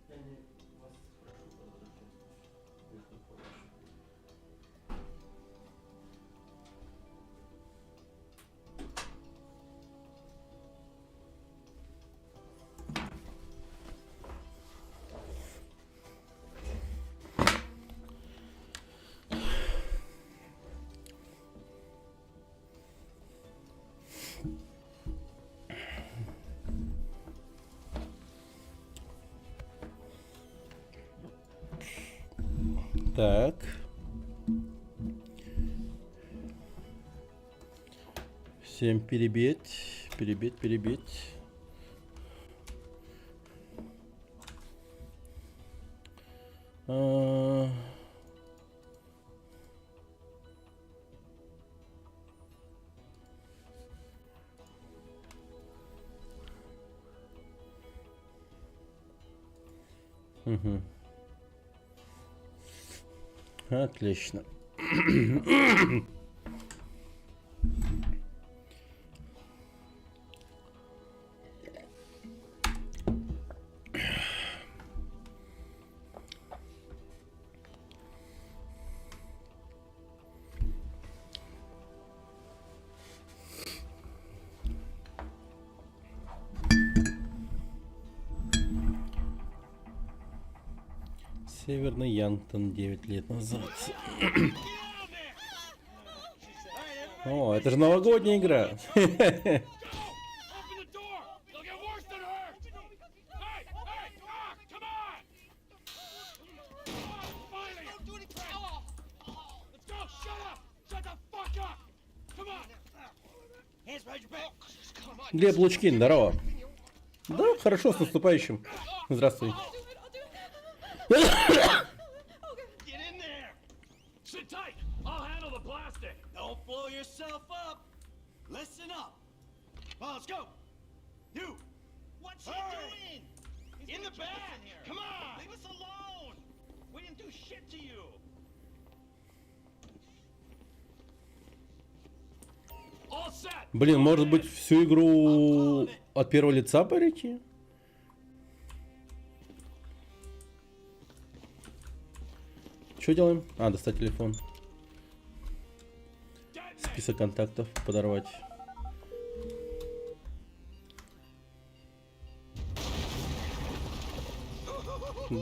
Я не вас прошу подождите. Их помощь. Так. Всем перебить, перебить, перебить. А... Угу. Отлично. Северный Янтон 9 лет назад. О, это же новогодняя игра. Глеб Лучкин, здорово. Да, хорошо, с наступающим. Здравствуй. Блин, может быть, всю игру от первого лица перейти? Что делаем? А, достать телефон. Список контактов подорвать.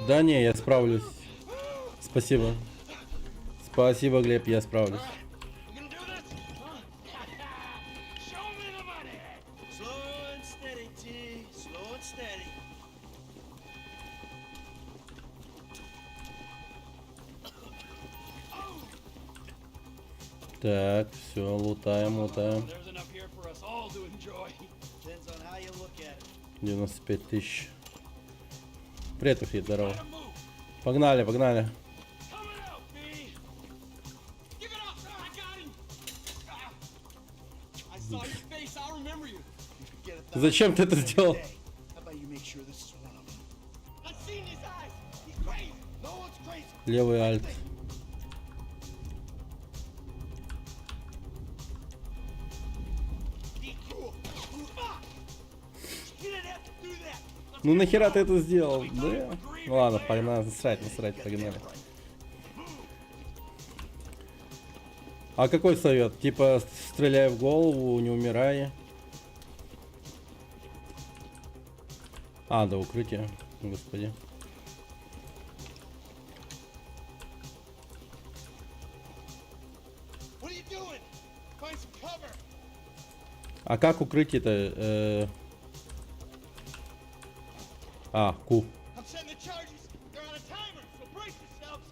Да не, я справлюсь. Спасибо. Спасибо, Глеб, я справлюсь. Так, все, лутаем, лутаем. 95 тысяч. Привет, Уфит, здорово. Погнали, погнали. Зачем ты это сделал? Левый альт. Ну нахера ты это сделал? Да? Ну ладно, погнали, насрать, насрать, погнали. А какой совет? Типа, стреляй в голову, не умирай. А, до укрытия. Господи. What are you doing? Find some cover. А как укрытие-то? А, Q. I'm setting the charges. They're on a timer, so brace yourselves.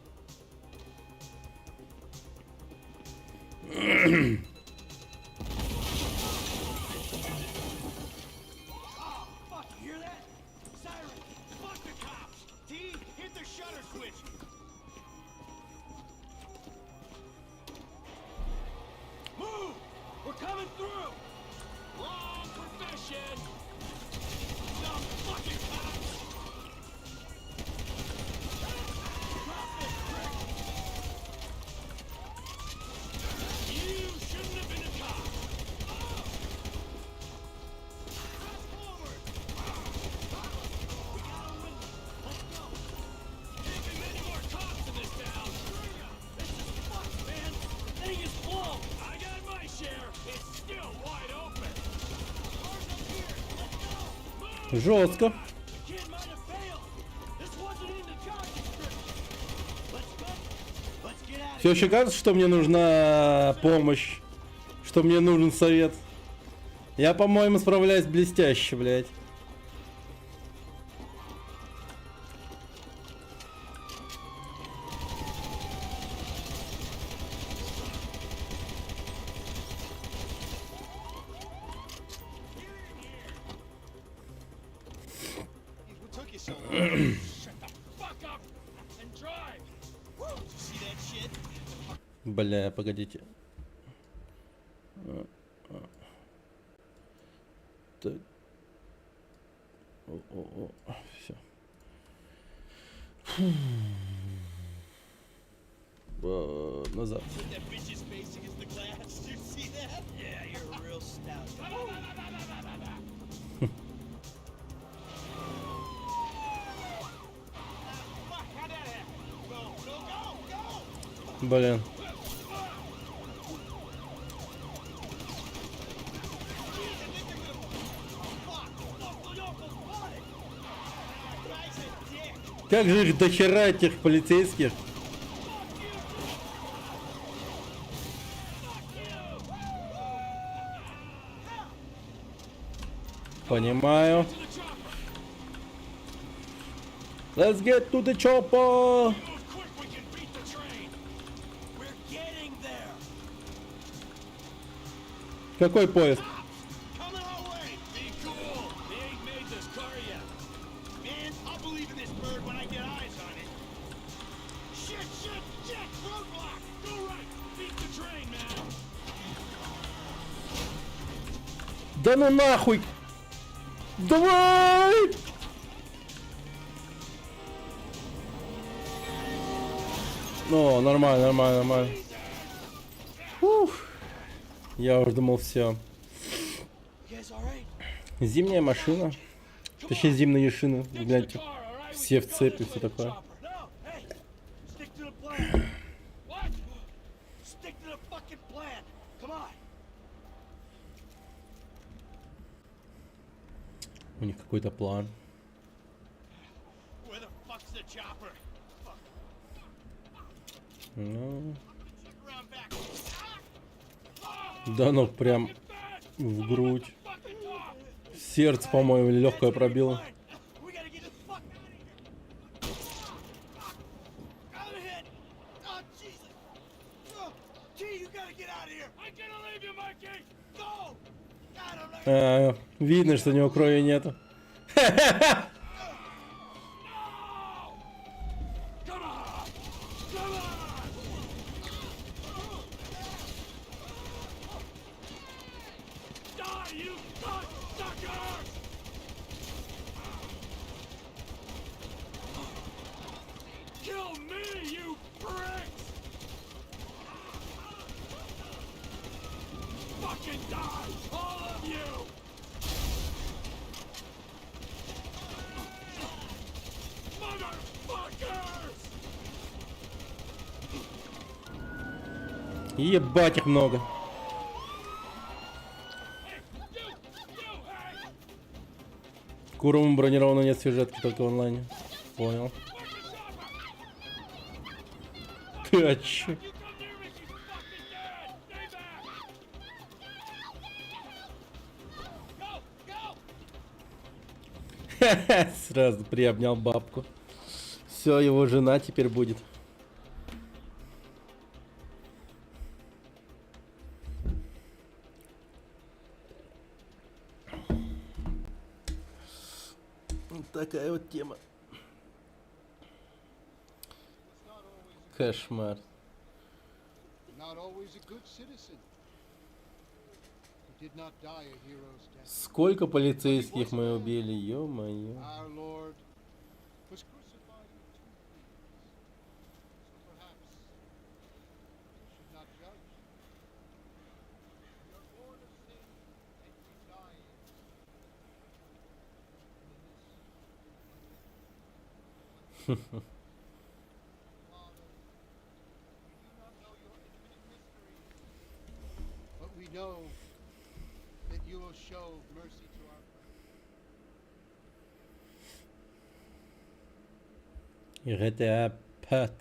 Oh, fuck, you hear that? Siren! Fuck the cops! T, hit the shutter switch! Move! We're coming through! Wrong profession! Some fucking cops! Drop this prick! You shouldn't have been a cop! Press forward! We got a window. Let's go! Can't be many more cops in this town! This is fucked, man! The thing is blown! I got my share! It's still wide open! Car's up here! Let's go! Move! Жестко. The kid might have failed! This wasn't in the job description! Let's go! Let's get out of Все еще кажется, что мне нужна помощь. Что мне нужен совет. Я, по-моему, справляюсь блестяще, блядь. What took you so long? Shut the fuck up and drive! Woo! Did you see that shit? Бля, погодите. Так. О, о, все. Назад. Put that bitch's face against the glass. Did you see that? Yeah, you're real stout. Fuck, how'd that happen? Go, go, go, go! Блин. Jeez, I think they're gonna. Fuck! Local yokel spotted! That guy's a dick! Как же их дохера, этих полицейских? Fuck you! Fuck you! Понимаю. To the chopper! Let's get to the chopper! Move quick, we can beat the train! We're getting there! Какой поезд? Coming our way! Be cool! They ain't made this car yet! Man, I'll believe in this bird when I get eyes on it. Shit, shit, shit! Roadblock! Go right! Beat the train, man! Да ну нахуй! Давай! Ну, нормально, нормально, нормально. Ух. Я уже думал, все. You guys all right? Зимняя машина. Точнее, зимние шины. Гляньте. Все в цепи, все такое. No, hey! Stick to the plan! What? Stick to the fucking plan! Come on! У них какой-то план. Where the fuck's the chopper? Fuck. Ну, Check around back. да ну прям в грудь. Сердце, по-моему, или легкое пробило. We gotta get the fuck out of here. I'm hit. Oh Jesus. Oh, T, you gotta get out of here. I'm gonna leave you, Mikey! Go. God, I'm not. А, видно, что у него крови нету. No! Come on! Come on! Die, you cocksuckers! Kill me, you pricks! Fucking die, all of you! Motherfuckers! Ебать их много. Hey, you, you, hey! Курому бронированного нет сюжетки, только в онлайне. Понял. Ты о чё? You come near me, she's fucking dead! Stay back! Go! Go! Сразу приобнял бабку. Все, его жена теперь будет. Вот такая вот тема. Кошмар. Not always a good citizen. He did not die a hero's death. Сколько полицейских мы убили, ё-моё. Our Lord was crucified with two thieves. So perhaps we should not judge. We are born of sin and we die in sin. And in this, Father, we do not know your infinite mysteries, but we know that you will show mercy to our prayer. GTA 5.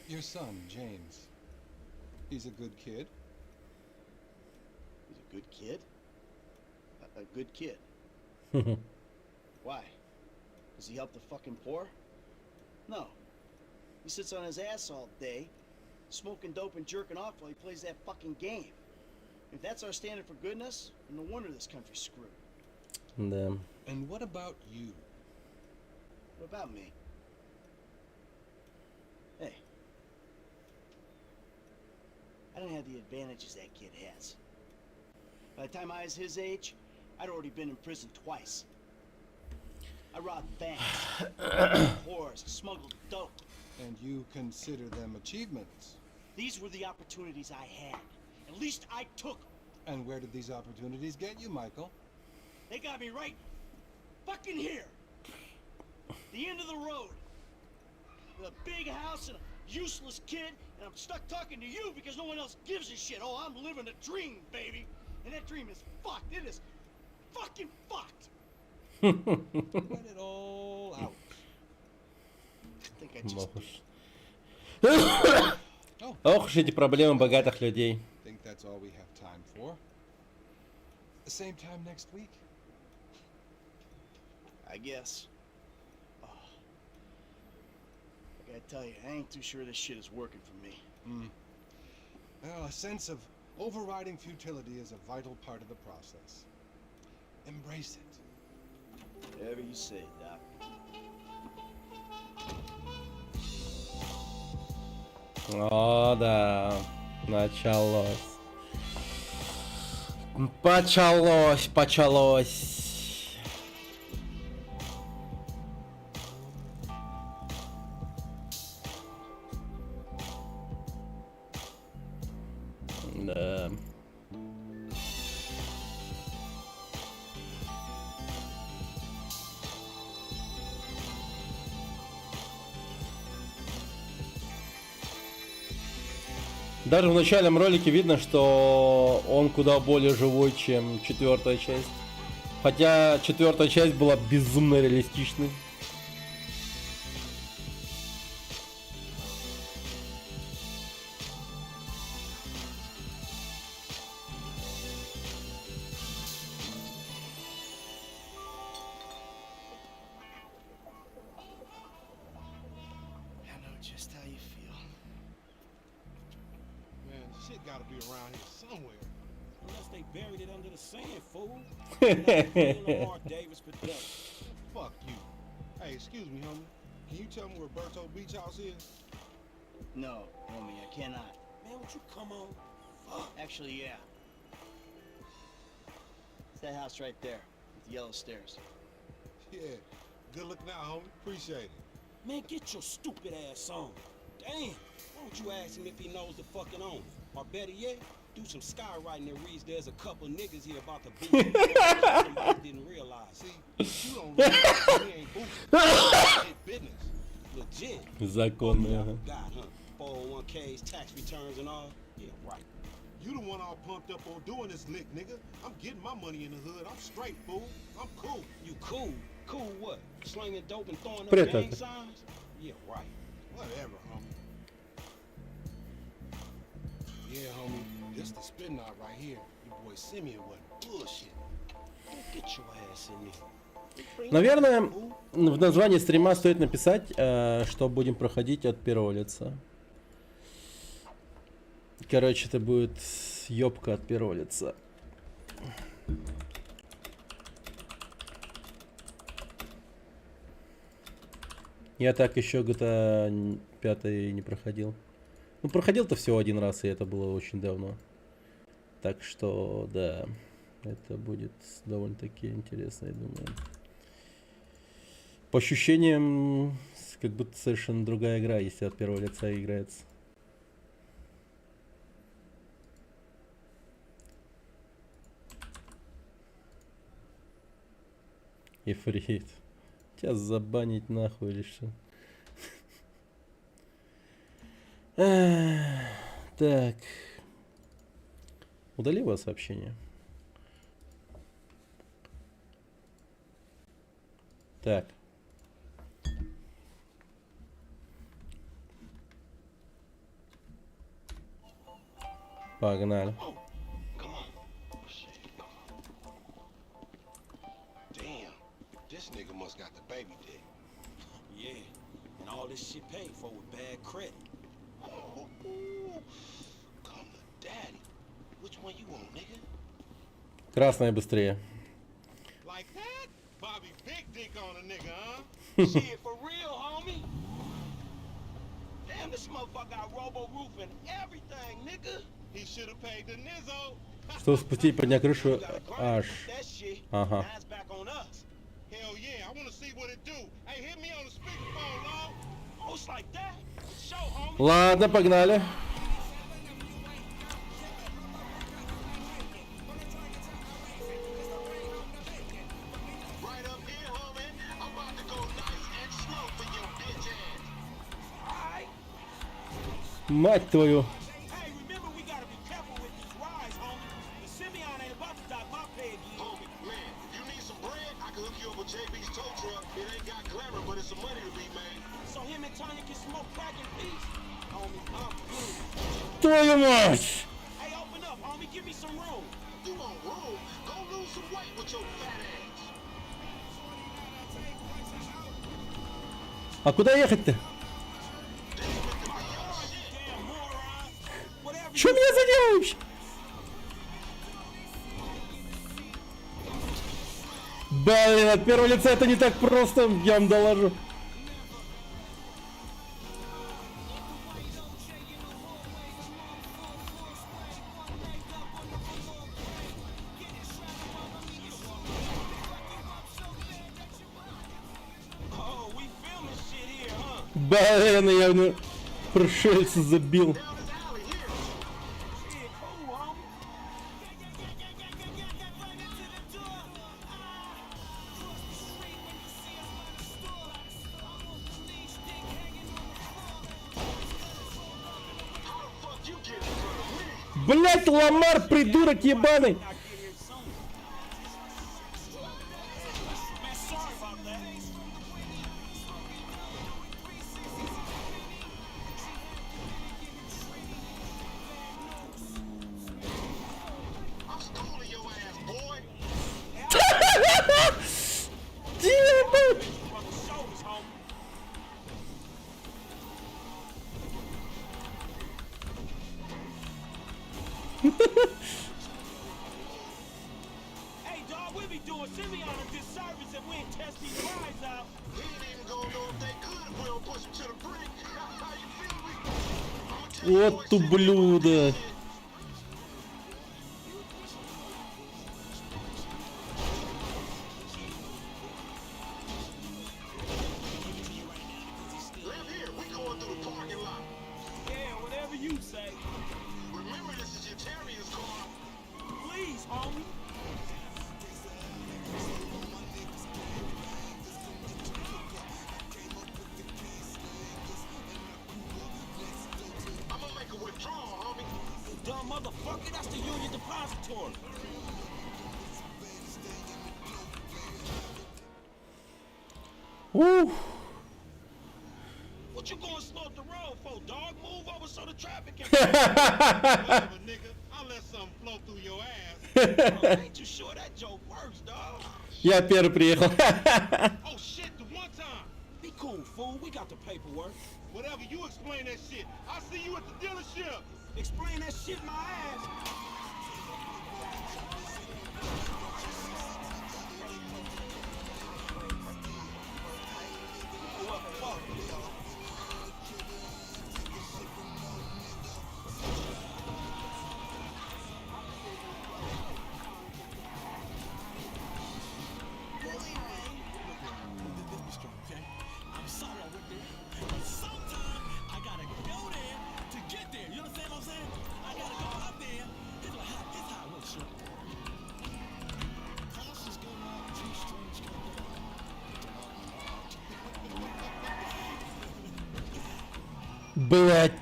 Your son, James. He's a good kid. He's a good kid? A good kid. Why? Does he help the fucking poor? No. He sits on his ass all day, smoking dope and jerking off while he plays that fucking game. If that's our standard for goodness, then no wonder this country's screwed. Да. And what about you? What about me? Hey. I don't have the advantages that kid has. By the time I was his age, I'd already been in prison twice. I robbed banks, whores, smuggled dope. And you consider them achievements. These were the opportunities I had. At least I took 'em. And where did these opportunities get you, Michael? They got me right fucking here. The end of the road. With a big house and a useless kid, and I'm stuck talking to you because no one else gives a shit. Oh, I'm living a dream, baby. And that dream is fucked. It is fucking fucked. Let it all out. I think I just Ох уж. Oh, Ох уж эти проблемы богатых людей. think that's all we have time for. The same time next week. I guess. Oh. I gotta tell you, I ain't too sure this shit is working for me. Well, a sense of overriding futility is a vital part of the process. Embrace it. Whatever you say, Doc. О, да. Началось. Почалось, почалось. Да. Даже в начальном ролике видно, что он куда более живой, чем четвертая часть. Хотя четвертая часть была безумно реалистичной. I know just how you feel. Man, shit gotta be around here somewhere. Unless they buried it under the sand, fool. Lamar Davis production. Fuck you. Hey, excuse me, homie. Can you tell me where Berto Beach House is? No, homie, I cannot. Man, would you come on? Fuck. Actually, yeah. It's that house right there, with the yellow stairs. Yeah. Good looking out, homie. Appreciate it. Man, get your stupid ass on. Damn. Why don't you ask him if he knows the fucking owner? Or better yet, Do some skywriting that reads there's a couple niggas here about to boot. Somebody didn't realize. See, you don't realize we ain't boosting. Shit business. Legit. Законный, ага. God, huh? 401ks, tax returns and all. Yeah, right. You the one all pumped up on doing this lick, nigga. I'm getting my money in the hood. I'm straight, fool. I'm cool. You cool? Cool what? Slinging dope and throwing up Привет, gang Альфа. signs? Yeah, right. Whatever, homie. Yeah, homie. This the spin knot right here. Your boy Simeon wasn't bullshit. Get your ass in there. Наверное, в названии стрима стоит написать, что будем проходить от первого лица. Короче, это будет ёбка от первого лица. Я так еще GTA 5 не проходил. Ну, проходил-то всего один раз, и это было очень давно. Так что, да, это будет довольно-таки интересно, я думаю. По ощущениям, как будто совершенно другая игра, если от первого лица играется. Ифрит. Тебя забанить нахуй или что? Эх, так. Удали его сообщение. Так. Погнали. Come on. Shit, come on. Damn, this nigga must got the baby dick. Yeah, and all this shit paid for with bad credit. Come to daddy. Which one you want, nigga? Красная быстрее. Like that? Bobby big dick on a nigga, huh? Shit, for real, homie. Damn, this motherfucker got robo roof and everything, nigga. He should have paid the nizzo. Чтобы спустить поднять крышу You gotta grind аж. with that shit. Ага. Now it's back on us. Hell yeah, I wanna see what it do. Hey, hit me on the speakerphone, long. Oh, it's like that? Show, homie. Ладно, погнали. Right up here, homie. I'm about to go nice and slow for your bitch ass. All right. Мать твою. Hey, remember we gotta be careful with these rides, homie. The Simeon ain't about to dock my pay again. Homie, man, if you need some bread, I can hook you up with JB's tow truck. It ain't got glamour, but it's some money to be made. So him and Tanya can smoke crack in peace. Homie, I'm good. Твою мать! Hey, open up, homie. Give me some room. You want room? Go lose some weight with your fat ass. А куда ехать-то? Damn moron. Whatever Чё меня задело вообще? Блин, от первого лица это не так просто, я вам доложу. Oh, we filming shit here, huh? Блин, я ну, пришельца забил. Down this alley here. Shit, cool, homie. How the fuck you get in front of me? Блять, Ламар, придурок ебаный. Not get here soon. Man, sorry about that. I'm schooling your ass, boy. Ебать. From the shoulders, homie. Hey, dog, we be doing Simeon a disservice if we ain't test these rides out. He ain't even gonna know if they good if we don't push him to the brink. you feel me? I'ma tell you Вот boy, Simeon about ублюдок. this shit. Left here, we going through the parking lot. Yeah, whatever you say. Remember, this is your Terriers Motherfucker, that's the Union Depository. Ух. What you going slow up the road for, dog? Move over so the traffic can. Whatever, nigga. I'll let something flow through your ass. I ain't too sure that joke works, dog. Я первый приехал. Oh shit, the one time. Be cool, fool. We got the paperwork. Whatever, you explain that shit. I see you at the dealership. Explain that shit my ass. What fuck? Okay? I'm sorry I went there, but sometimes I gotta go there to get there. You understand what I'm saying? I gotta go out there. This is how, this is how it works, sure. Prices go up, G-strings go down. But not in the heart. Блять.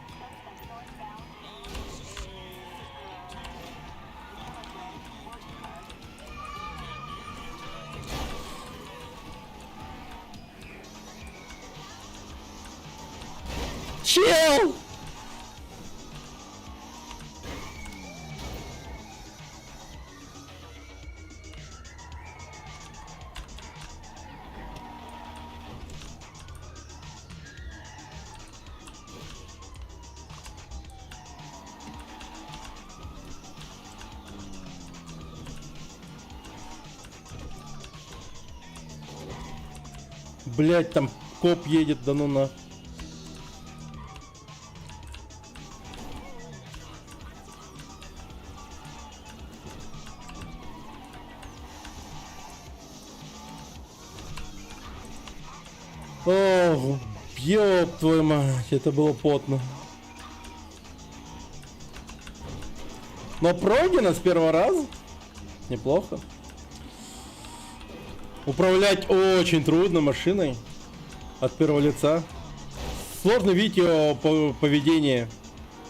Чел! Блять, там коп едет, да ну на. Ох, ёб твою мать, это было потно. Но пройдено с первого раза. Неплохо. Управлять очень трудно машиной от первого лица. Сложно видеть ее поведение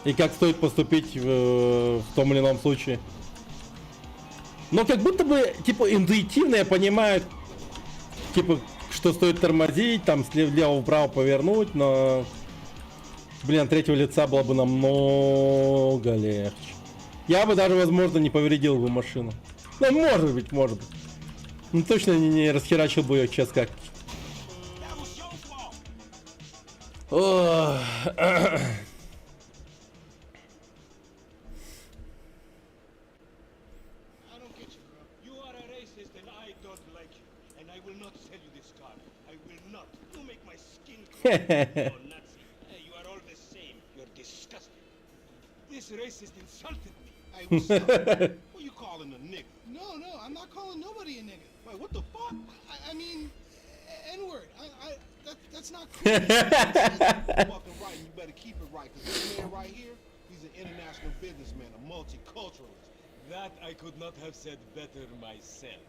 и как стоит поступить в том или ином случае. Но как будто бы, типа, интуитивно я понимаю, типа, что стоит тормозить, там, влево-вправо повернуть, но... Блин, от третьего лица было бы намного легче. Я бы даже, возможно, не повредил бы машину. Ну, может быть, может быть. Ну, точно не расхерачил бы ее, сейчас как. That was your fault. Ох. I don't get you, bro. You are a racist and I don't like you. And I will not sell you this car. I will not. You make my skin crawl. You Nazi. Hey, you are all the same. You're disgusting. This racist insulted me. Hey, what's up? Who you calling a nigga? No, no, I'm not calling nobody a nigga. Wait, what the fuck? I mean, N-word. That's not cool. You fucking right, and you better keep it right, cause this man right here, he's an international businessman, a multiculturalist. That I could not have said better myself.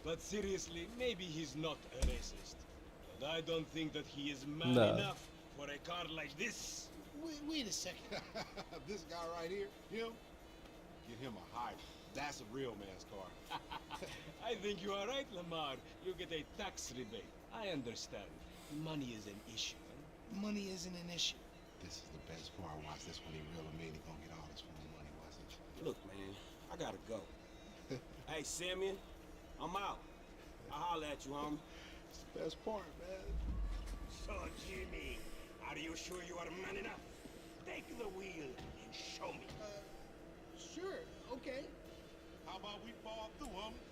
But seriously, maybe he's not a racist. But I don't think that he is man No. enough for a car like this. Wait a second. This guy right here, him, get him a hybrid. That's a real man's car. I think you are right, Lamar. You get a tax rebate. I understand. Money is an issue. eh? Money isn't an issue. This is the best part. Watch this when he reel him in. He gonna get all this fool money. Watch it. Look, man, I gotta go. Hey, Simeon, I'm out. I'll holler at you, homie. It's the best part, man. So, Jimmy, are you sure you are man enough? Take the wheel and show me. Sure, okay. How about we fall through, homie?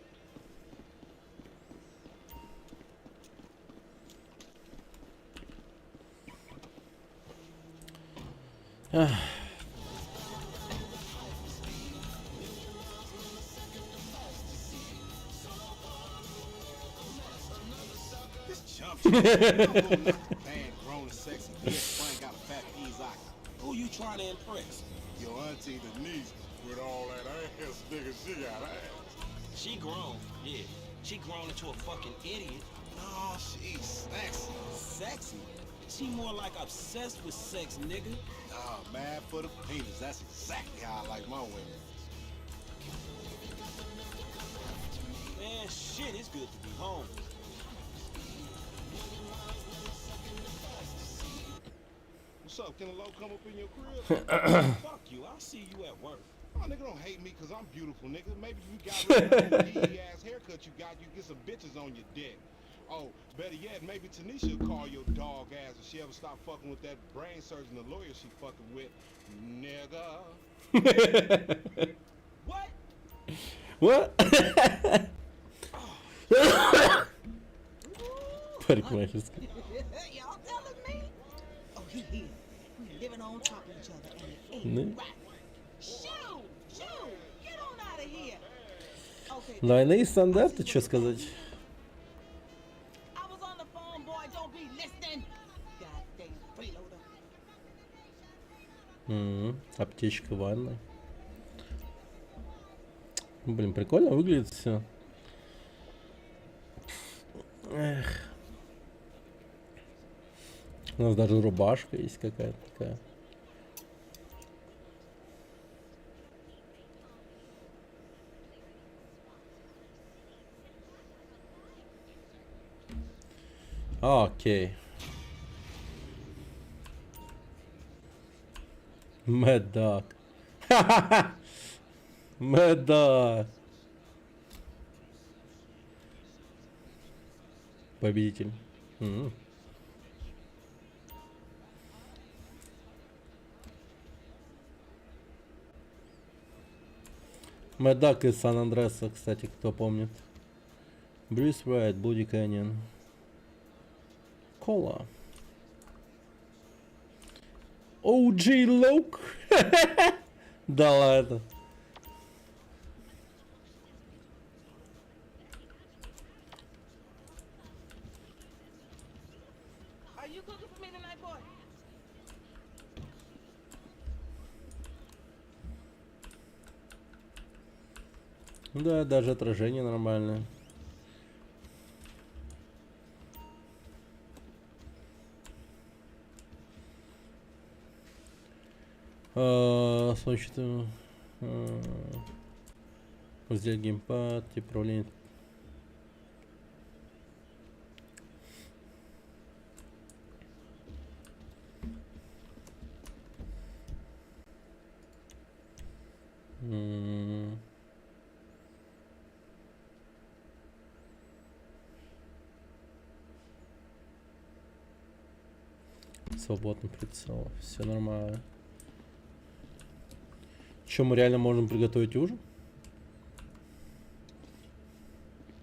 This chump shit. I'm gonna knock the band grown and sexy. Bitch, Frank got a fat Izaki. Who you trying to impress? Your auntie Denise with all that ass, nigga, she got ass. She grown, yeah. She grown into a fucking idiot. No, she's sexy. Sexy. She more like obsessed with sex, nigga. Ah, mad for the penis. That's exactly how I like my women. Man, shit, it's good to be home. What's up? Can a low come up in your crib? Fuck you. I'll see you at work. Oh, nigga, don't hate me because I'm beautiful, nigga. Maybe if you got rid of that old ass haircut you got, you get some bitches on your dick. Oh, better yet, maybe Tanisha will call your dog ass if she ever stop fucking with that brain surgeon, the lawyer she fucking with. Nigga. What? What? Парикмахерская. Y'all telling me? Oh, he here. We living on top of each other and it ain't Ну. right. Shoo! Shoo! Get on out of here. Okay. Двойные стандарты, что сказать. I was on the phone, boy. Don't be listening. Goddamn freeloader. Аптечка в ванной. Блин, прикольно выглядит все. Эх. У нас даже рубашка есть какая-то такая. Окей. Mad Dog. Mad Dog. Победитель. Mad Dog из Сан-Андреаса, кстати, кто помнит. Брюс Райт, Блуди Каньон. Кола. OG Loc. Да ладно. Are you cooking for me tonight, boy? Да, даже отражение нормальное. Значит, взять геймпад, тип управления. Свободный прицел. Все нормально. Че, мы реально можем приготовить ужин?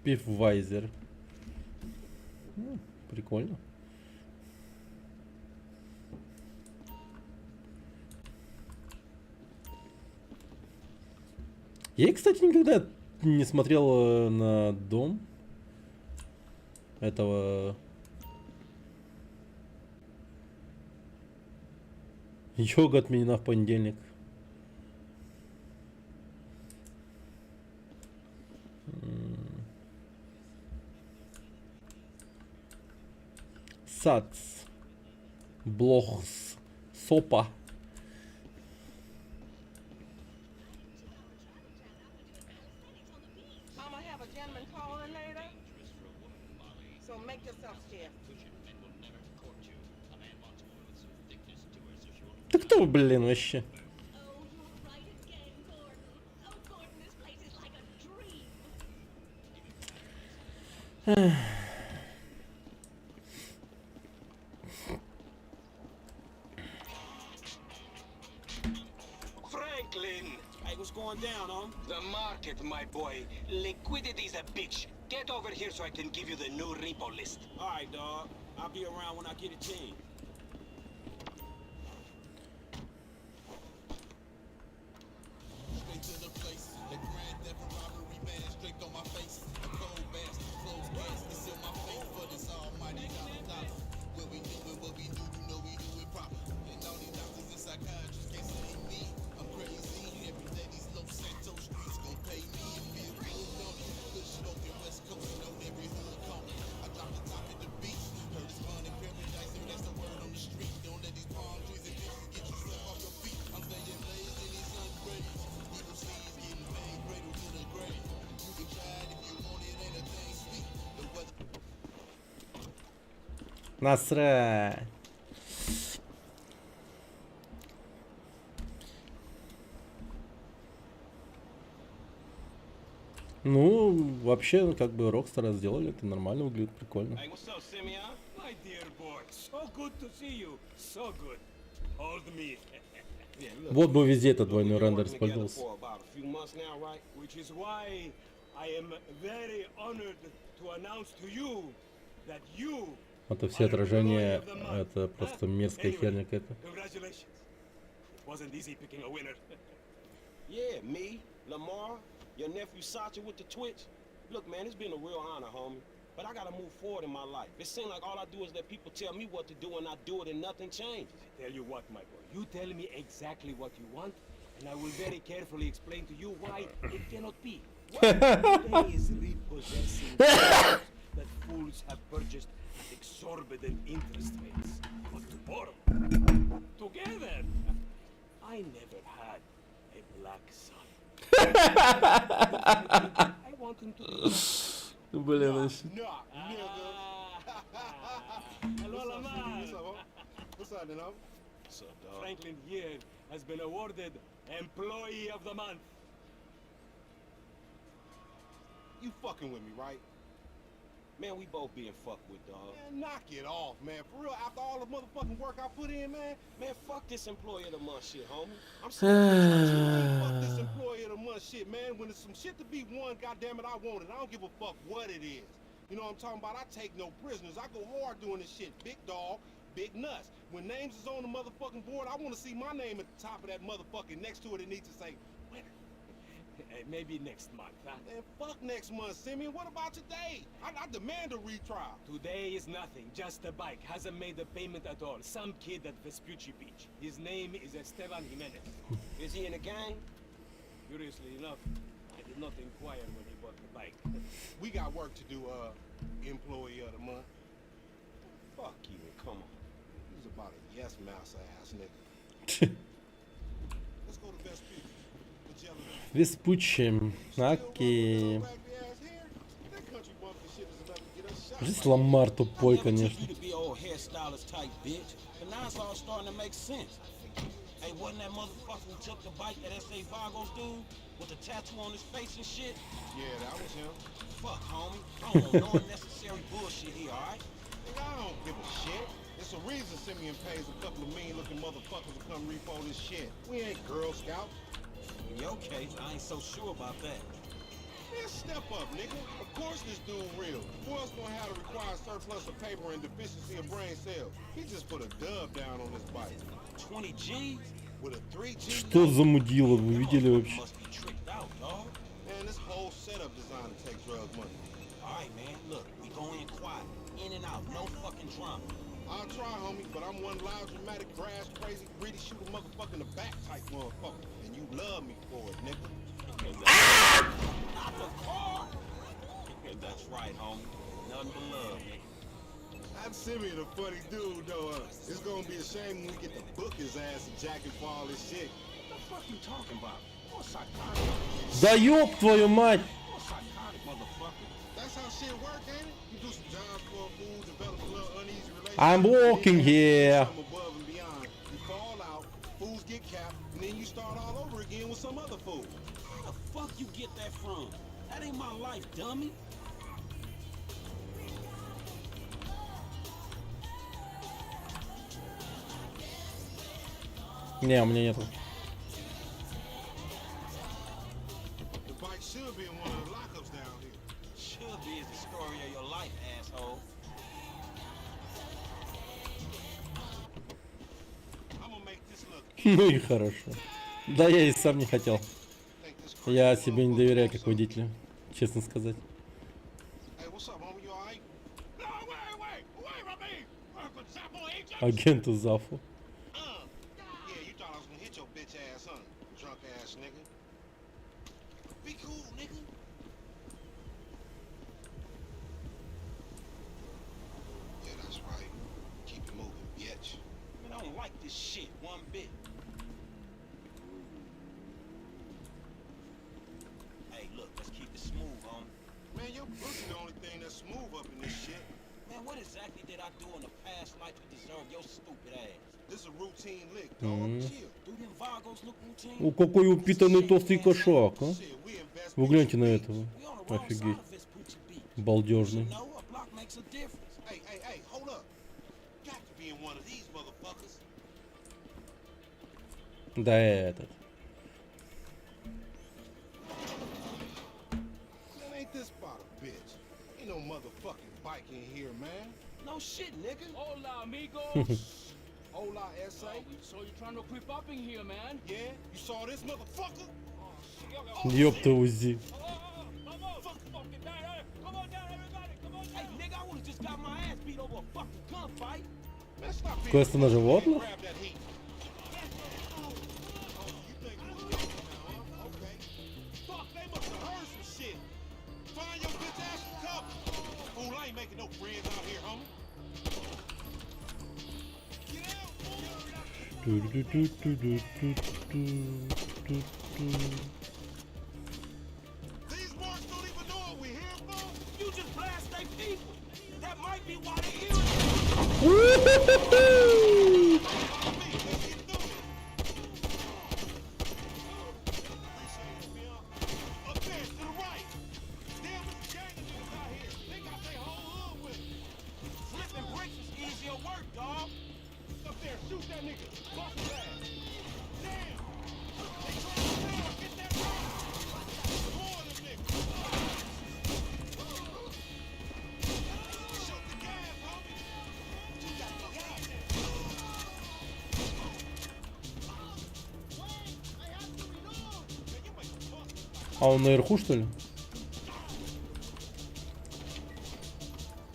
Пиввайзер. Прикольно. Я, кстати, никогда не смотрел на дом этого. Йога отменена в понедельник. Сац. Блохс. Сопа. I'ma have a gentleman calling later. So make yourself scarce. Ты кто, блин, вообще? Oh, you're right again, Gordon. Oh, Gordon, this place is like a dream. Franklin! Hey, what's going down, huh? The market, my boy. Liquidity's a bitch. Get over here so I can give you the new repo list. All right, dog. I'll be around when I get a chance. Straight to the place. That grand theft and robbery man straight on my face. A cold bastard, closed casket, seal my fate for this almighty dollar dollar. What we do and what we do, you know we do it proper. And all these doctors and psychiatrists can't save me. I'm crazy. Every day these Los Santos streets gon' pay me. It feel good, don't it? Good smoking West Coast, you know every hood corner. I drop the top at the beach. Heard it's fun in paradise, heard that's the word. Насрать. Ну, вообще, ну, как бы Rockstar сделали, это нормально выглядит, прикольно. Hey, what's up, Simeon? My dear boy, so good to see you. So good. Hold me. Yeah, look, Вот бы везде этот look, двойной we've been рендер working together использовался. for about a few months now, right? Which is why I am very honored to announce to you that you А то все are отражения, employee of the month. это просто Huh? мерзкая Anyway, херня какая-то. Congratulations. It wasn't easy picking a winner. Yeah, me, Lamar, your nephew Sacha with the twitch. Look, man, it's been a real honor, homie. But I gotta move forward in my life. It seems like all I do is let people tell me what to do, and I do it, and nothing changes. I tell you what, my boy. You tell me exactly what you want, and I will very carefully explain to you why it cannot be. Today is repossessing cars that fools have purchased at exorbitant interest rates. But tomorrow, together, I never had a black son. I want him to be. Блин, вообще. Knock, nigga. Hello, What's up, Lamar. Simeon? What's up, homie? What's up, then, homie? What's up, dog? Franklin here has been awarded Employee of the Month. You fucking with me, right? Man, we both being fucked with, dog. Man, knock it off, man. For real, after all the motherfucking work I put in, man. Man, fuck this Employee of the Month shit, homie. I'm sick of Man, fuck this employee of the month shit, man. When there's some shit to be won, goddamn it, I want it. I don't give a fuck what it is. You know what I'm talking about? I take no prisoners. I go hard doing this shit. Big dog, big nuts. When names is on the motherfucking board, I want to see my name at the top of that motherfucking next to it. It needs to say winner. Hey, Maybe next month, huh? Man, fuck next month, Simeon. What about today? I demand a retrial. Today is nothing, just a bike. Hasn't made a payment at all. Some kid at Vespucci Beach. His name is Esteban Jimenez. Is he in a gang? Curiously enough, I did not inquire when he bought the bike. We got work to do, employee of the month. Fuck you and come on. He's about a yes mouse ass nigga. Let's go to Vespucci. Magellan. Веспуччи. Окей. Здесь Ламар тупой, I never took конечно. you to be old hairstylist type bitch, but now it's all starting to make sense. Hey, wasn't that motherfucker who took the bike that S.A. Vagos dude with the tattoo on his face and shit? Yeah, that was him. Fuck, homie. I don't want no unnecessary bullshit here, alright? Nigga, I don't give a shit. It's a reason Simeon pays a couple of mean-looking motherfuckers to come repo this shit. We ain't Girl Scouts. In your case, I ain't so sure about that. Man, step up, nigga. Of course this dude real. Who else gonna have to require surplus of paper and deficiency of brain cells? He just put a dub down on his bike. 20 G's? With a 3G Что за мудила, вы That видели motherfucker вообще? must be tricked out, dog. Man, this whole setup designed to take drug money. Alright, man, look, we go in quiet. In and out, no fucking drama. I'll try, homie, but I'm one loud, dramatic, brash, crazy, greedy, shoot a motherfucker in the back type motherfucker. And you love me for it, nigga. Not the car! That's right, homie. Nothing but love, nigga. That Simeon a funny dude, though. It's gonna be a shame when we get to book his ass and jack him for all this shit. What the fuck you talking about? You a psychotic, Да ёб твою мать! you a psychotic motherfucker. That's how shit work, ain't it? You do some jobs for a fool, develop a little uneasy relationship. I'm walking then you here. do Something above and beyond. You fall out, fools get capped, and then you start all over again with some other fool. Where the fuck you get that from? That ain't my life, dummy. Не, у меня нету. The bike should be in one of the lockups down here. Should be is the story of your life, asshole. I'm gonna make this look. Ну и хорошо. Да, я и сам не хотел. Think this crazy Я себе не motherfucker доверяю wants как something. водителю, честно сказать. Hey, what's up, homie? You alright? No, wait, wait, wait from me! Uncle Zappo agent! Агенту Зафу. Yeah, you thought I was gonna hit your bitch ass, huh? Drunk ass nigga. Be cool, nigga. Yeah, that's right. Keep it moving, bitch. Man, I don't like this shit one bit. Hey, look, let's keep it smooth, homie. Man, your pussy the only thing that's smooth up in this shit. Man, Man, what exactly did I do in the past life to deserve your stupid ass? This is a routine lick, dog. М. Chill. Do them Vagos look routine? О, какой упитанный толстый кошак, а? Shit, we in Vespucci Вы гляньте на Beach. этого. We on the wrong Офигеть. side of Vespucci Beach. Балдежный. You know, a block makes a difference. Hey, hey, hey, hold up. Got to be in one of these motherfuckers. Да, этот. Man, ain't this about a bitch? Ain't no motherfucking bike in here, man. No shit, nigga. Hola, amigos. Hola, S.A. Oh, we saw you trying to creep up in here, man. Yeah, you saw this motherfucker? Ёпта УЗИ. Hey, nigga, I would've just got my ass beat over a fucking gunfight. Man, stop being Квесты на животных? Grab that heat. Oh, you think we gangsta now, huh? Okay. Fuck, they must have heard some shit. Find your bitch ass some cover. Fool, I ain't making no friends out here, homie. Get out, fool. Ту-ду-ду-ду-ду-ду-ду-ду. These marks don't even know what we here for. You just blast they people. That might be why they irritated. У-ху-ху-ху! Follow me. Let's get through this. Appreciate it, Bill. Up there, to the right. Damn, there's a gang of niggas out here. They got their whole hood with 'em. Flipping bricks is easier work, dog. Up there, shoot that nigga. Bust his ass. Damn. They trying to fail. Get that rock. More of them niggas. Shoot the gas, homie. You got the gas. Man, you make a fuck. А он наверху, что ли?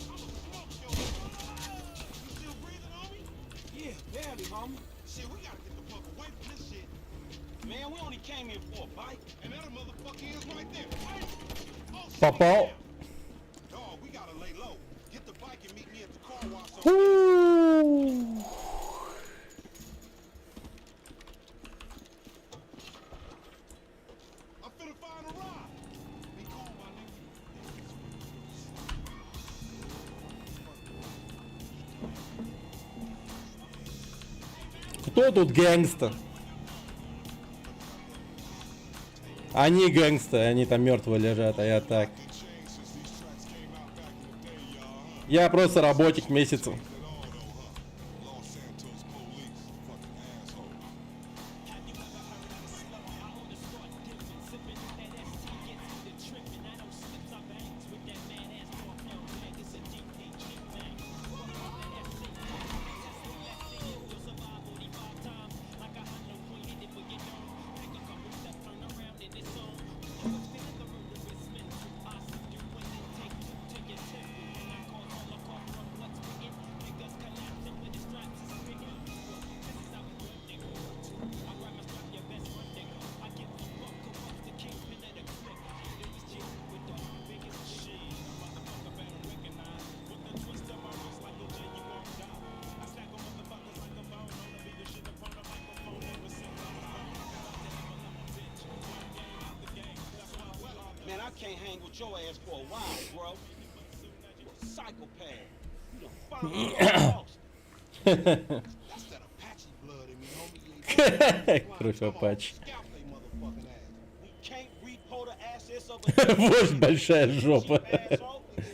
I'ma smoke your ass. You still breathing, homie? Yeah, barely, homie. Shit, we gotta get the fuck away from this shit. Man, we only came here for a bite. And that motherfucker is right there. Hey! Oh, shit, Попал. damn. Dog, we gotta lay low. Get the bike and meet me at the car wash. on- У. I'm finna find a ride. Be cool, my nigga. Кто тут gangsta? Они gangsta, они там мертвые лежат, а я так. Я просто работник месяца. Man, I can't hang with your ass for a while, bro. You a psychopath. You done finally got lost. That's that Apache blood in me, homie. Кровь Апачи. Scalp they motherfucking ass. We can't repo the assets of a Вождь большая жопа. cheap asshole. And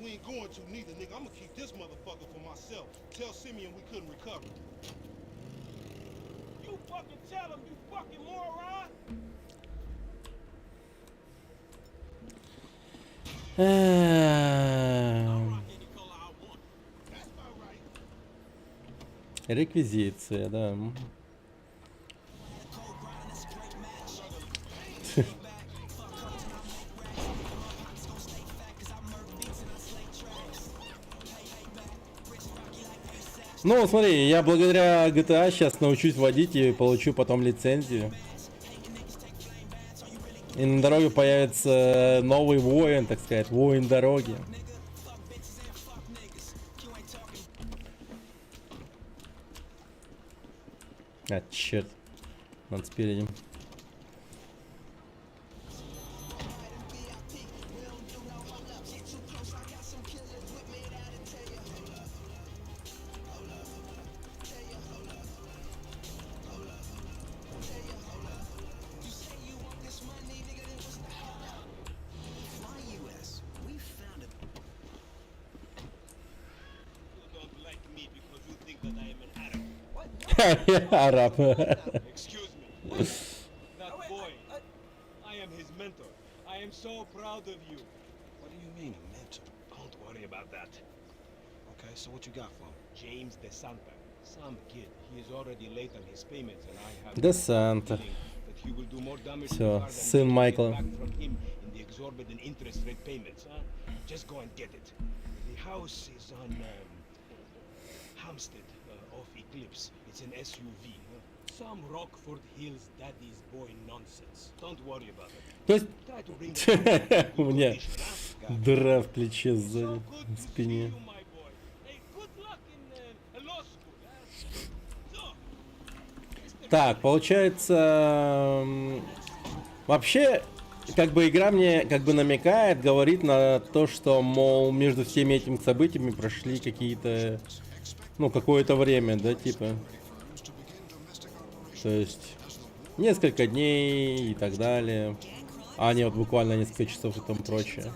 we ain't going to neither, nigga. I'ma keep this motherfucker for myself. Tell Simeon we couldn't recover. You fucking tell him, you fucking moron. Эм, Реквизиция, да. Ну, смотри, я благодаря GTA сейчас научусь водить и получу потом лицензию. И на дороге появится новый воин, так сказать, воин дороги. А, черт. Надо спереди. Араб. Excuse me. That boy. I am his mentor. I am so proud of you. What do you mean, a mentor? Don't worry about that. Okay, so what you got for me? James DeSanta. Some kid. He is already late on his payments, and I have Десанта. feeling that he will do more damage to Всё, the car than сын we can get Майкла. back from him in the exorbitant interest rate payments, huh? Just go and get it. The house is on Hampstead, off Eclipse. It's an SUV. Huh? Some Rockford Hills daddy's boy nonsense. Don't worry about it. То есть Try to bring the car back in у good меня condition, huh? дыра в плече So сзади, good в to see спине. you, my boy. Hey, good luck in law school. Huh? So, Так, получается, вообще, как бы игра мне как бы намекает, говорит на то, что, мол, между всеми этими событиями прошли какие-то, ну, какое-то время, да, типа. То есть, несколько дней и так далее. А не вот буквально несколько часов и там прочее.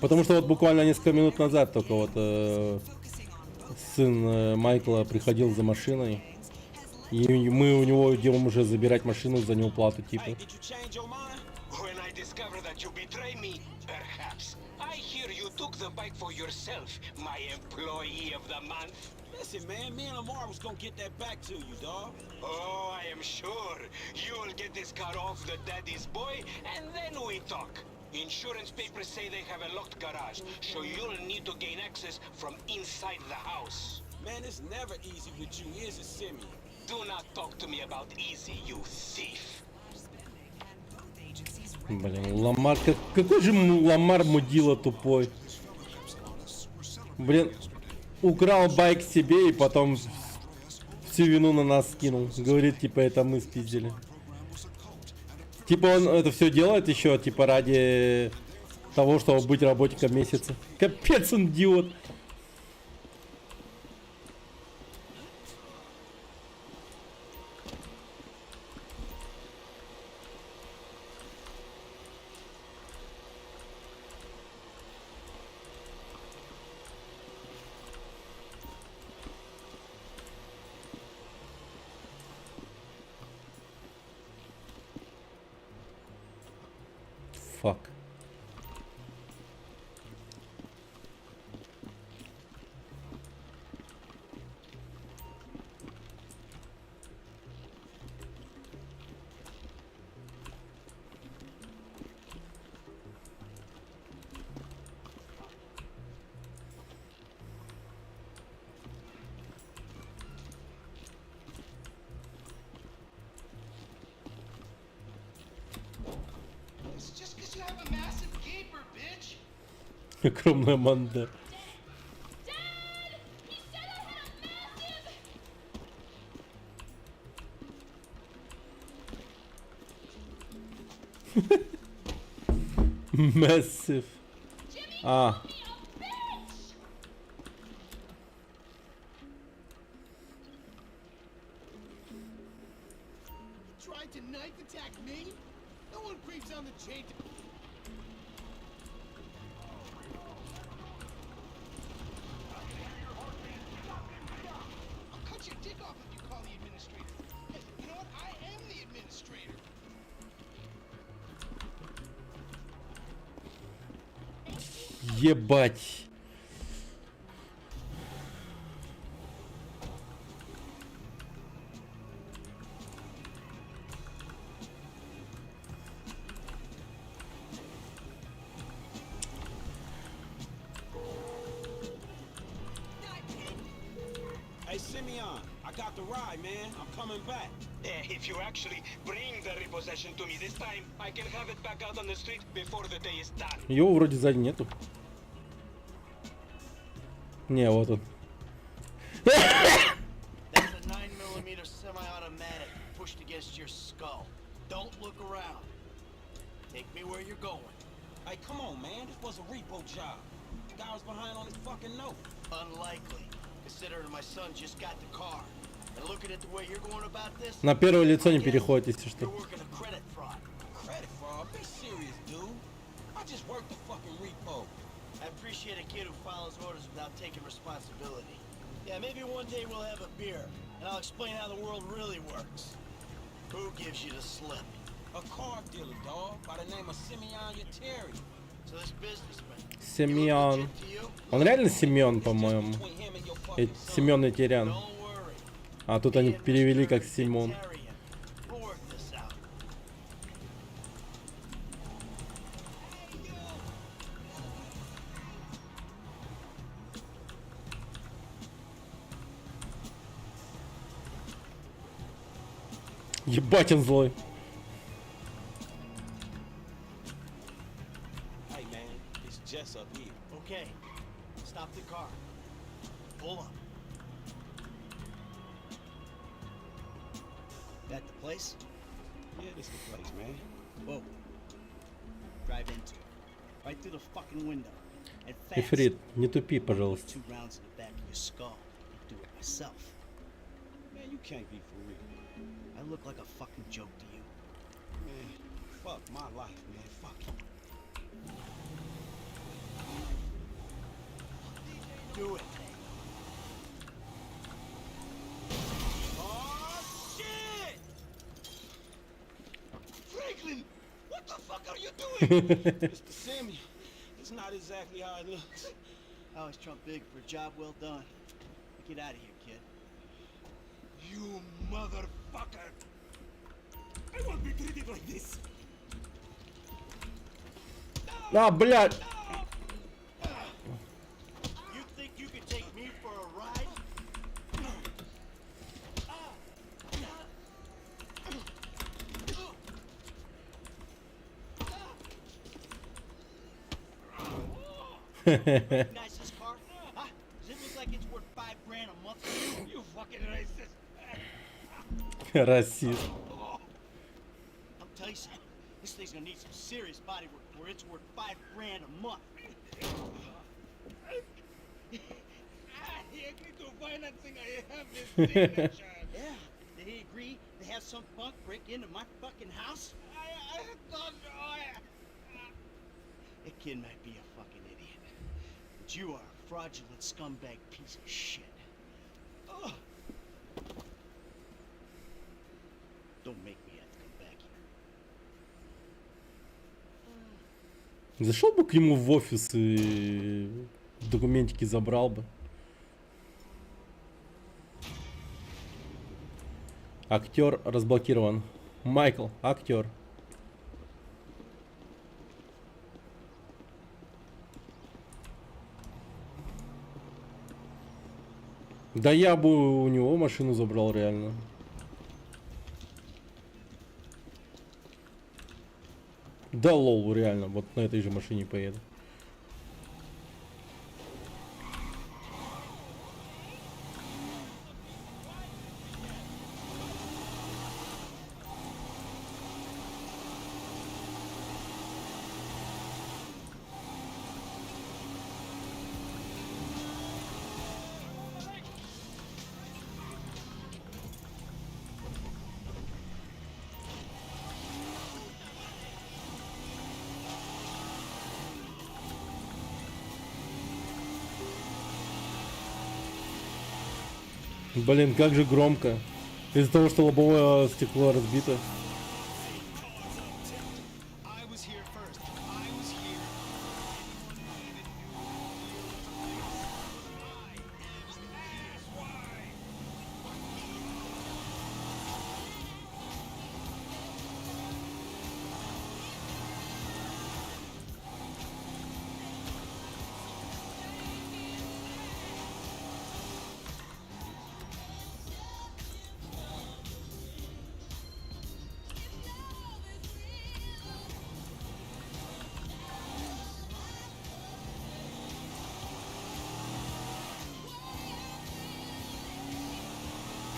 Потому что вот буквально несколько минут назад только вот сын Майкла приходил за машиной. И мы у него идем уже забирать машину за неуплату, типа. Hey, did you change your mind? When I discover that you betray me, perhaps. I hear you took the bike for yourself, my employee of the month. Listen, man, me and Lamar was gonna get that back to you, dawg. Oh, I am sure you'll get this car off the daddy's boy, and then we talk. Insurance papers say they have a locked garage, so you'll need to gain access from inside the house. Man, it's never easy with you, is it, Simeon? Do not talk to me about easy, you thief. Блин, Ламар, какой же Ламар мудила тупой. Блин, украл байк себе и потом всю вину на нас скинул. Говорит, типа, это мы спиздили. Типа он это все делает еще, типа, ради того, чтобы быть работником месяца. Капец, он идиот. Fuck. It's just 'cause you have a massive gaper, bitch. Огромная манда. Dad! He said I had a massive... Massive. Jimmy А. called me a bitch! You tried to knife attack me? No one creeps on the chain to... I'll cut your dick off if you call the administrator. Hey, you know what? I am the administrator. Ебать. Hey, Simeon, I got the ride, man. I'm coming back. If you actually bring the repossession to me this time, I can have it back out on the street before the day is done. Его вроде сзади нету. Не, вот он. That's a 9mm semi-automatic pushed against your skull. Don't look around. Take me where you're going. Hey, come on, man. This was a repo job. The guy was behind on his fucking note. Unlikely, considering my son just got the car. And looking at the way you're going about this, На первое лицо не my guess, переходит, если что. You're working a credit fraud. Credit fraud? Be serious, dude. I just worked the fucking repo. I appreciate a kid who follows orders without taking responsibility. Yeah, maybe one day we'll have a beer, and I'll explain how the world really works. Who gives you the slip? A car dealer, dog, by the name of Simeon Yetarian. So this businessman. Семен. Он реально Семен, по-моему. Э, Семен Етерян. А тут они перевели как Симон. We'll work this out. Ебать он злой. Hey, man, it's just up here. Okay, stop the car. Pull up. That the place? Yeah, this the place, man. Whoa. Drive into it. Right through the fucking window. And fast. Ифрит, не тупи, пожалуйста. Two rounds in the back of your skull. And do it myself. Man, you can't be for real. I look like a fucking joke to you. Man, fuck my life, man. Fuck you. Do it. Oh, shit! Franklin, what the fuck are you doing? Mr. Samuel, it's not exactly how it looks. I always trump big for a job well done. Get out of here, kid. You motherfucker! I won't be treated like this. А, блядь! You think you could take me for a ride? Recognize this car? Huh? Does it look like it's worth $5,000 a month to you? You fucking racist. Расист. I'll tell you something. This thing's gonna need some serious body work before it's worth $5,000 a month. He agreed to financing. I have his signature. Yeah. Did he agree to have some punk break into my fucking house? I thought I. That kid might be a fucking idiot, but you are a fraudulent scumbag piece of shit. Ugh. Don't make me have to come back here. Зашел бы к нему в офис и документики забрал бы. Актер разблокирован. Майкл, актер. Да я бы у него машину забрал реально. Да лол, реально, вот на этой же машине поеду. Блин, как же громко. Из-за того, что лобовое стекло разбито. I was here first. I was here.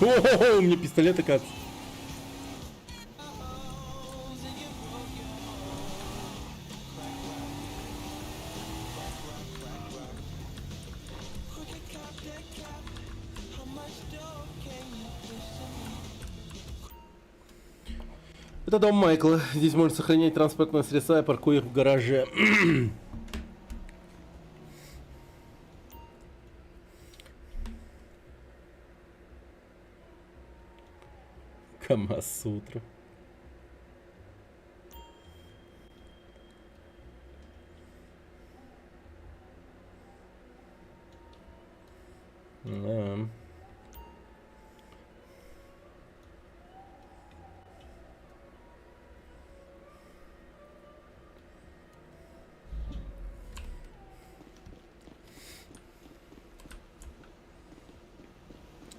О, у меня пистолет, оказывается. Это дом Майкла. Здесь можно сохранять транспортные средства, я паркую их в гараже. Камасутра. Да.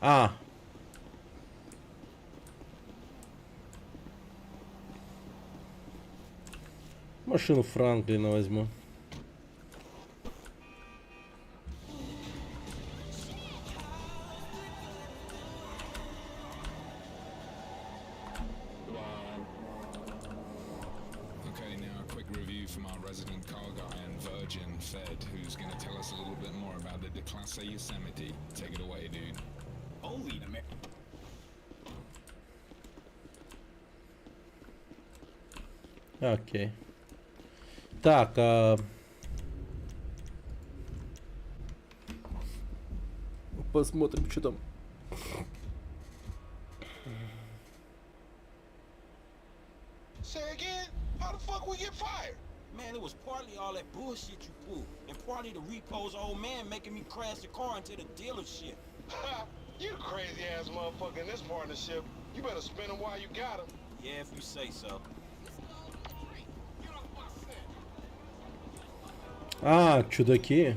А. Машину Франклина возьму. Okay, now a quick review from our resident car guy and Virgin, Fed, who's gonna tell us a little bit more about the Declasse Yosemite. Take it away, dude. Only in America. Окей. Так, а... посмотрим, что там. Say again? How the fuck we get fired? Man, it was partly all that bullshit you pulled, and partly the repo's old man making me crash the car into the dealership. You crazy ass motherfucker in this partnership. You better spend 'em while you got 'em. Yeah, if you say so. А, чудаки.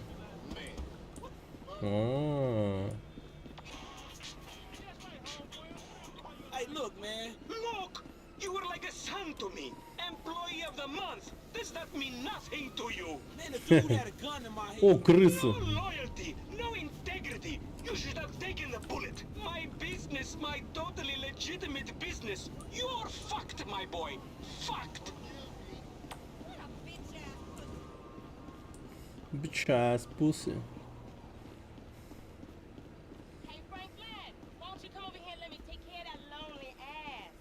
А. Hey, look, man. Look! You were like a son to me. Employee of the month. Does that mean nothing to you? Man, the dude had a gun in my head. О, крысы. No loyalty, no integrity. You should have taken the bullet. My business, my totally legitimate business. You're fucked, my boy. Fucked. Bitch ass pussy. Hey, Franklin, why don't you come over here and let me take care of that lonely ass?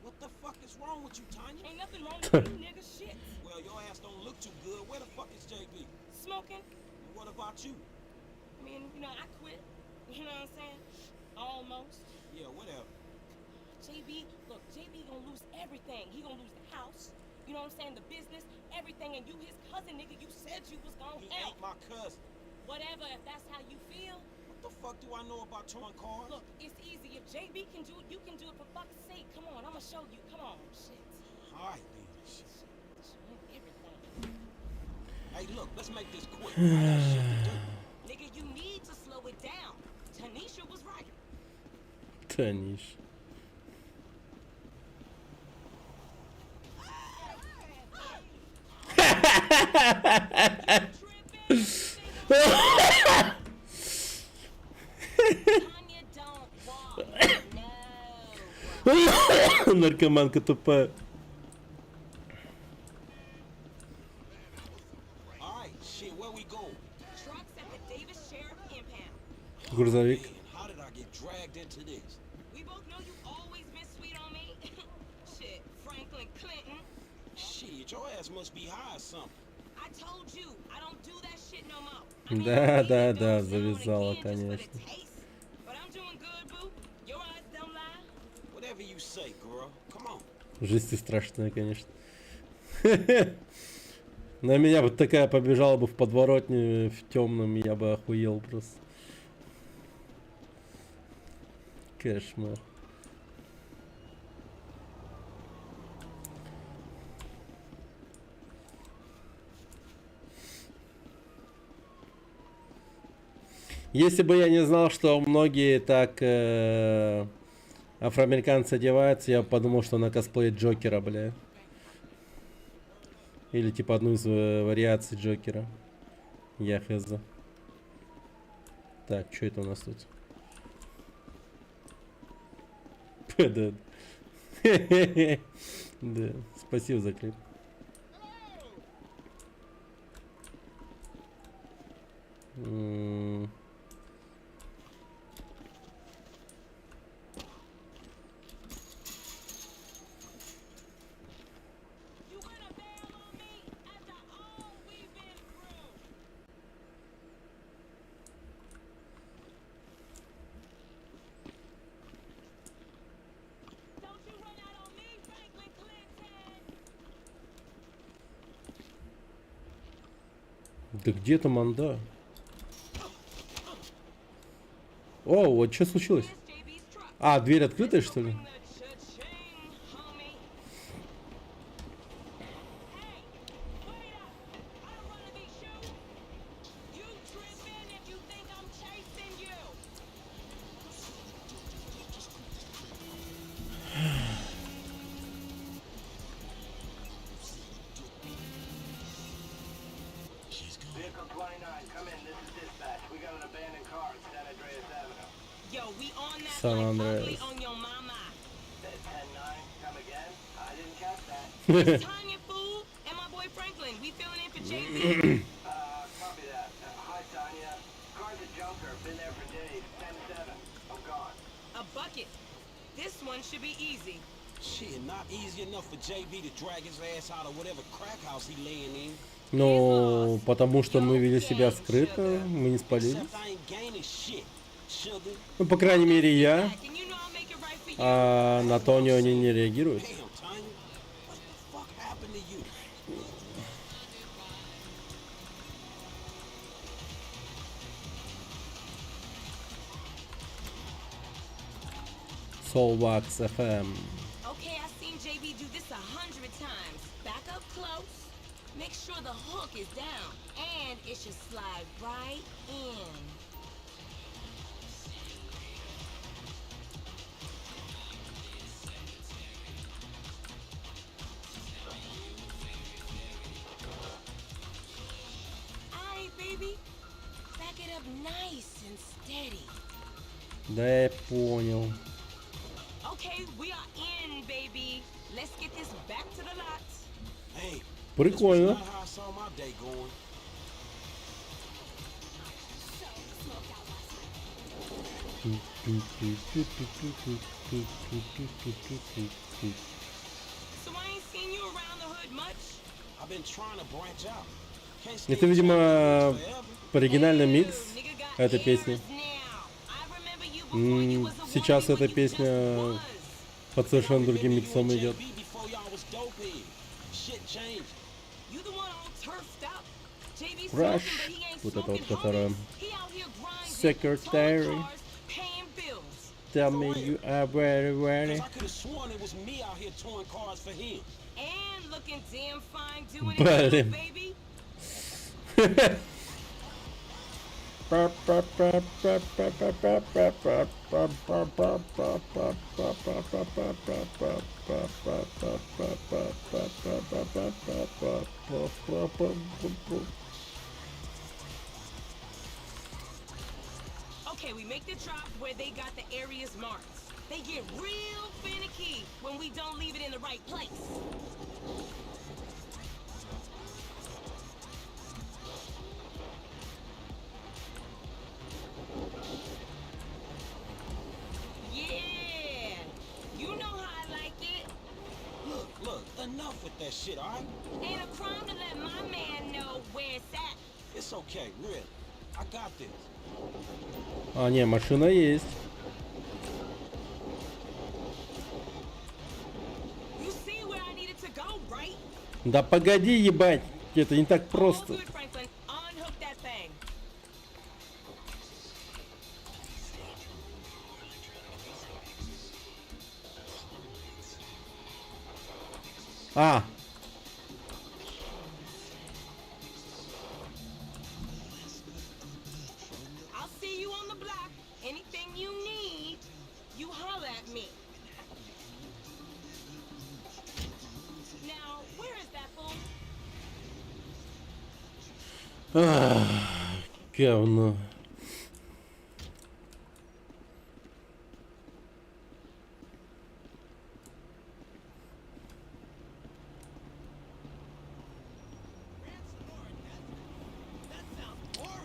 What the fuck is wrong with you, Tanya? Ain't nothing wrong with you, nigga. Shit. Well, your ass don't look too good. Where the fuck is JB? Smoking? And what about you? I mean, you know, I quit. You know what I'm saying? Almost. Yeah, whatever. JB, look, JB gonna lose everything. He gonna lose the house. You know what I'm saying? The business, everything. And you his cousin, nigga. You said you was gonna He help. ain't my cousin. Whatever, if that's how you feel. What the fuck do I know about towing cars? Look, it's easy. If JB can do it, you can do it. For fuck's sake, come on, I'ma show you. Come on, shit. All right, then. Shit. Everything. Hey, look, let's make this quick. I got shit to do. Nigga, you need to slow it down. Tanisha was right. Таниш. Наркоманка тупая. All right, shit, where we go? Trucks at the Davis Sheriff impound. Грузовик. Man, how did I get dragged into this? We both know you always been sweet on me. Shit, Franklin Clinton. Shit, your ass must be high or something. I told you, I don't do that shit no more. I mean, Да, I да, did да, those now and завязала, again just for the конечно. taste, But I'm doing good, boo. Your eyes don't lie. Whatever you say, girl. Come on. Жесть и страшная, конечно. На меня бы такая побежала бы в подворотне в темном, я бы охуел просто. Кошмар. Если бы я не знал, что многие так афроамериканцы одеваются, я бы подумал, что она косплеит Джокера, бля. Или типа одну из вариаций Джокера. Я хз. Так, что это у нас тут? Да. Да, спасибо за клип. You gonna bail on me after all we've been through? Don't Да где там анда? О, вот что случилось? А, дверь открытая, что ли? Vehicle 29, come in. This is dispatch. We got an abandoned car at San Andreas Avenue. Yo, we on that San like Andreas. ugly on your mama. At 10-9, come again? I didn't catch that. It's Tanya fool and my boy Franklin. We filling in for JB. Copy that. Hi, Tanya. Car's a junker. Been there for days. 10-7. I'm gone. A bucket. This one should be easy. Shit, not easy enough for JB to drag his ass out of whatever crack house he laying in. Ну, потому что мы вели себя скрытно, мы не спалились. Except I ain't gaining shit, sugar. Ну, по крайней мере, я. А на Тони они не реагируют. Damn, Tanya. What the fuck happened to you? Soulwax FM. Okay, I've seen JB do this 100 times. Back up close. Make sure the hook is down. And it should slide right in. Alright, baby. Back it up nice and steady. Да я понял. Okay, we are in, baby. Let's get this back to the lot. Hey, Прикольно. not how I saw my day going. So I ain't seen you around the hood much. I've been trying to branch out. Can't stay Это, in видимо, forever. оригинальный микс этой песни. Сейчас эта песня под совершенно другим миксом идет. Before y'all was dope heads. Shit changed. You the one all turfed up. JB Rush, smoking, but he ain't вот это вот, smoking, которая homies. He out here grinding, Secretary. towing cars, paying bills. Tell me you are very ready. Cause I could have sworn it was me out here towing cars for him. And looking damn fine doing it too, Блин. baby. Okay, we make the drop where they got the areas marked. They get real finicky when we don't leave it in the right place. Yeah, you know how I like it. Look, look, enough with that shit, all right? Ain't a crime to let my man know where it's at. It's okay, really. I got this. А, не, машина есть. You see where I needed to go, right? Да погоди, ебать. Это не так просто. Good, Franklin. Unhook that thing. А. I'll see you on the block. Anything you need, you holler at me. Now, where is that fool? Ах, говно.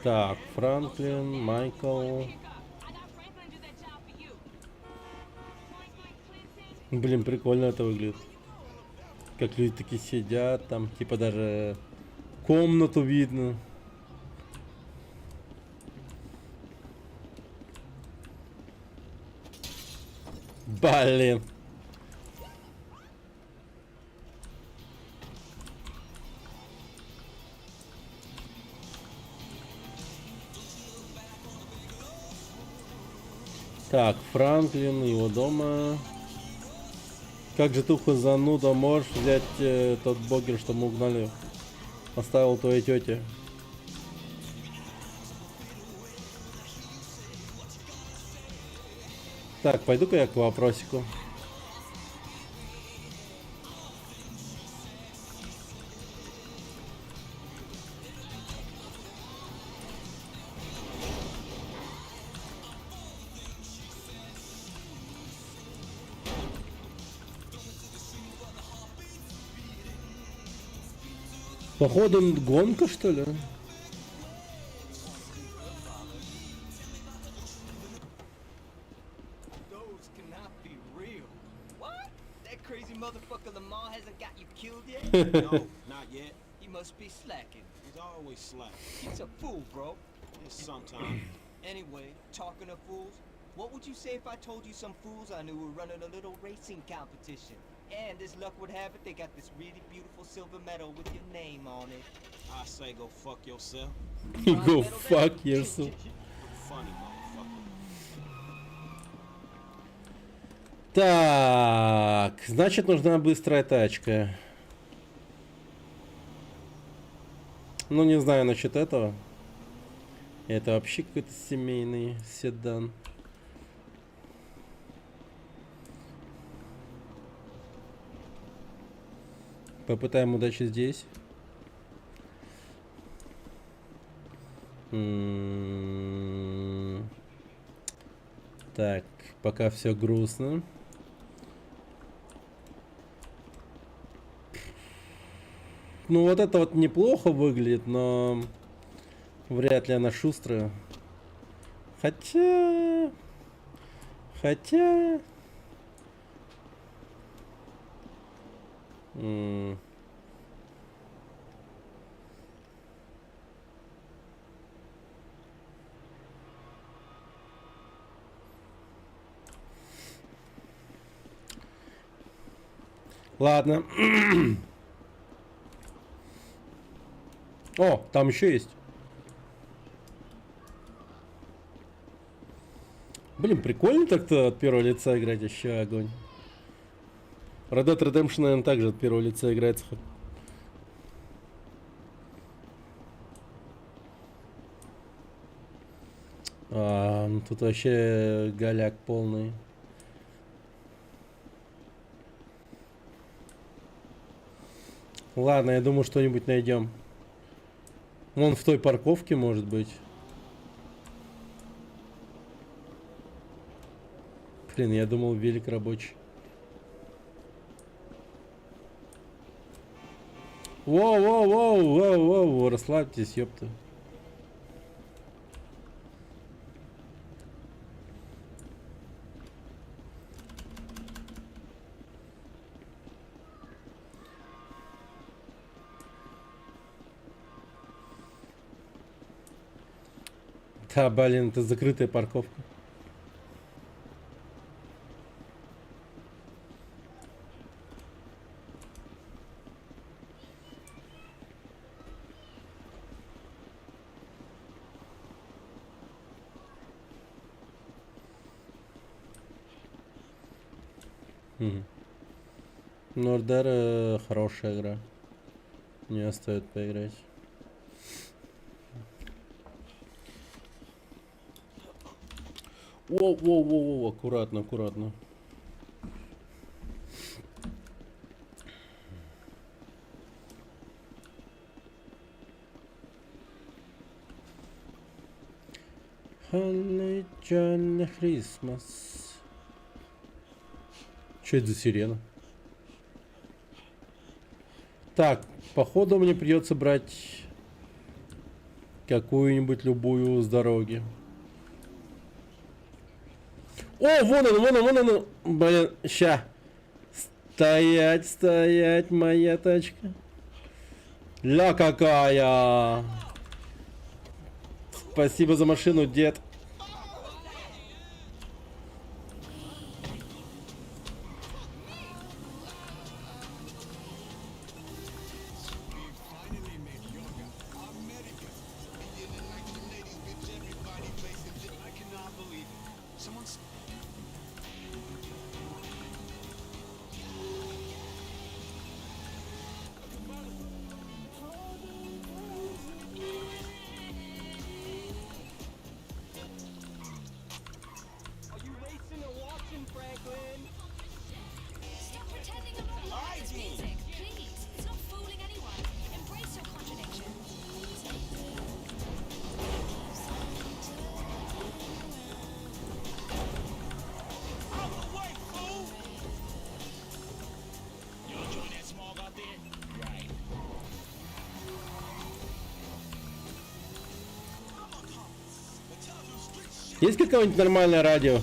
Так, Франклин, Майкл. Блин, прикольно это выглядит. Как люди такие сидят, там типа даже комнату видно. Блин. Так, Франклин, его дома. Как же тухо зануда, можешь взять тот богер, что мы угнали? Оставил твоей тете. Так, пойду-ка я к вопросику. Походу, гонка, что ли? Those cannot be real. What? That crazy motherfucker Lamar hasn't got you killed yet? No, not yet. He must be slacking. He's always slacking. He's a fool, bro. It's sometimes. Anyway, talking of fools, what would you say if I told you some fools I knew were running a little racing competition? And as luck would have it, they got this really beautiful silver medal with your name on it. I say go fuck yourself. Go fuck yourself. Funny motherfucker. Так, значит, нужна быстрая тачка. Ну, не знаю насчет этого. Это вообще какой-то семейный седан. Попытаем удачи здесь. Так, пока все грустно. Ну вот это вот неплохо выглядит, но вряд ли она шустрая. Хотя... Хотя... Ладно. О, там еще есть. Блин, прикольно так-то от первого лица играть, еще огонь. Red Dead Redemption, наверное, также от первого лица играется. Ну тут вообще голяк полный. Ладно, я думаю, что-нибудь найдем. Вон в той парковке, может быть. Блин, я думал, велик рабочий. Воу, воу, воу, воу, воу, расслабьтесь, ёпта. Да, блин, это закрытая парковка. Нордер хорошая игра. Не стоит поиграть. Воу, воу, воу, воу, аккуратно, аккуратно. Holly Jolly Christmas. Чё это за сирена? Так, походу мне придется брать какую-нибудь любую с дороги. О, вон он, вон он, вон он. Блин, ща. Стоять, стоять, моя тачка. Ля какая. Спасибо за машину, дед. Есть какое-нибудь нормальное радио?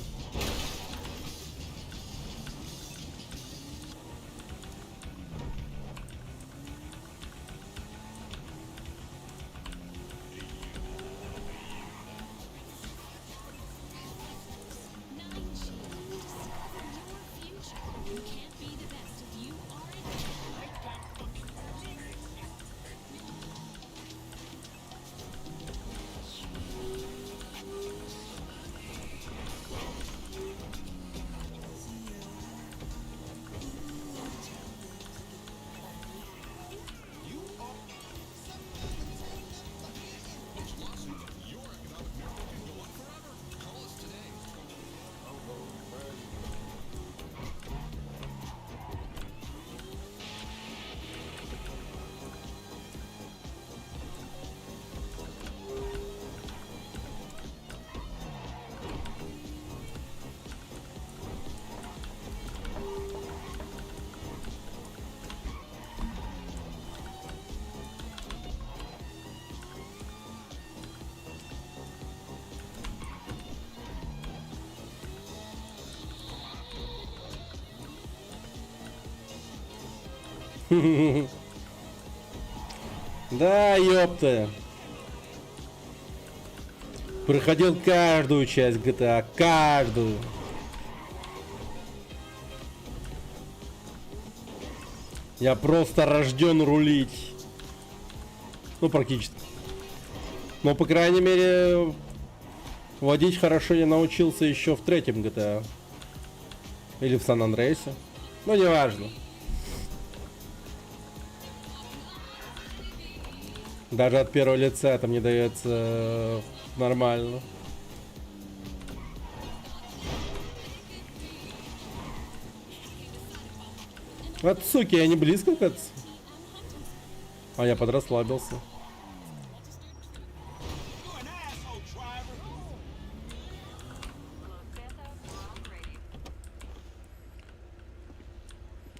Да, ёпта. Проходил каждую часть GTA, каждую. Я просто рожден рулить. Ну, практически. Но, по крайней мере, водить хорошо я научился еще в третьем GTA. Или в Сан-Андресе. Ну, неважно. Даже от первого лица там не дается нормально. Вот суки, я не близко к отцу. А я подрасслабился.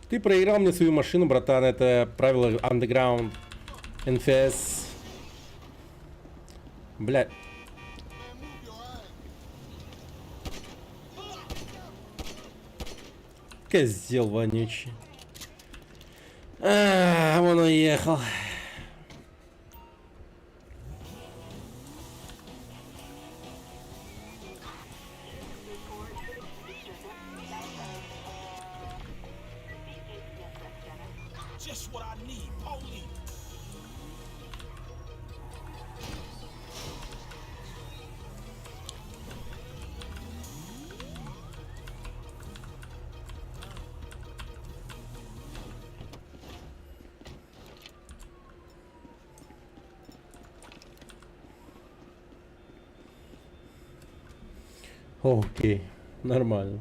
Ты проиграл мне свою машину, братан. Это правило Underground. NFS. Бля. Козел вонючий. А, он уехал. Just what I need, police. Окей, нормально.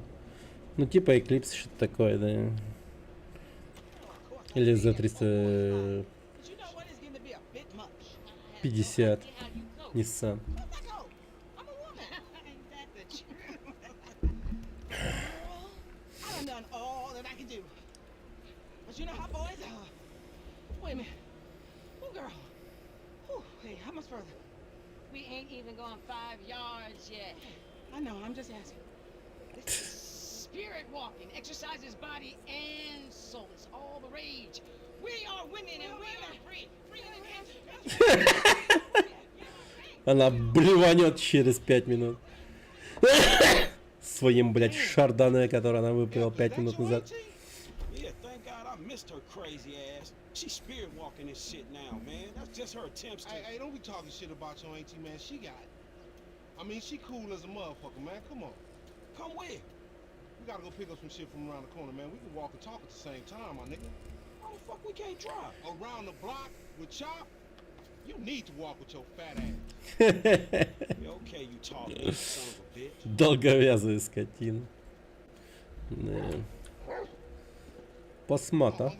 Ну типа Eclipse что-то такое, да. Или за 350 Nissan. I done done all that I can do. But you know how boys are. Wait a minute. Oh, girl. Oh, hey, how much further? We ain't even gone 5 yards yet. I know, I'm just asking. This is spirit walking, exercises body and soul. It's all the rage. We are women and we are free. Free in the Она блеванет через 5 минут. Своим, блядь, шардоне, который она выпила 5 минут назад. Yeah, thank God I missed her crazy ass. She's spirit walking this shit now, man. That's just her attempts to. Hey, hey, don't be talking shit about your auntie, man. She got it. I mean, she cool as a motherfucker, man. Come on. Come where? We gotta go pick up some shit from around the corner, man. We can walk and talk at the same time, my nigga. Why the fuck we can't drive? Around the block with Chop? You need to walk with your fat ass. Yeah, okay, you tall son of a bitch. Долговязая скотина. Да. Посмата.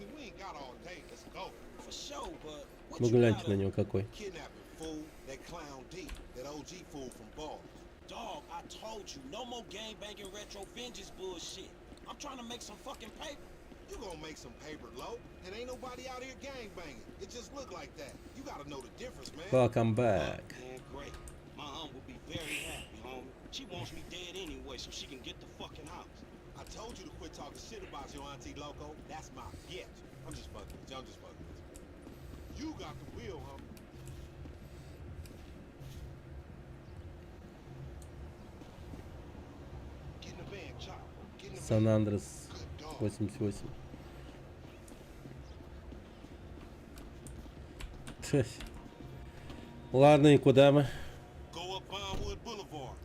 For sure, but what Ну you гляньте got на него какой. Kidnapping, fool. That clown D. That OG fool from Ball. Dog, I told you, no more gang banging retro vengeance bullshit. I'm trying to make some fucking paper. You gonna make some paper, low. And ain't nobody out here gang banging. It just look like that. You gotta know the difference, man. Welcome back. Man, great. My My aunt will be very happy, homie. She wants me dead anyway so she can get the fucking house. I told you to quit talking shit about your auntie Loco. That's my bitch. I'm just fucking with you. I'm just fucking with you. You got the wheel, homie. Get in the van, Chop. Get in the Сан Андрес 88. Тьф. Ладно, и куда мы? Go up Vinewood Boulevard.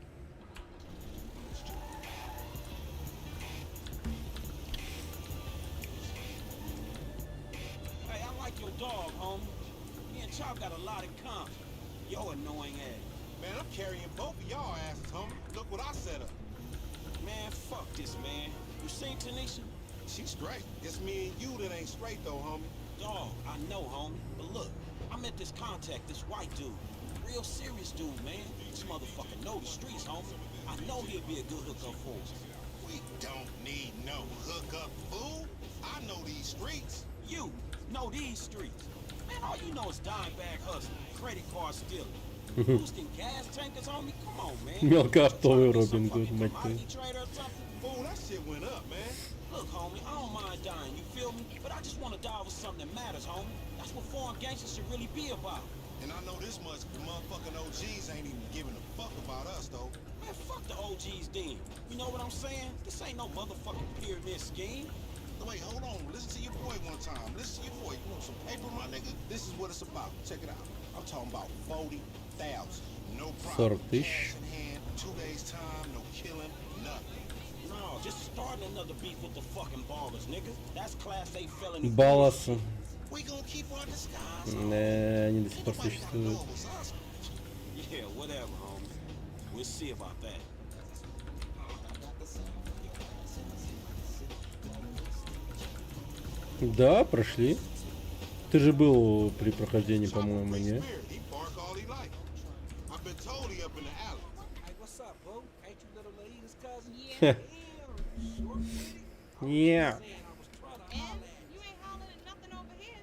Hey, I like your dog, homie. Me and Chop got a lot in common. Your annoying ass. Man, I'm carrying both of y'all asses, homie. Look what I set up. Man, fuck this, man. You seen Tanisha? She straight. It's me and you that ain't straight though, homie. Dog, I know, homie. But look, I met this contact, this white dude. Real serious dude, man. This motherfucker know the streets, homie. I know he'll be a good hookup for us. We don't need no hookup, fool. I know these streets. You know these streets. Man, all you know is dime bag hustling, credit card stealing. Boosting gas tankers, homie? Come on, man. Мелкооптовый Робин Гуд, мать твою. Commodity trader or something? Fool, that shit went up, man. Look, homie, I don't mind dying, you feel me? But I just want to die with something that matters, homie. That's what foreign gangsters should really be about. And I know this much, the motherfucking OGs ain't even giving a fuck about us, though. Man, fuck the OGs then. You know what I'm saying? This ain't no motherfucking pyramid scheme. Wait, hold on. Listen to your boy one time. Listen to your boy. You want some paper, my nigga? This is what it's about. Check it out. I'm talking about 40,000. No problem. 40 тысяч. Cash in hand, 2 days time, no killing, nothing. No, just starting another beef with the fucking Ballas, nigga. That's class A felony. Балласы. We gonna keep our disguise. Не, они до сих пор существуют. Yeah, whatever, homie. We'll see about that. Да, прошли. Ты же был при прохождении, по-моему, не? He bark all he like. I've been told he up in the alley. Hey, what's up, boo? Ain't you little Laida's cousin? Yeah. Не. You ain't hollering at nothing over here.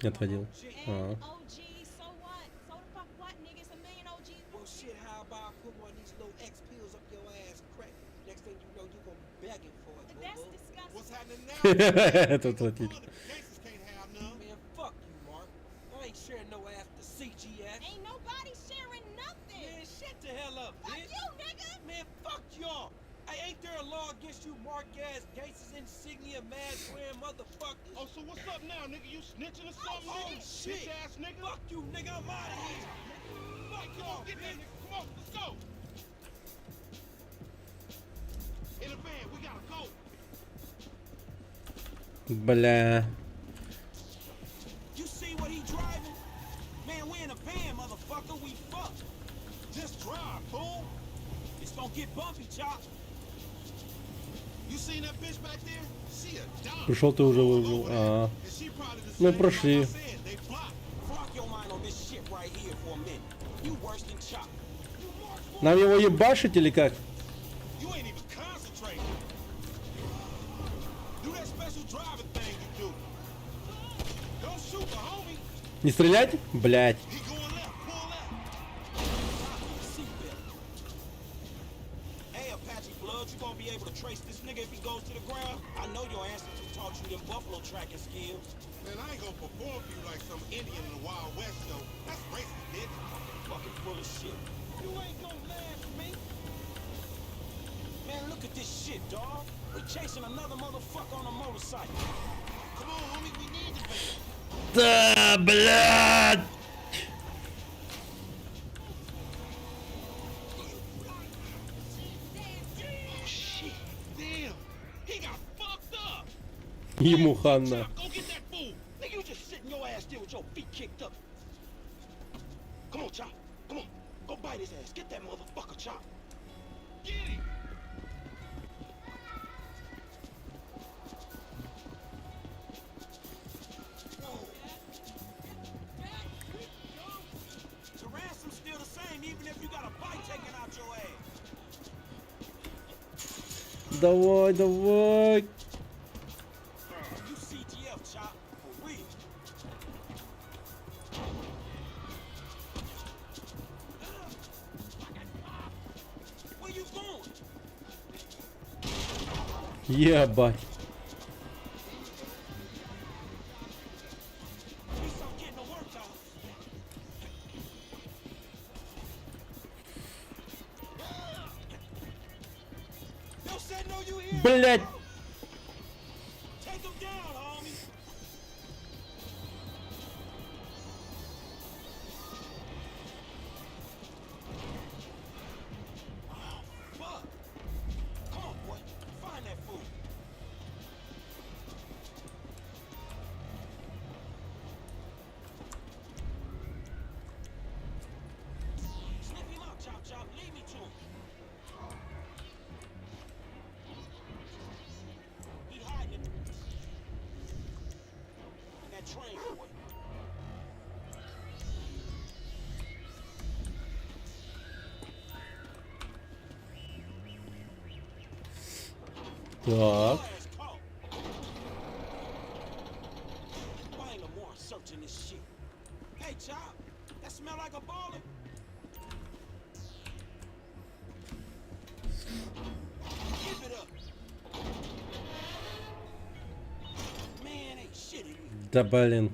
Не отводил. А. OG, so what? So the fuck what, nigga? It's a million OGs. Well, shit, how about I put one of these little X pills up your ass crack? Next thing you know, you gonna be begging for it, boo. That's disgusting. What's happening now? Это отвратительно. Man, fuck you, Mark. I ain't sharing no ass to CGF. Ain't nobody sharing nothing. Man, shut the hell up, Fuck bitch. you, nigga. Man, fuck y'all. Hey, ain't there a law against you mark ass gangsters, insignia, mask wearing motherfuckers? Oh, so what's up now, nigga? You snitching or something, Oh, nigga? shit. Bitch ass nigga. Fuck you, nigga. I'm out of here. Fuck Come y'all, on, get that bitch. nigga. Come on, let's go. In the van, we gotta go. Бля. You see what he driving? Man, we in a van, motherfucker. We fucked. Just drive, fool. It's gonna get bumpy, Chop. You seen that bitch back there? She a dime. Пришел ты уже выиграл. А. Ну, прошли. They blocked. Fuck your mind on this shit right here for a minute. You worse than Chop. Нам его ебашить или как? You ain't even concentrating. Do that special driving thing you do. Don't shoot the homie. Не стрелять? Блять. He going left, pull left. Seatbelt. Hey, Apache Blood, you gonna be able to trace this nigga if he goes to the ground? I know your ancestors taught you them buffalo tracking skills. Man, I ain't gonna perform for you like some Indian in the Wild West, though. That's racist, bitch. Fucking full of shit. You ain't gonna last me. Man, look at this shit, dog. We chasing another motherfucker on a motorcycle. Come on, homie, we need the van. Да, блядь! Shit. Damn. He got fucked up. Ему хана. Go get that fool. Nigga, you just sitting your ass there with your feet kicked up. Come on, Chop. Come on. Go bite his ass. Get that motherfucker, Chop. Get him. The ransom's still the same, even if you got a bite taken out your ass. Давай, давай. You CGF, Chop. For real. Ебать. Блять. Так. Да блин.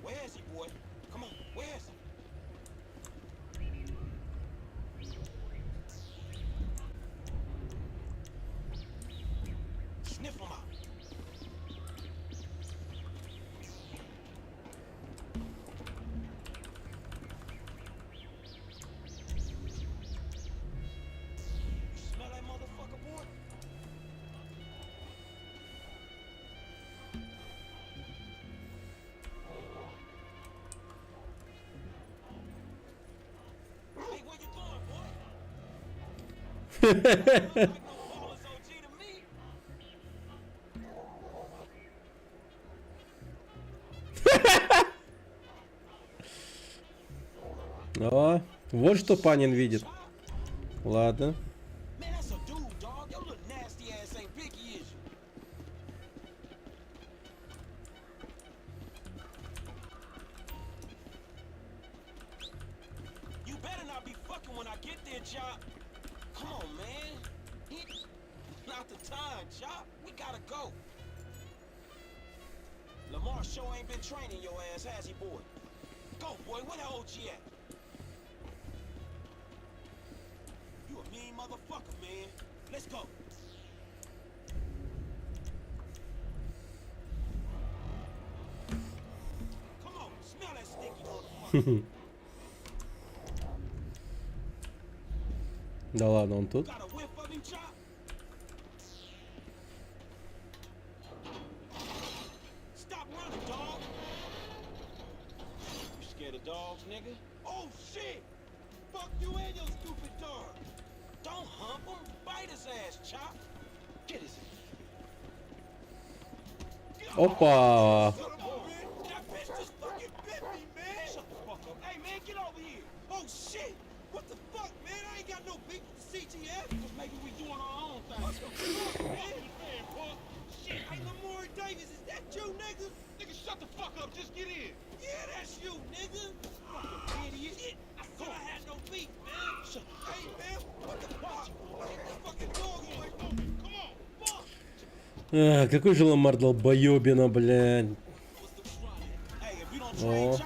О, вот что Панин видит. Ладно. Да ладно, он тут. Опа! Какой же Ламар долбоебина, блядь. О.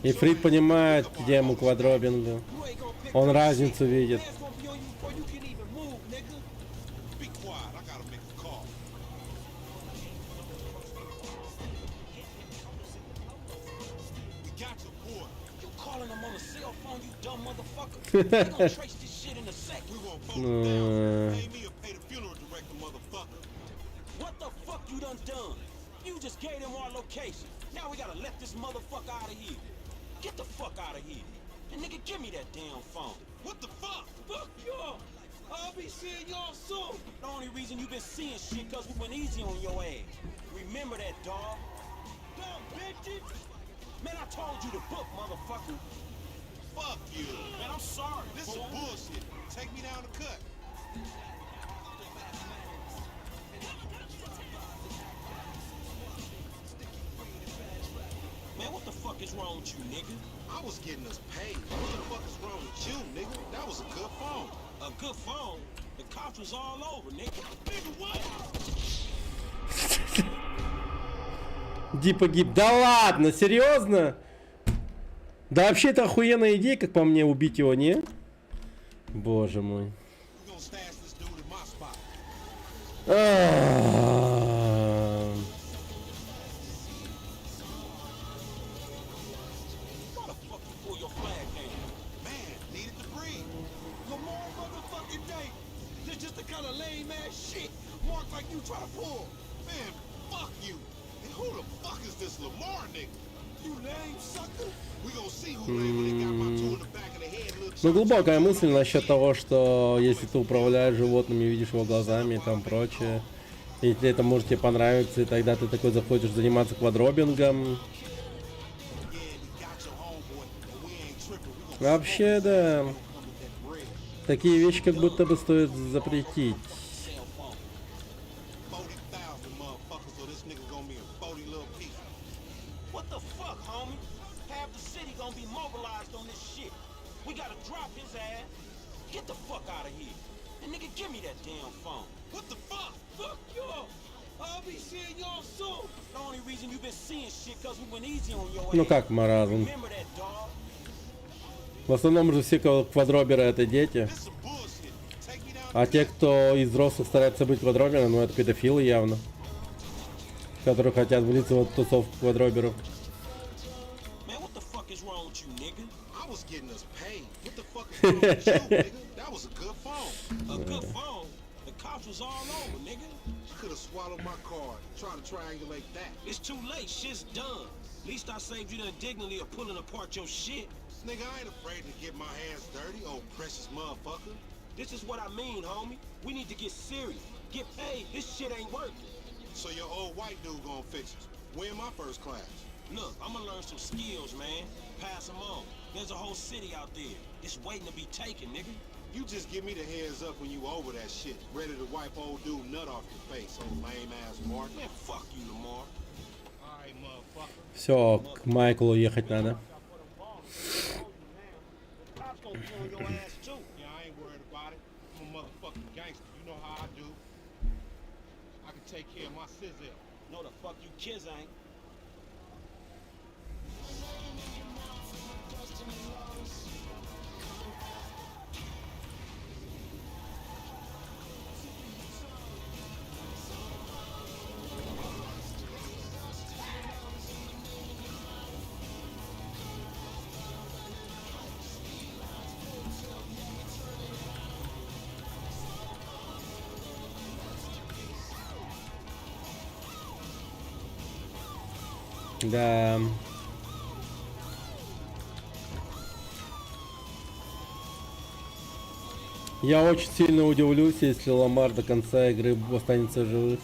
И Фрид понимает, где ему квадробин, да. Он разницу видит. Get the fuck out of here. And nigga, give me that damn phone. What the fuck? Fuck y'all. I'll be seeing y'all soon. The only reason you been seeing shit cause we went easy on your ass. Remember that, dog. Dumb bitches. Man, I told you to book, motherfucker. Fuck you. Man, I'm sorry. This is fool. bullshit. Take me down the cut. Man, what the fuck is wrong with you, nigga? I was getting us paid. What the fuck is wrong with you, nigga? That was a good phone. A good phone? The cops was all over, nigga. Nigga, what? Ди погиб. Да ладно, серьезно? Да вообще это охуенная идея, как по мне, убить его, не? Боже мой. We gonna stash this dude in my spot. А. Why the fuck you pull your flag down? Man, needed to breathe. Lamar motherfucking Day. This just the kind of lame ass shit Mark like you try to pull. Man, fuck you. And who the fuck is this Lamar nigga? You lame sucker. We gonna see who lame when they got my two in the back of the head, little Ну, глубокая мысль насчет того, что если ты управляешь животными, видишь его глазами и там прочее, и тебе это может тебе понравиться, и тогда ты такой захочешь заниматься квадробингом. Вообще, да. Такие вещи как будто бы стоит запретить. 40,000 motherfuckers, or this nigga gonna be in 40 little pieces. What the fuck, homie? Half the city gonna be mobilized on this shit. We gotta drop his ass. Get the fuck out of here. And nigga, give me that damn phone. What the fuck? Fuck y'all. I'll be seeing y'all soon. The only reason you been seeing shit cause we went easy on your Ну ass. как маразм. Remember that, dog. В основном же все квадроберы это дети. А те, кто из взрослых старается быть квадроберами, ну это педофилы явно. Которые хотят влиться в эту тусовку квадроберов. Man, what the fuck is wrong with you, nigga? I was getting us paid. What the fuck is wrong with you, nigga? That was a good phone. A good phone? The cops was all over, nigga. Could have swallowed my card. Try to triangulate that. It's too late. Shit's done. Least I saved you the indignity of pulling apart your shit. Nigga, I ain't afraid to get my hands dirty, old precious motherfucker. This is what I mean, homie. We need to get serious. Get paid. This shit ain't working. So your old white dude gonna fix us. We in my first class. Look, I'ma learn some skills, man. Pass them on. There's a whole city out there. It's waiting to be taken, nigga. You just give me the heads up when you over that shit, ready to wipe old dude nut off your face, old lame ass Mark. Man, fuck you, Lamar. All right, motherfucker. Все, к Майклу ехать надо. Cops gonna be on your ass too. Yeah, I ain't worried about it. I'm a motherfucking gangster. You know how I do. I can take care of my sizzle. No, the fuck you kids ain't. Да. Я очень сильно удивлюсь, если Ламар до конца игры останется живых.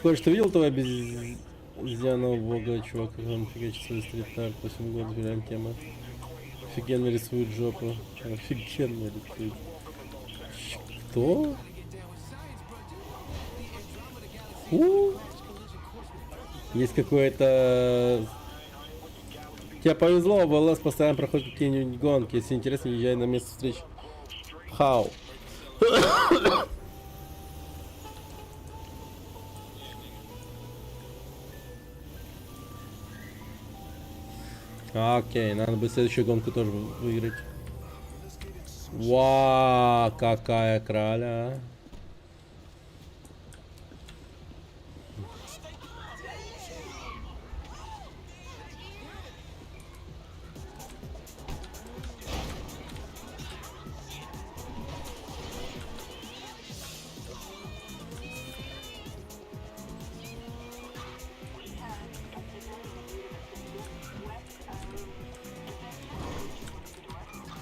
Коль, что видел того обезьяного бога, чувак, как он фигачит свой стрит-арт, 8 год, прям тема. Офигенно рисует жопу. Офигенно рисует. Что? Ху? Есть какое-то... Тебе повезло, в ЛС постоянно проходят какие-нибудь гонки. Если интересно, езжай на место встречи. Хау. Окей, надо бы следующую гонку тоже выиграть. Вау, какая краля.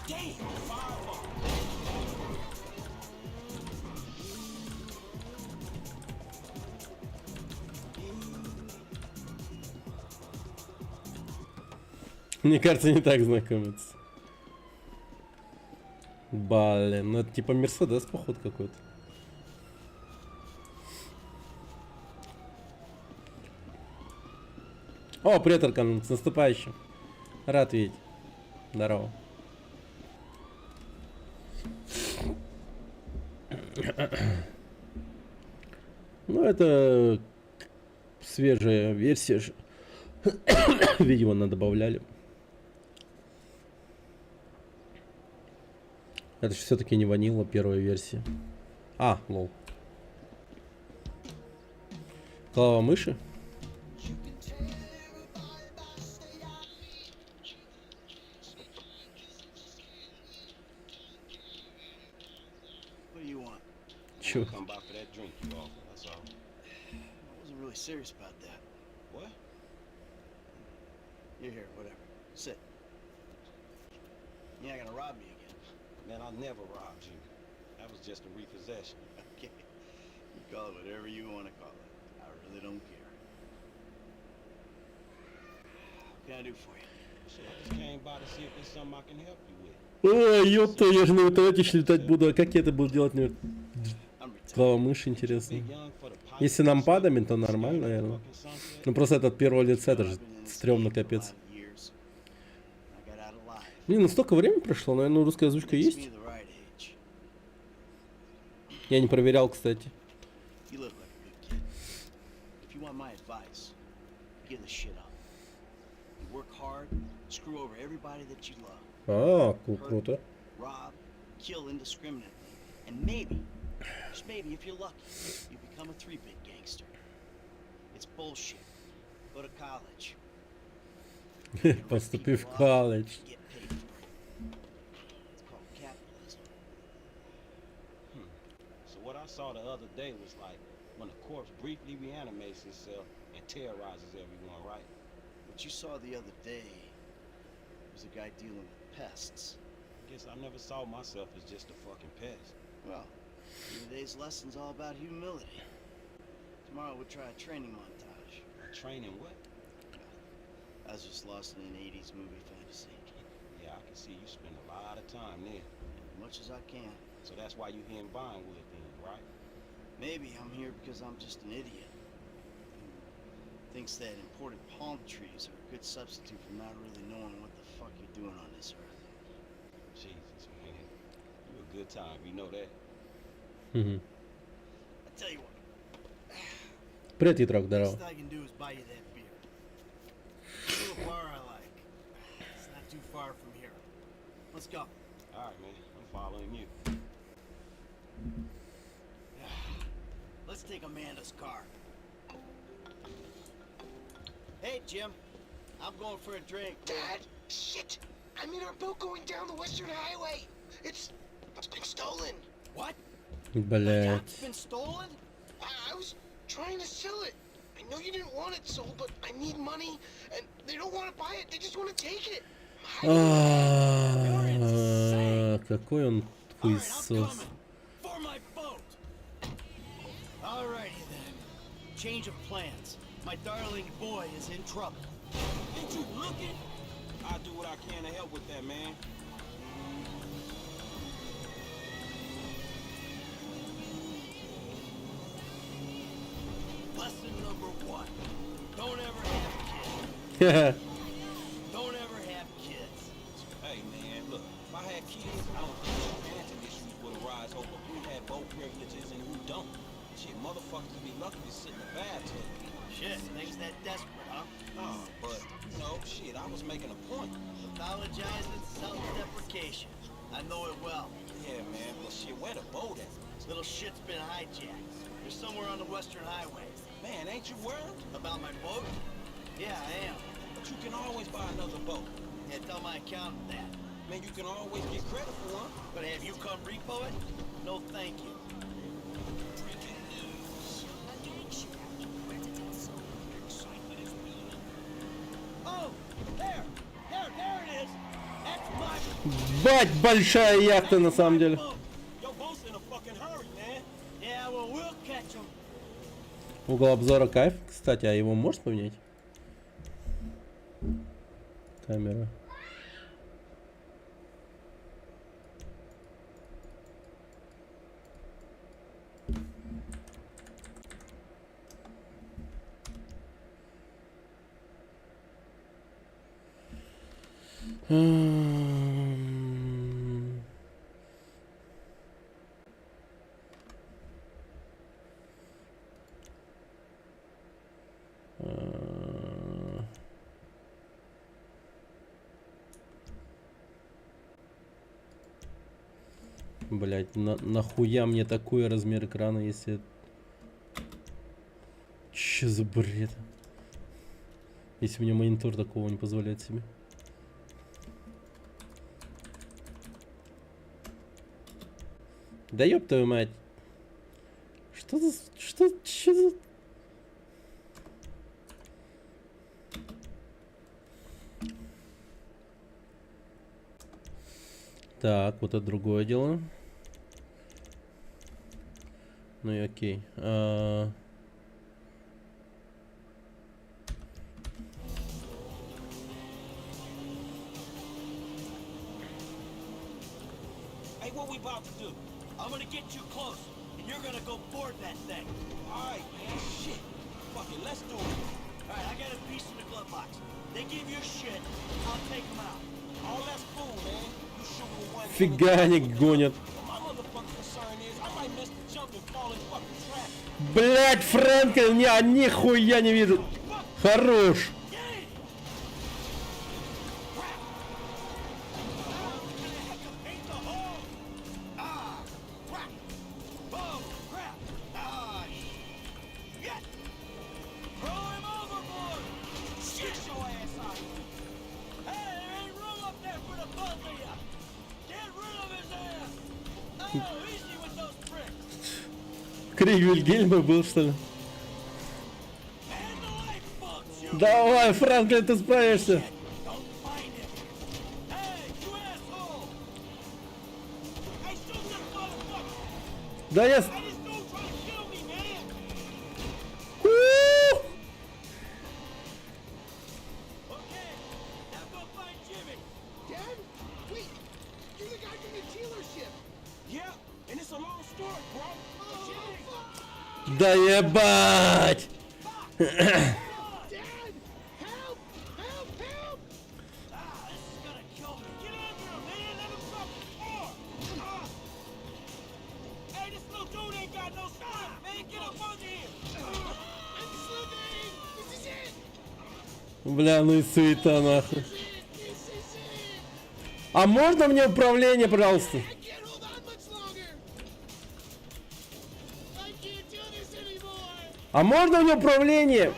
Damn, five up. Мне кажется, не так знакомиться. Блин, ну это типа Мерседес, поход какой-то. О, привет, Аркан, с наступающим. Рад видеть. Здорово. Ну, это свежая версия же. Видимо, добавляли. Это же все-таки не vanilla первая версия. А, lol. Клава мыши? What do you want? Чё? Come by for that drink you offered, that's all. I wasn't really serious about that. What? You're here, whatever. Sit. You're not gonna rob me again. Man, I never robbed you. That was just a repossession. Okay. You call it whatever you want to call it. I really don't care. What can I do for you? Shit, I just came by to see if there's something I can help you with. Ой, ёпта, я же на вертолете еще летать буду. А как я это буду делать? На Клава мыши, интересно. Если нампадами, то нормально, наверное. Ну просто это от первого лица, это же стрёмно, капец. Блин, ну столько времени прошло, наверное, русская озвучка есть? Я не проверял, кстати. You look like a good kid. If you want my advice, give the shit up. You work hard, screw over everybody that you love. А, круто. Rob, kill indiscriminately, and maybe, just maybe, if you're lucky, you become a three-bit gangster. It's bullshit. Go to college. Поступи в колледж. Get paid for it. It's called capitalism. So what I saw the other day was like when a corpse briefly reanimates itself and terrorizes everyone, right? What you saw the other day was a guy dealing with pests. Guess I never saw myself as just a fucking pest. Well, today's lesson's all about humility. Tomorrow we'll try a training montage. A training what? I was just lost in an 80s movie fantasy. Yeah, I can see you spend a lot of time there. As much as I can. So that's why you here in Vinewood then, right? Maybe I'm here because I'm just an idiot. Who thinks that imported palm trees are a good substitute for not really knowing what the fuck you're doing on this earth. Jesus, man. You a good time, you know that. Мгм. I tell you what, Привет, Ятрок, здорово. best I can do is buy you that beer. There's a little bar I like. It's not too far from here. Let's go. All right, man. I'm following you. Let's take Amanda's car. Hey, Jim. I'm going for a drink. Dad, shit! I'm in our boat going down the Western Highway. It's been stolen. What? Блять. It's been stolen? I was trying to sell it. I know you didn't want it sold, but I need money, and they don't want to buy it. They just want to take it. А, какой он хуесос. For my boat. Alrighty then. Change of plans. My darling boy is in trouble. Ain't you looking? I'll do what I can to help with that, man. Lesson number one. Don't ever have kids. Don't ever have kids. Hey, man, look. If I had kids, I don't think the parenting issues would arise over who had boat privileges and who don't. Shit, motherfuckers would be lucky to sit in the bathtub. Shit, things that desperate, huh? Nah, but, you know, shit, I was making a point. Pathologizing self-deprecation. I know it well. Yeah, man, but shit, where the boat at? Little shit's been hijacked. They're somewhere on the Western Highway. Man, ain't you worried? About my boat? Yeah, I am. But you can always buy another boat. Yeah, tell my accountant that. Man, you can always get credit for one. But have you come repo it? No, thank you. A gang shootout in Puerta del Sol. Oh, there! There, there it is! That's my Бать, большая яхта на самом деле. Your boat's in a fucking hurry, man. Yeah, well, we'll catch 'em. Угол обзора кайф. Кстати, а его можешь поменять? Камера. Блять, нахуя мне такой размер экрана, если... Че за бред? Если у меня монитор такого не позволяет себе. Да ёб твою мать. Что за... Что... Что за... Так, вот это другое дело. Ну и окей. Hey, what we about to do? I'm gonna get you close, and you're gonna go board that thing. All right, man. Shit. Fuck it, let's do it. All right, I got a piece in the glove box. They give you shit, I'll take them out. All that's cool, man. You shoot with one Фига они гонят. My motherfucking concern is I might miss the jump and fall in fucking traffic. Блять, Фрэнклин, я нихуя не вижу. Хорош. Крик Вильгельма был, что ли? Давай, Франклин, ты справишься. Да я... У! Dad? Wait, you're the guy from the dealership. Yeah, and it's a long story, bro. Да ебать! Hey, this little dude ain't got no strength, man. Get up under here. I'm slipping. This is it. Бля, ну и суета нахуй. А можно мне управление, пожалуйста? А можно мне управление?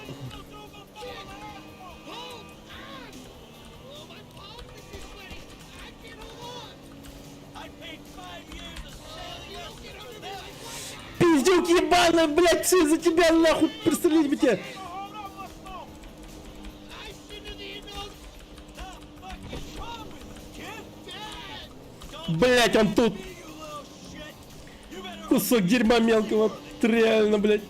Пиздюк ебаный, блядь, все из-за тебя нахуй пристрелить бы тебя. Блять, он тут. Кусок дерьма мелкого. Реально, блядь.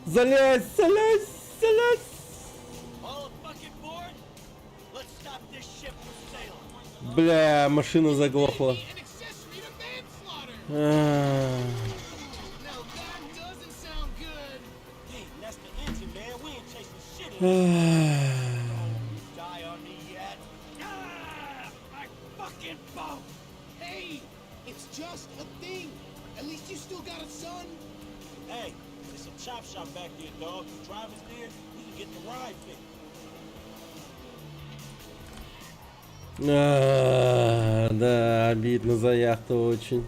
Залезь, залезь, залезь. Бля, машина заглохла. А. Hey, that's the engine, man. We ain't chasing shit. А. Die on me yet? Ah, my fucking boat! Hey, it's just a thing. At least you still got a son. Hey, there's a chop shop back there, dog. You drive us there, we can get the ride fixed. А, да, обидно за яхту очень.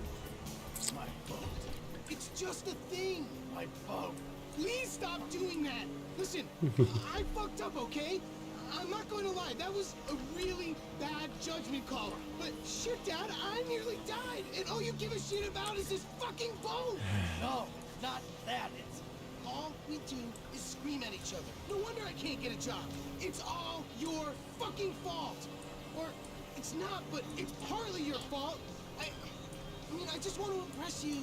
It's just a thing. My boat. Please stop doing that. Listen, I fucked up, okay? I'm not going to lie. That was a really bad judgment call. But shit, Dad, I nearly died, and all you give a shit about is this fucking boat. No, not that. All we do is scream at each other. No wonder I can't get a job. It's all your fucking fault. Or it's not, but it's partly your fault. I I mean, I just want to impress you.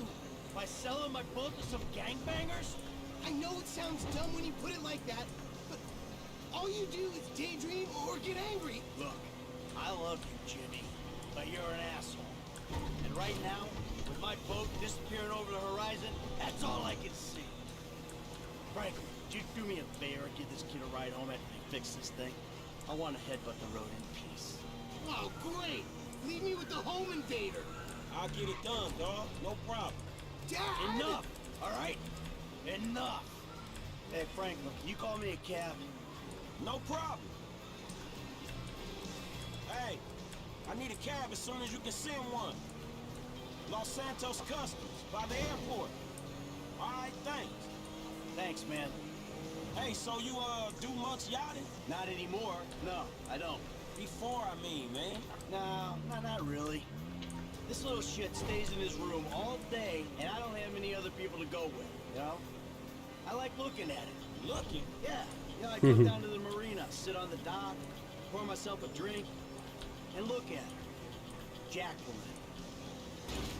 By selling my boat to some gangbangers? I know it sounds dumb when you put it like that, but all you do is daydream or get angry. Look, I love you, Jimmy, but you're an asshole. And right now, with my boat disappearing over the horizon, that's all I can see. Franklin, would you do me a favor and give this kid a ride home after they fix this thing? I want to headbutt the road in peace. Oh, great. Leave me with the home invader. I'll get it done, dog. No problem. Dad! Enough, all right? Enough. Hey, Franklin, can you call me a cab? No problem. Hey, I need a cab as soon as you can send one. Los Santos Customs, by the airport. All right, thanks. Thanks, man. Hey, so you, do much yachting? Not anymore. No, I don't. Before, I mean, man. No, no, not really. This little shit stays in his room all day, and I don't have many other people to go with, you know? I like looking at it. Looking? Yeah. You know, I go down to the marina, sit on the dock, pour myself a drink, and look at her. Jacqueline.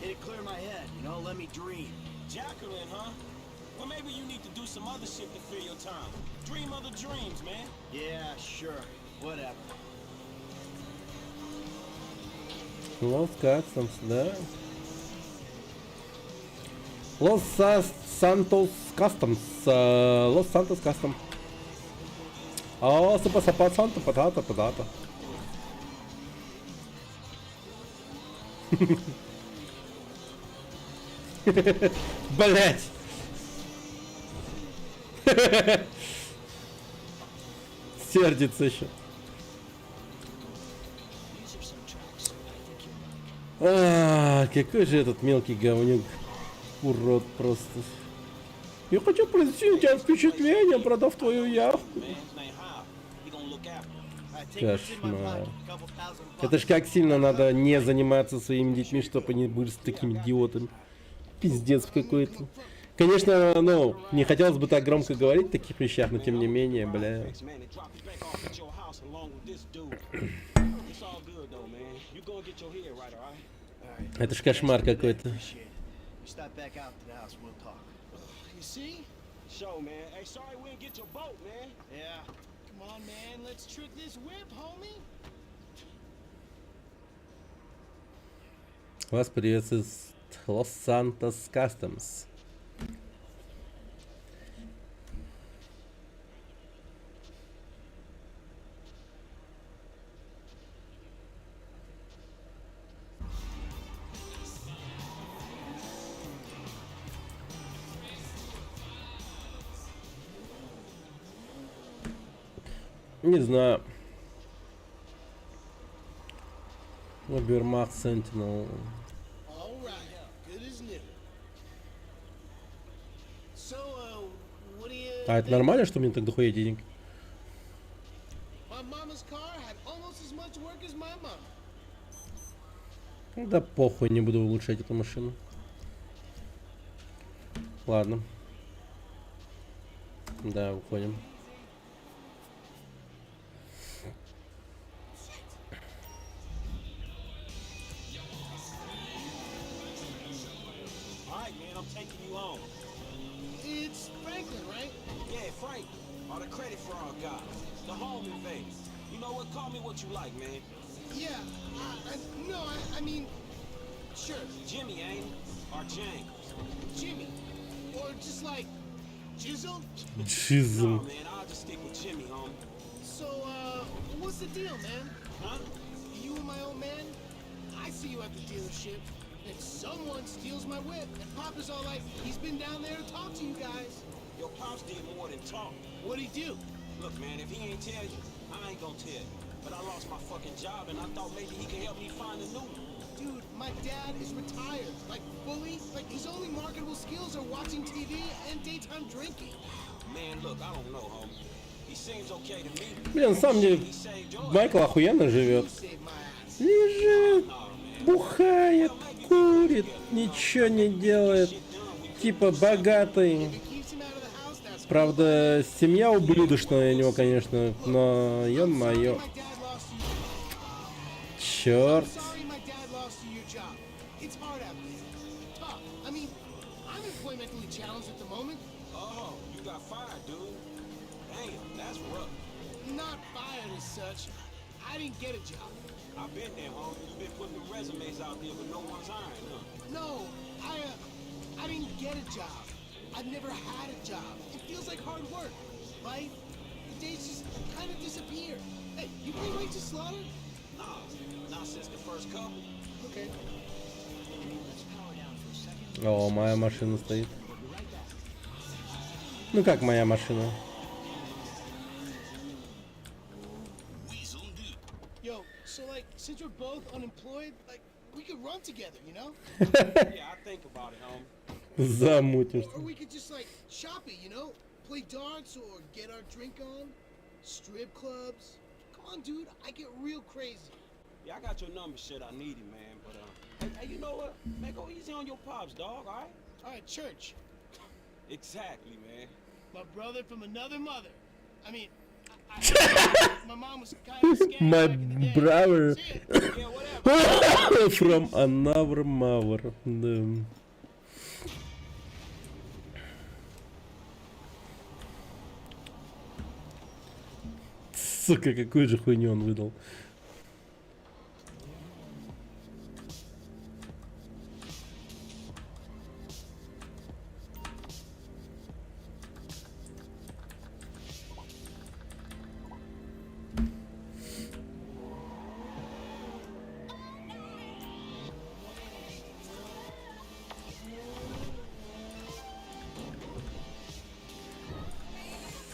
It'd clear my head, you know, let me dream. Jacqueline, huh? Well, maybe you need to do some other shit to fill your time. Dream other dreams, man. Yeah, sure. Whatever. Los Customs, да? Los Santos Customs. Los Santos Custom. О, сапа сапа санта патата патата. Блять! Сердится еще. А, какой же этот мелкий говнюк. Урод просто. Я хочу произвести на тебя впечатление, продав твою яхту. Кошмар. Это ж как сильно надо не заниматься своими детьми, чтобы они были с такими идиотами. Пиздец какой-то. Конечно, ну, не хотелось бы так громко говорить о таких вещах, но тем не менее, бля. Это ж кошмар какой-то. Stop back out to the house, we'll talk. You see? Show, man. Hey, sorry we didn't get your boat, man. Yeah. Come on, man. Let's trick this whip, homie. Вас приветствует Los Santos Customs. Не знаю. Обермах Sentinel. All right. Good as new. So, what do you А это think? нормально, что мне так дохуя денег? My mama's car had almost as much work as my mama. Ну Да похуй, не буду улучшать эту машину. Ладно. Да, уходим. All right, man, I'm taking you home. It's Franklin, right? Yeah, Franklin. Or the credit fraud guy. The home invader. You know what? Call me what you like, man. Yeah. No, I mean, sure. Jimmy, ain't it? Or James. Jimmy. Or just like, Jizzle? Джизл. Nah, man, I'll just stick with Jimmy, homie. So, what's the deal, man? Huh? You and my old man? I see you at the dealership, and someone steals my whip, and Papa's all like, he's been down there to talk to you guys. Your pops did more than talk. What'd he do? Look, man, if he ain't tell you, I ain't gonna tell you. But I lost my fucking job, and I thought maybe he could help me find a new one. Dude, my dad is retired. Like, fully. Like, his only marketable skills are watching TV and daytime drinking. Man, look, I don't know, homie. He seems okay to me. Блин, сам мне Майкл охуенно живет. Лежит, бухает, курит, ничего не делает. Типа богатый. If it keeps him out of the house, Правда, семья ублюдочная у него, конечно, но ё-моё. Черт. Sorry my dad lost you your job. It's hard out there. Tough. I mean, I'm employmentally challenged at the moment. Oh, you got fired, dude. Damn, that's rough. Not fired as such. I didn't get a job. I've been there, homie. You've been putting the resumes out there, but no one's hiring, huh? No, I didn't get a job. I've never had a job. It feels like hard work. Life, the days just kind of disappear. Hey, you play Righteous Slaughter? Nah, not since the first couple. Okay. О, моя машина стоит. Ну как моя машина? Yo, so like, since we're both unemployed, like, we could run together, you know? Yeah, I think about it, homie. Замутишь. Or we could just like shop it, you know? Play darts or get our drink on. Strip clubs. Come on, dude, I get real crazy. Yeah, I got your number, shit. I need it, man. But hey, you know what? Man, go easy on your pops, dog. All right? All right, church. Exactly, man. My brother from another mother. I mean, my mom was kind of scary My back in the day. brother See ya. from another mother. Да. Сука, какую же хуйню он выдал.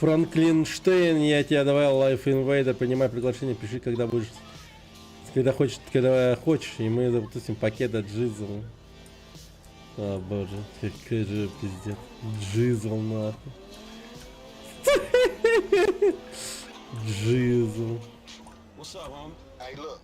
Франклинштейн, я тебе давал Life Invader, принимай приглашение, пиши, когда будешь, когда хочешь, когда хочешь, и мы запустим пакет от Джизла. О боже, какой же пиздец. Джизл нахуй. Джизл. What's up, homie? Hey, look.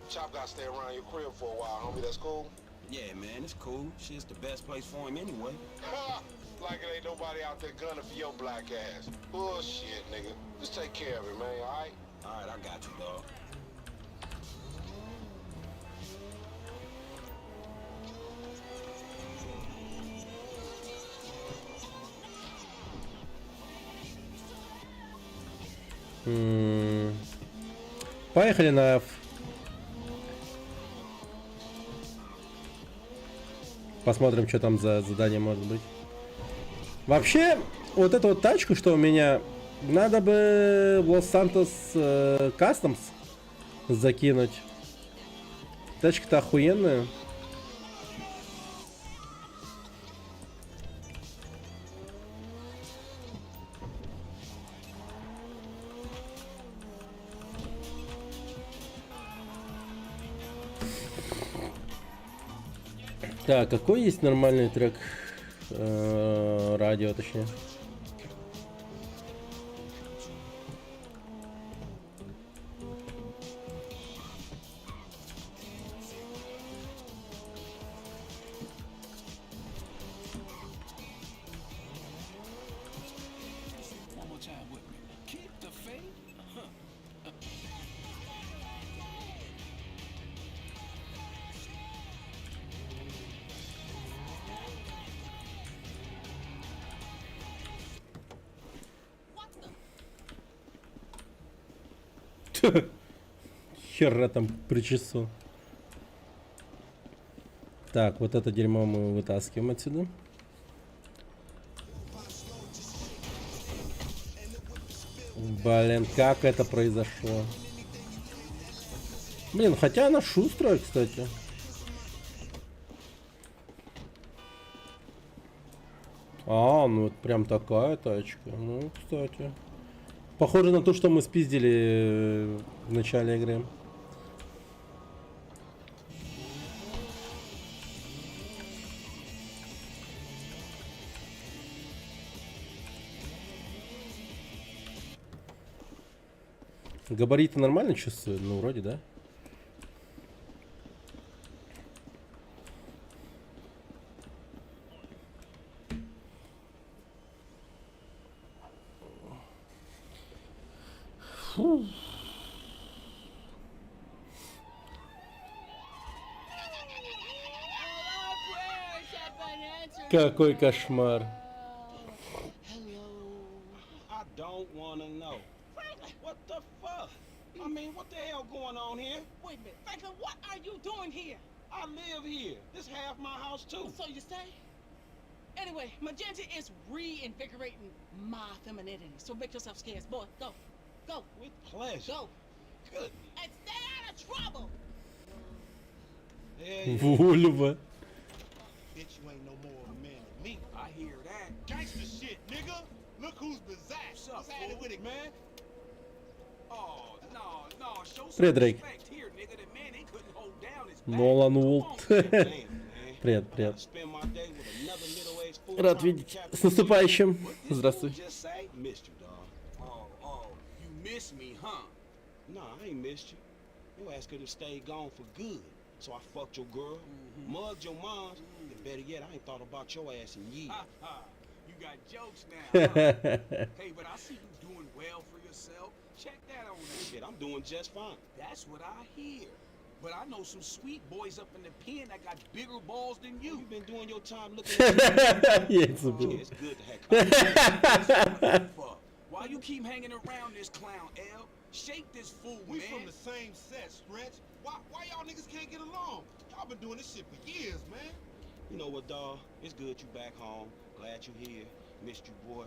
Chop gotta stay around your crib for a while, homie. That's cool? Yeah, man, it's cool. Shit's the best place for him anyway. Ha! Like it ain't nobody out there gunning for your black ass. Bullshit, nigga. Just take care of it, man, all right? All right, I got you, dog. Поехали на F. Посмотрим, что там за задание может быть. Вообще, вот эту вот тачку, что у меня, надо бы в Лос-Сантос Customs закинуть. Тачка-то охуенная. Так, какой есть нормальный трек? Радио, точнее. One more time with me. Keep the faith. Huh. Хера там причесу. Так, вот это дерьмо мы вытаскиваем отсюда. Блин, как это произошло? Блин, хотя она шустрая, кстати. А, ну вот прям такая тачка. Ну, кстати. Похоже на то, что мы спиздили в начале игры. Габариты нормально чувствую? Ну, вроде, да. Какой кошмар. I don't wanna know. Franklin! What the fuck? I mean, what the hell going on here? Wait a minute. Franklin, what are you doing here? I live here. This half my house too. So you say? Anyway, magenta is reinvigorating my femininity. So make yourself scarce, boy. Go. Go. With pleasure. Go. Good. And stay out of trouble. Вольво. Bitch, you ain't no more of a man than me. I hear that. Gangsta shit, nigga. Look who's bizarre. What's up, What's happening fool? with it, man? Oh, no, no. Show some Привет, Дрейк. respect here, nigga. The man, they couldn't hold down his back. Нолан Come Уолт. on, man. Damn, man. Привет, привет. Spend my day with another middle-aged fool Рад trying to видеть. capture С наступающим. What this fool Здравствуй. just say? Missed you, dog. Oh, oh, you miss me, huh? Nah, I ain't missed you. Your ass could have stayed gone for good. So I fucked your girl, mugged your moms, and better yet, I ain't thought about your ass in years. Ha ha. You got jokes now, huh? Hey, but I see you doing well for yourself. Check that on out. Shit, I'm doing just fine. That's what I hear. But I know some sweet boys up in the pen that got bigger balls than you. You been doing your time looking at Я это забыл. Yeah, it's good to have company. Fuck. Why you keep hanging around this clown, L? Shake this fool, We man. from the same set, Stretch. Why, why y'all niggas can't get along? Y'all been doing this shit for years, man. You know what, dawg? It's good you back home. Glad you here. Missed you, boy.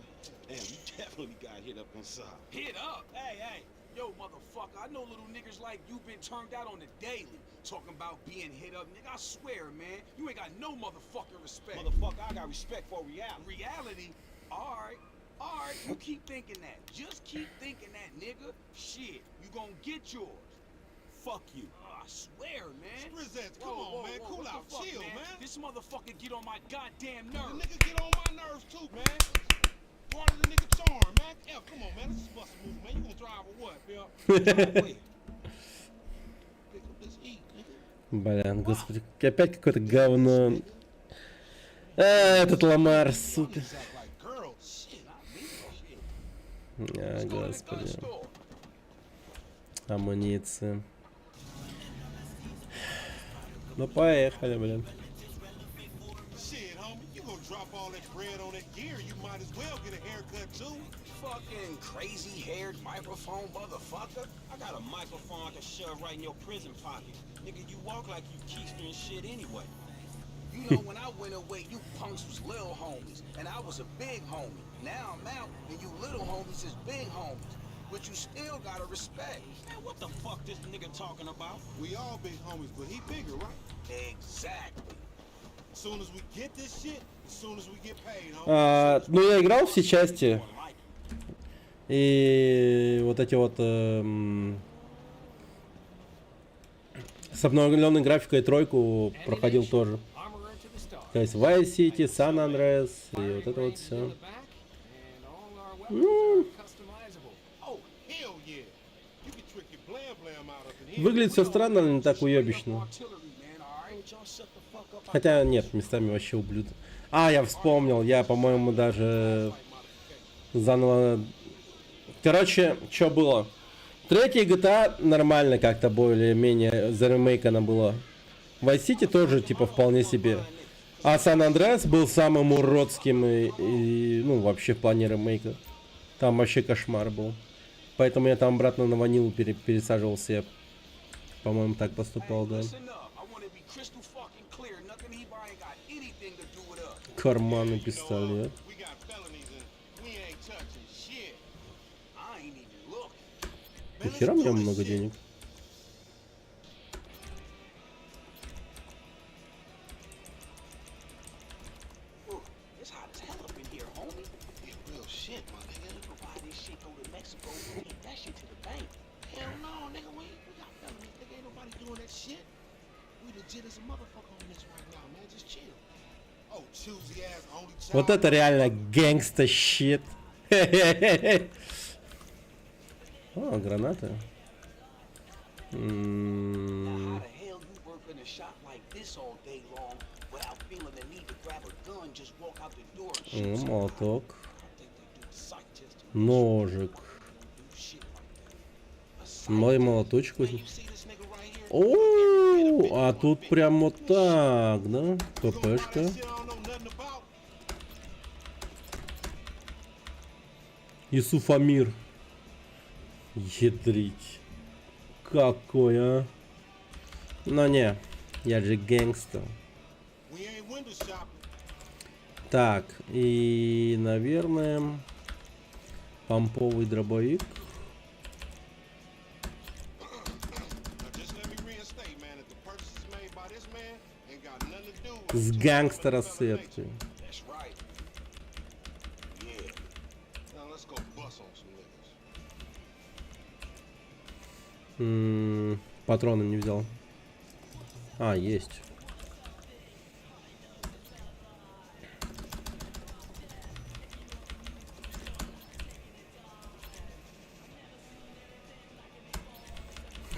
Damn, you definitely got hit up inside. Hit up. Hey, hey. Yo, motherfucker, I know little niggas like you been turned out on the daily. Talking about being hit up, nigga. I swear, man, you ain't got no motherfucking respect. Motherfucker, I got respect for reality. Reality? Alright. Alright, you keep thinking that. Just keep thinking that, nigga. Shit, you gonna get yours. Fuck you. Oh, I swear, man. Sprizzettes, come Whoa, on, whoa, man. whoa, Cool what the out. fuck, Chill, man. This motherfucker get on my goddamn The nerves. nigga get on my nerves too, man. Part of the nigga charm, man. F, come on, man. Let's just bust a move, man. You gonna drive or what, Bill? Wait. Pick up this heat, nigga. Блин, господи, опять какое-то говно. А, этот Ламар, сука. Niggas act like girls. Shit. А, Let's go to the gun господи. store. Амуниция. Ну поехали, блин. Shit, homie. You gonna drop all that bread on that gear, you might as well get a haircut too. Fucking crazy haired microphone motherfucker. I got a microphone I can shove right in your prison pocket. Nigga, you walk like you keister and shit anyway. You know, when I went away, you punks was little homies, and I was a big homie. Now I'm out, and you little homies is big homies. But you still gotta respect. Man, what the fuck this nigga talking about? We all big homies, but he bigger, right? Exactly. As soon as we get this shit, as soon as we get paid, homie. А, ну, я играл все части. И вот эти вот с обновленной графикой тройку проходил тоже. То есть Vice City, San Andreas и вот это вот все. Ну, Oh, hell yeah. You can trick your blam blam out up in here. выглядит все странно, но не так уебищно. Хотя нет, местами вообще ублюдок. А, я вспомнил, я, по-моему, даже заново... Короче, что было? Третья GTA нормально как-то более-менее за ремейк она была. Vice City тоже, типа, вполне себе. А San Andreas был самым уродским и, ну, вообще в плане ремейка. Там вообще кошмар был. Поэтому я там обратно на ванилу пересаживался. Я, по-моему, так поступал, да. Listen up. I wanna be crystal fucking clear. Nothing he buy ain't got anything to do with us. Карманный пистолет. We got felonies and we ain't touching shit. I ain't even looking. Нахера у меня много денег? Ooh, it's hot as hell up in here, homie. Yeah, real shit, my nigga. We could buy this shit, go to Mexico, and take that shit to the bank. Hell no, nigga. We ain't, we got felonies, nigga. Ain't nobody doing that shit. We legit as a motherfucker on this right now, man. Just chill. Oh, choosy ass only child. Вот это реально gangsta shit. О, гранаты. How the hell you work in a shop like this all day long without feeling the need to grab a gun, just walk out the door and shoot О, somebody? молоток. Ножик. Мой молоточек возьми. О, а тут прям вот так, да? ППшка. Юсуф Амир. Ядрить. Какой, а? Но не, я же gangsta. Так, и, наверное, помповый дробовик. С gangsta расцветкой. Патроны не взял. А, есть.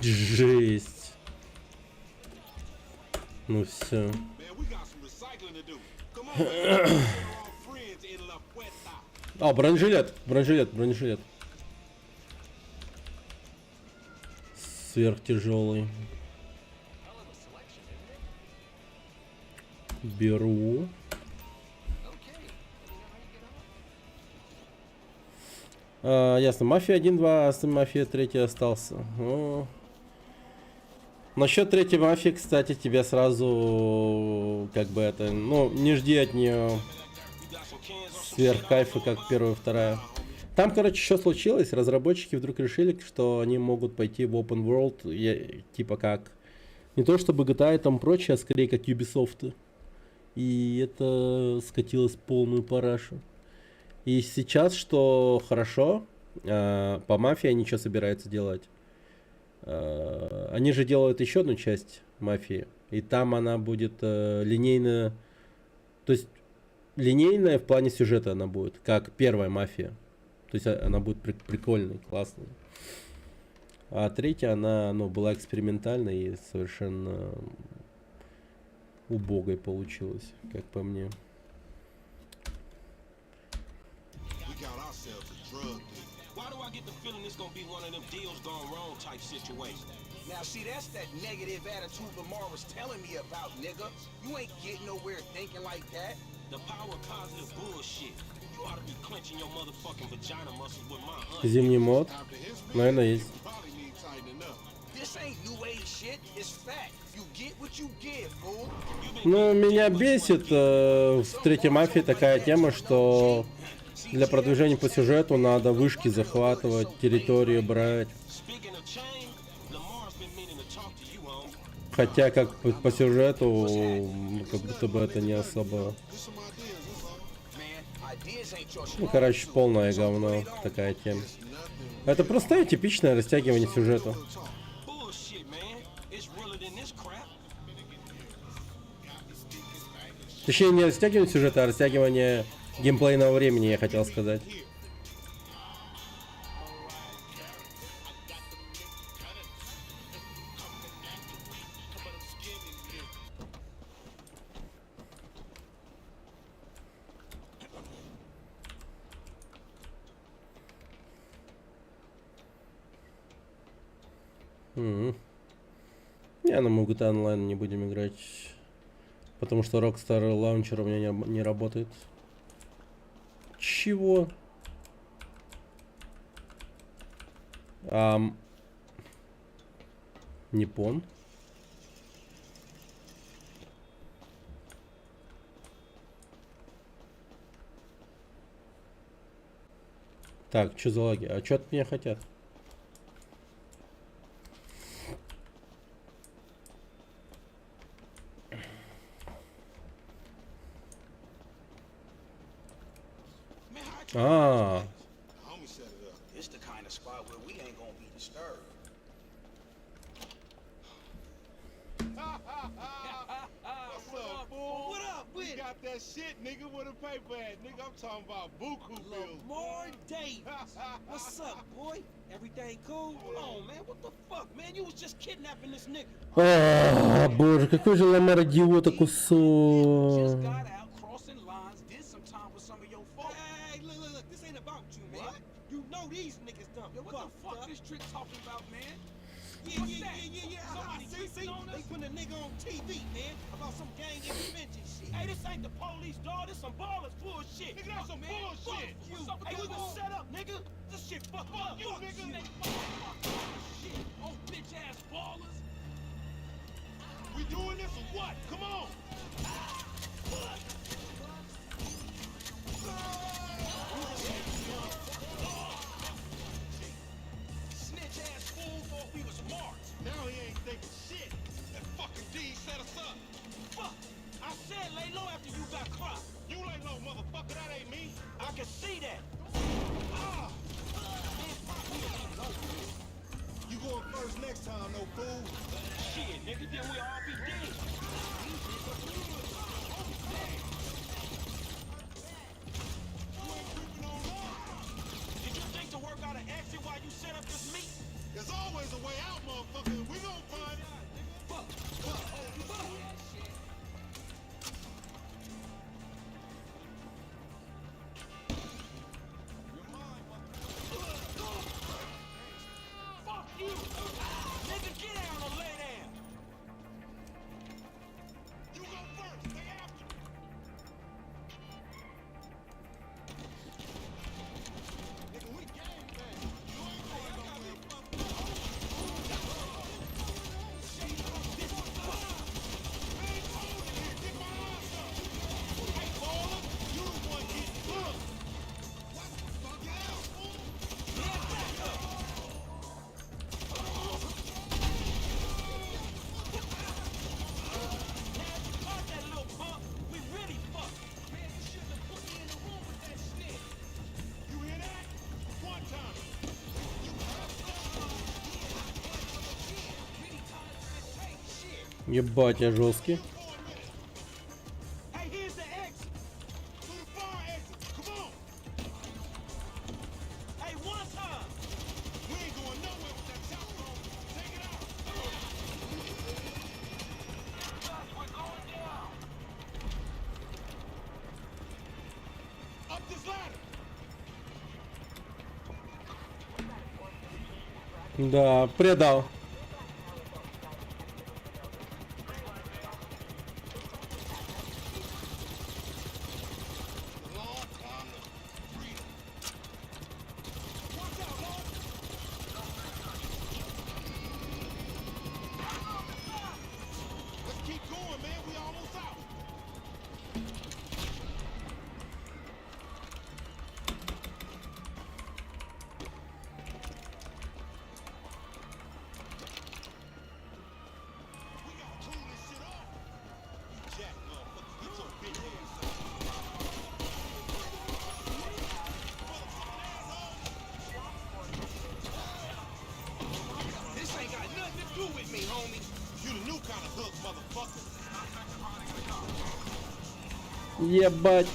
Жесть. Ну все. А, бронежилет, бронежилет, бронежилет. Сверхтяжелый. Беру. А, ясно. Мафия 1, 2, а Мафия 3 остался. О. Насчет третьей мафии, кстати, тебе сразу как бы это, ну, не жди от нее сверх кайфа, как первая, вторая. Там, короче, что случилось? Разработчики вдруг решили, что они могут пойти в open world, я, типа как, не то чтобы GTA и там прочее, а скорее как Ubisoft. И это скатилось в полную парашу. И сейчас, что хорошо, по мафии они что собираются делать? Они же делают еще одну часть мафии, и там она будет линейная, то есть линейная в плане сюжета она будет, как первая мафия. То есть она будет прикольной, классной. А третья, она, ну, была экспериментальной и совершенно убогой получилась, как по мне. Now see, that's that negative attitude Lamar was telling me about, nigga. You ain't getting nowhere thinking like that. The power of positive bullshit. You ought to be clenching your motherfucking vagina muscles with my aunt. Зимний мод? Наверное, есть. This ain't new age shit, it's fact. You get what you give, fool. Ну, меня бесит в третьей мафии такая тема, что для продвижения по сюжету надо вышки захватывать, территорию брать. Хотя как по сюжету, как будто бы это не особо... Ну, короче, полное говно такая тема. Это простое типичное растягивание сюжета. Точнее, не растягивание сюжета, а растягивание геймплейного времени, я хотел сказать. Не, ну мы в GTA Online не будем играть, потому что Rockstar Launcher у меня не работает. Чего? Не пон. Так, чё за лаги? А чё от меня хотят? А. It's the kind of spot where we ain't gonna be disturbed. What's up, fool? What up with You got that shit, nigga, with a paper at, nigga. I'm talking about buku bills. Lamar Davis. What's up, boy? Everything cool? Hold on, man. What the fuck, man? You was just kidnapping this nigga. А, боже, какой же Ламар идиота кусок. Hey, look, look, look. This ain't about you, man. You know these niggas done. Yo, what the fuck this trick talking about, man? Yeah, yeah, yeah, yeah, yeah. Somebody see, see? They putting a nigga on TV, man, about some gang intervention shit. Hey, this ain't the police, dog. This some Ballas bullshit. Nigga, that's some man. bullshit. Fuck you. Hey, we was set up, nigga. This shit fucked up. you, Fuck nigga. you. Fuck, fuck, shit. Oh, bitch ass Ballas. We doing this or what? Come on. Snitch ass fool thought we was marked. Now he ain't thinking shit. That fucking D set us up. Fuck. I said lay low after you got cropped. You lay low, motherfucker. That ain't me. I can see that. Ah! You going first next time, no fool. Shit, nigga, then we all be dead. Did you think to work out an exit while you set up this meet? There's always a way out, motherfucker. We gonna find it. Fuck. Fuck. Fuck. Fuck you! Nigga, get down or lay down! You go first. They after. Nigga, we gang bang. You ain't going nowhere. Man, hold it here. Get my ass up. Hey, Balla, you the one getting booked. What the fuck out, fool? Man, back up! Now if you caught that little punk, we really fucked. Man, you shouldn't have put me in the room with that snitch. You hear that? One time. Ебать, я жесткий. Hey, here's the exit. Through the fire exit. Come on. Hey, one time. We ain't going nowhere with that chopper on. Take it out. We're going down. Up this ladder. Да, предал. The long climb to freedom. Watch out, Long. Let's keep going, man. We almost out. We gotta cool this shit off. You jack motherfucker, get your bitch ass up. This ain't got nothing to do with me, homie. You the new kind of hook, motherfucker. Ебать.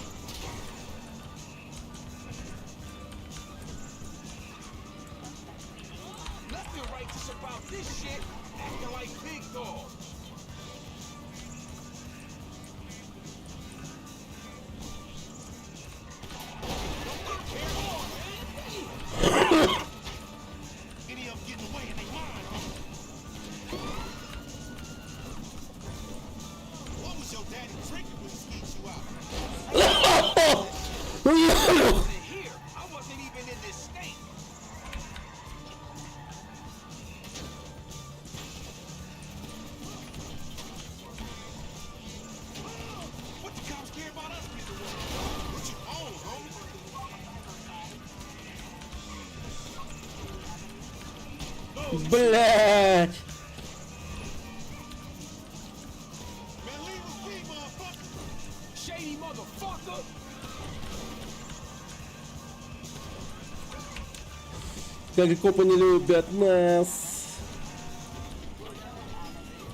Nothing righteous about this shit. Acting like big dogs. Any of them getting away in they mind, huh? What was your daddy drinking when he skeet you out? I wasn't here. I wasn't even in this state. What the cops care about us getting away? What you own, homie? Блять. Man, leave us be, motherfucker. Shady motherfucker. Как же копы не любят нас.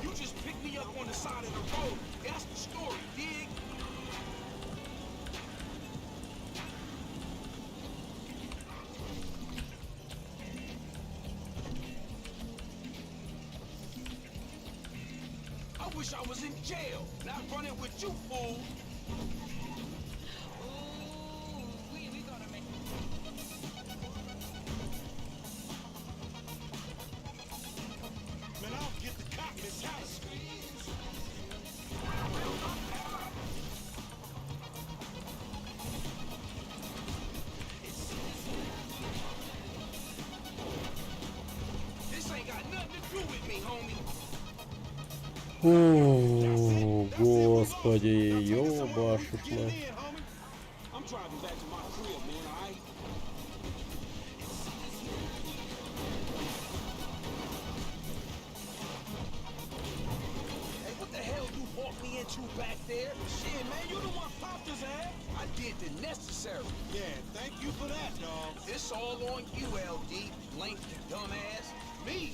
You just picked me up on the side of the road. That's the story, dig? I wish I was in jail, not running with you, fool. Ooh, we gonna make nothing to do with me, homie. О, господи, ёбашу ж мать. I'm driving back to my crib, man, all right? Hey, what the hell you walked me into back there? Shit, man, you the one popped his ass. I did the necessary. Yeah, thank you for that, dog. This all on you, LD. Lanky dumbass. Me?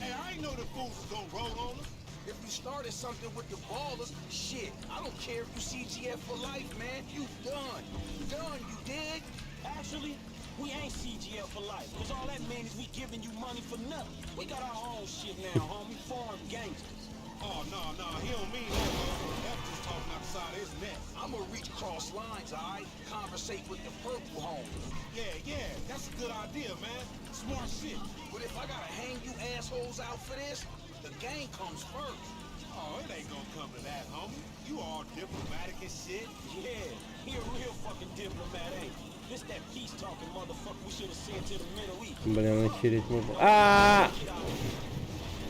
Hey, I ain't know the fools was gonna roll on us. If you started something with the ballers, shit, I don't care if you CGF for life, man. You done. Done, you dig? Actually, we ain't CGL for life, cause all that means is we giving you money for nothing. We got our own shit now, homie. Foreign gangsters. Oh, no, he don't mean that, dog. That's just talking outside his neck. I'ma reach cross lines, all right? Conversate with the purple homies. Yeah, that's a good idea, man. Smart shit. But if I gotta hang you assholes out for this, the gang comes first. Oh, it ain't gonna come to that, homie. You all diplomatic and shit. Yeah, he a real fucking diplomat, ain't he? This that peace talking motherfucker we should have sent to the Middle East. Блин, охереть можно. А!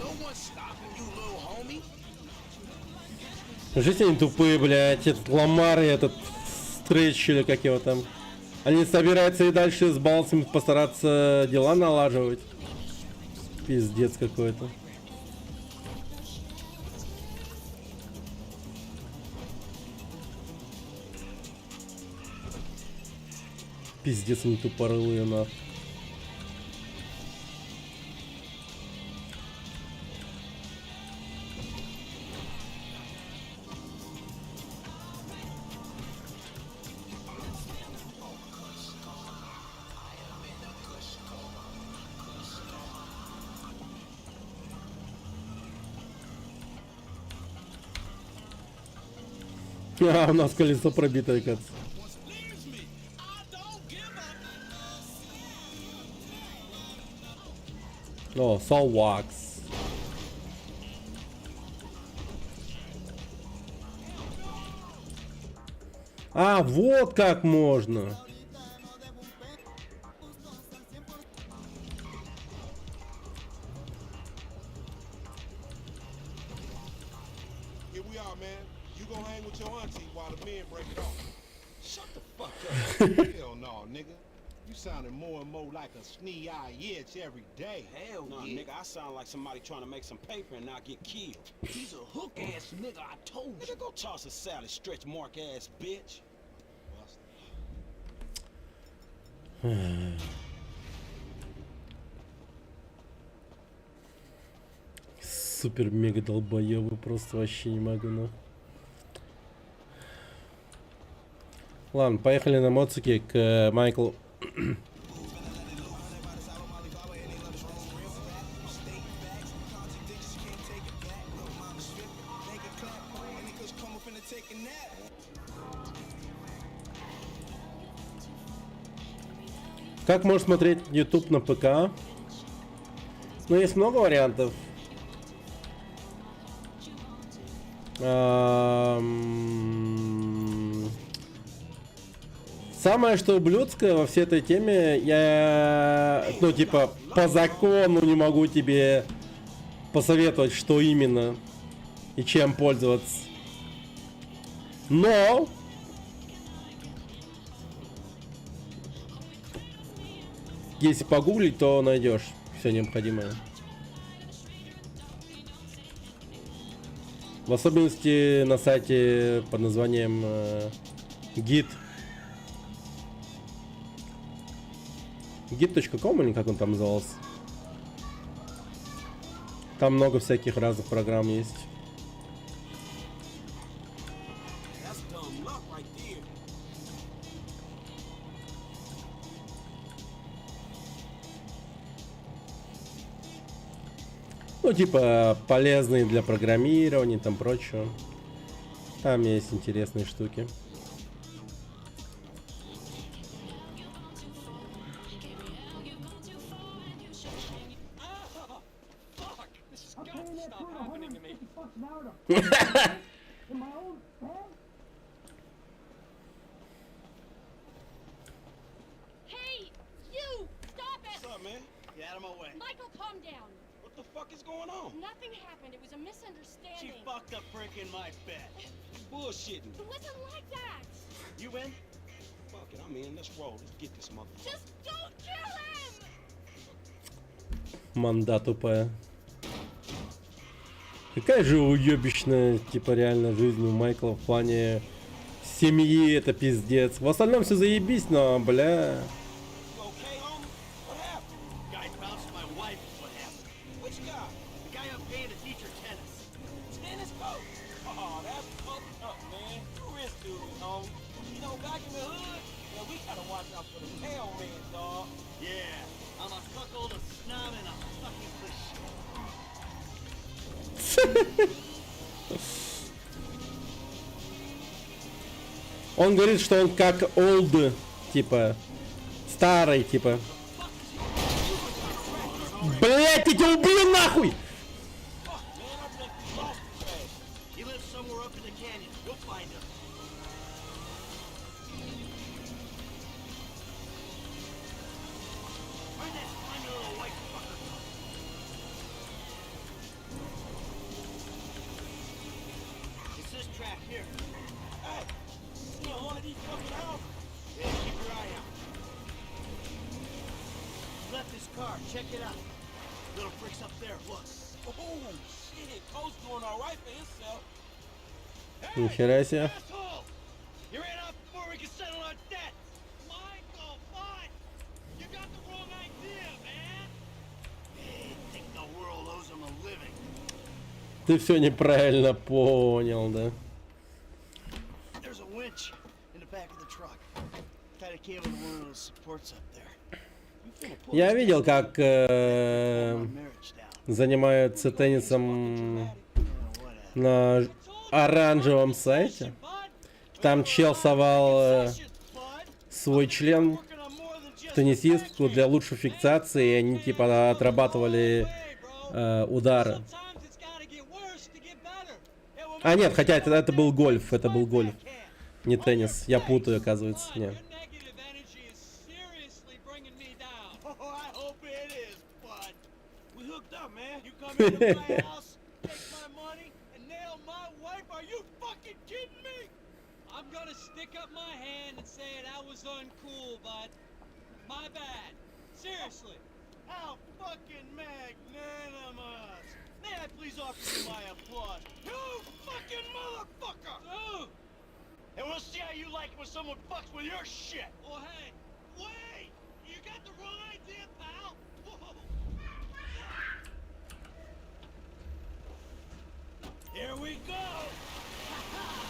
No one's stopping you, little homie. Жизнь они тупые, блядь. Этот Ламар и этот Стретч или как его там. Они собираются и дальше с балансами постараться дела налаживать. Пиздец какой-то. Пиздец, они тупорылые, нахуй. А, у нас колесо пробитое, кажется. О, Soul Wax. А, вот как можно. Here we are, man. You gonna hang with your auntie while the men break it off. Shut the fuck up. Hell no, nigga. You sounding more and more like a snee-eye itch every day. Hell Nah, yeah. nigga, I sound like somebody trying to make some paper and not get killed. He's a hook ass nigga, I told you. Nigga, go toss a salad, stretch mark ass bitch. Супер мега долбоебы, просто вообще не могу, нахуй. Ладно, поехали на моцике к Майклу. Как можно смотреть YouTube на ПК? Ну, есть много вариантов. Самое, что ублюдское во всей этой теме, я, ну, типа, по закону не могу тебе посоветовать, что именно и чем пользоваться. Но если погуглить, то найдешь все необходимое. В особенности на сайте под названием Git. Git.com или как он там назывался? Там много всяких разных программ есть. That's dumb luck right there. Ну, типа, полезные для программирования и там прочего. Там есть интересные штуки. This has got to stop happening to me. Hey, you! Stop it! What's up, man? Get out of my way. Michael, calm down. What the the fuck is going on? Nothing happened. It was a misunderstanding. She fucked a prick in my bed. You bullshitting. It wasn't like that. You in? Fuck it, I'm in. Let's roll. Let's get this motherfucker. Just don't kill him! Манда тупая. Какая же уебищная, типа, реально жизнь у Майкла в плане семьи, это пиздец. В остальном все заебись, но, бля... Okay, homie? What happened? Guy bounced my wife is what happened. Which guy? The guy I'm paying to teach her tennis. Tennis coach? Oh, that's fucked up, man. You rich dudes, homie. You know, back in the hood, man, we gotta watch out for the mailman, dog. Yeah, I'm a cuckold, a snob, and a fucking cliche. Он говорит, что он как old, типа, старый, типа. Блять, я тебя убью нахуй! He lives somewhere up in the canyon. We'll find him. Where'd that slimy little white fucker go? It's this track here. Hey, see on one of these fucking houses? Yeah, keep your eye out. He left his car. Check it out. Little prick's up there. Look. Oh, shit. Coach doing all right for himself. Нихера себе. Asshole! You ran off before we could settle our debt! Michael, what? You got the wrong idea, man! They think the world owes them a living. Ты все неправильно понял, да? There's a winch in the back of the truck. Tied a cable to one of those supports up there. Я видел, как э, занимаются теннисом на оранжевом сайте. Там чел совал э, свой член в теннисистку для лучшей фиксации, и они типа отрабатывали э, удары. А нет, хотя это был гольф, это был гольф. Не теннис. Я путаю, оказывается. Не. Oh, I hope it is, bud. We hooked up, man. You come into my house, take my money, and nail my wife? Are you fucking kidding me? I'm gonna stick up my hand and say that was uncool, bud. My bad. Seriously. How fucking magnanimous! May I please offer you my applause? You fucking motherfucker! Dude! And we'll see how you like it when someone fucks with your shit! Oh, hey. Wait! You got the wrong idea, pal! Whoa! Here we go!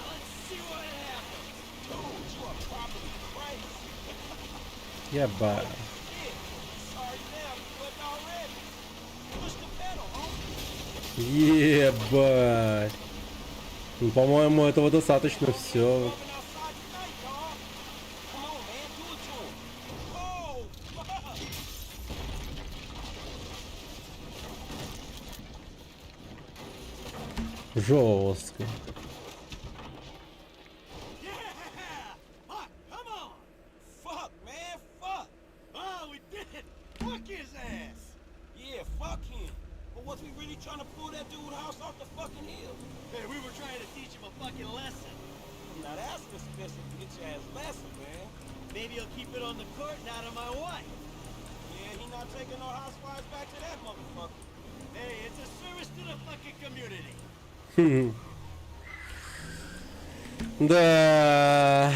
Let's see what happens! Dude, you are properly crazy. Ебать. Shit. Sorry now, you wasn't already. Push the pedal, homie. Ебать. Ну, по-моему, этого достаточно все. Outside tonight, dog. Come on, man. Do it to him. Oh, fuck. Жестко. Yeah! Fuck, come on! Fuck, man. Fuck. Oh, we did it! Fuck his ass! Yeah, fuck him. But was we really trying to pull that dude house off the fucking hill? Hey, we were trying to teach him a fucking lesson. Now that's the special bitch ass lesson, man. Maybe he'll keep it on the court and out of my way. Yeah, he not taking no housewives back to that motherfucker. Hey, it's a service to the fucking community. Хм. Да.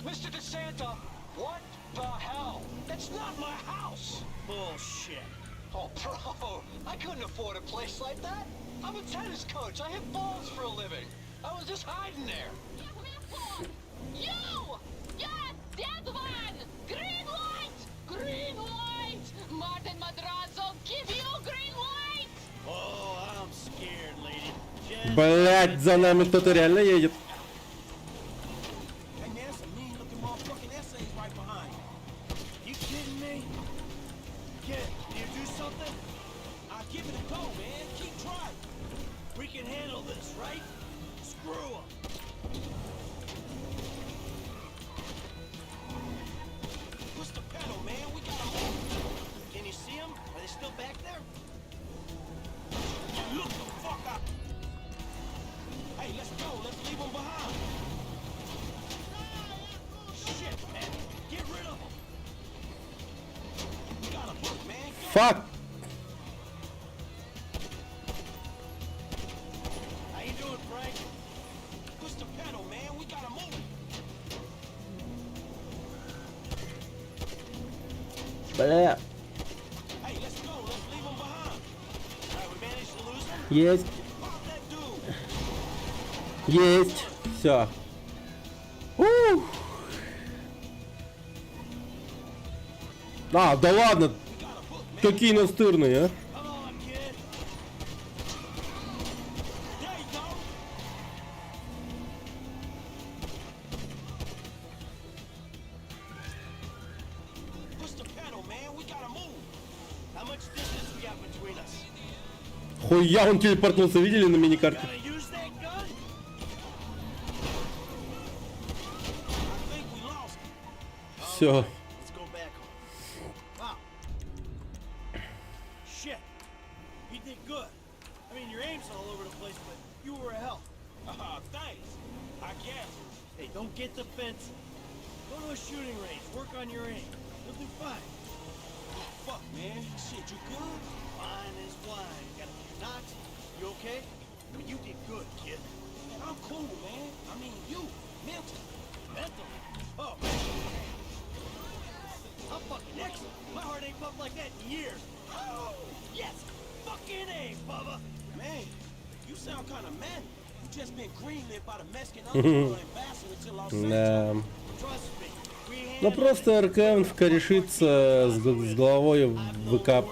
Mr. DeSanta, what the hell? That's not my house! Bullshit. Oh, bro, I couldn't afford a place like that. I'm a tennis coach. I hit balls for a living. I was just hiding there. You! Yes, that one! Green light! Green light! Martin Madrazo, give you green light! Oh, I'm scared, lady. Just Блять, за нами кто-то реально едет. Hey, man, that's some mean looking motherfucking essays right behind you. You kidding me? Kid, can you do something? I'll give it a go, man. Keep trying. We can handle this, right? Screw 'em. Push the pedal, man. We gotta move. Can you back there? Look the fuck out. Hey, let's go. Let's leave them behind. Shit, man. Get rid of them. We gotta book, man. Go. Fuck! How you doing, Frank? Push the pedal, man. We gotta move. Бля. Hey, let's go. Let's leave them behind. All right, we managed to lose them? Есть. Pop that dude. Есть. Все. Ух. А, да ладно. Какие настырные, а? Come on, kid. There you go. Push the pedal, man. We gotta move. How much distance we got between us? Хуя он телепортнулся, видели на миникарте? Gonna use that gun? I think we lost him. Все. Let's go back home. Wow. Shit. You did good. I mean, your aim's all over the place, but you were a help. Thanks. I guess. Hey, don't get defensive. Go to a shooting range. Work on your aim. You'll do fine. Fuck, man. Shit, you good? Fine as wine. Got a few knocks. You okay? I mean, you did good, kid. Man, I'm cool, man. I mean, you, mentally. Mentally? Oh, man. I'm fucking excellent. My heart ain't pumped like that in years. Oh, yes. Fucking A, Bubba. Man, you sound kind of manic. You just been greenlit by the Mexican underworld ambassador to Los Да. Angeles. Trust me. We Ну просто РКМ корешится с, с главой ВК.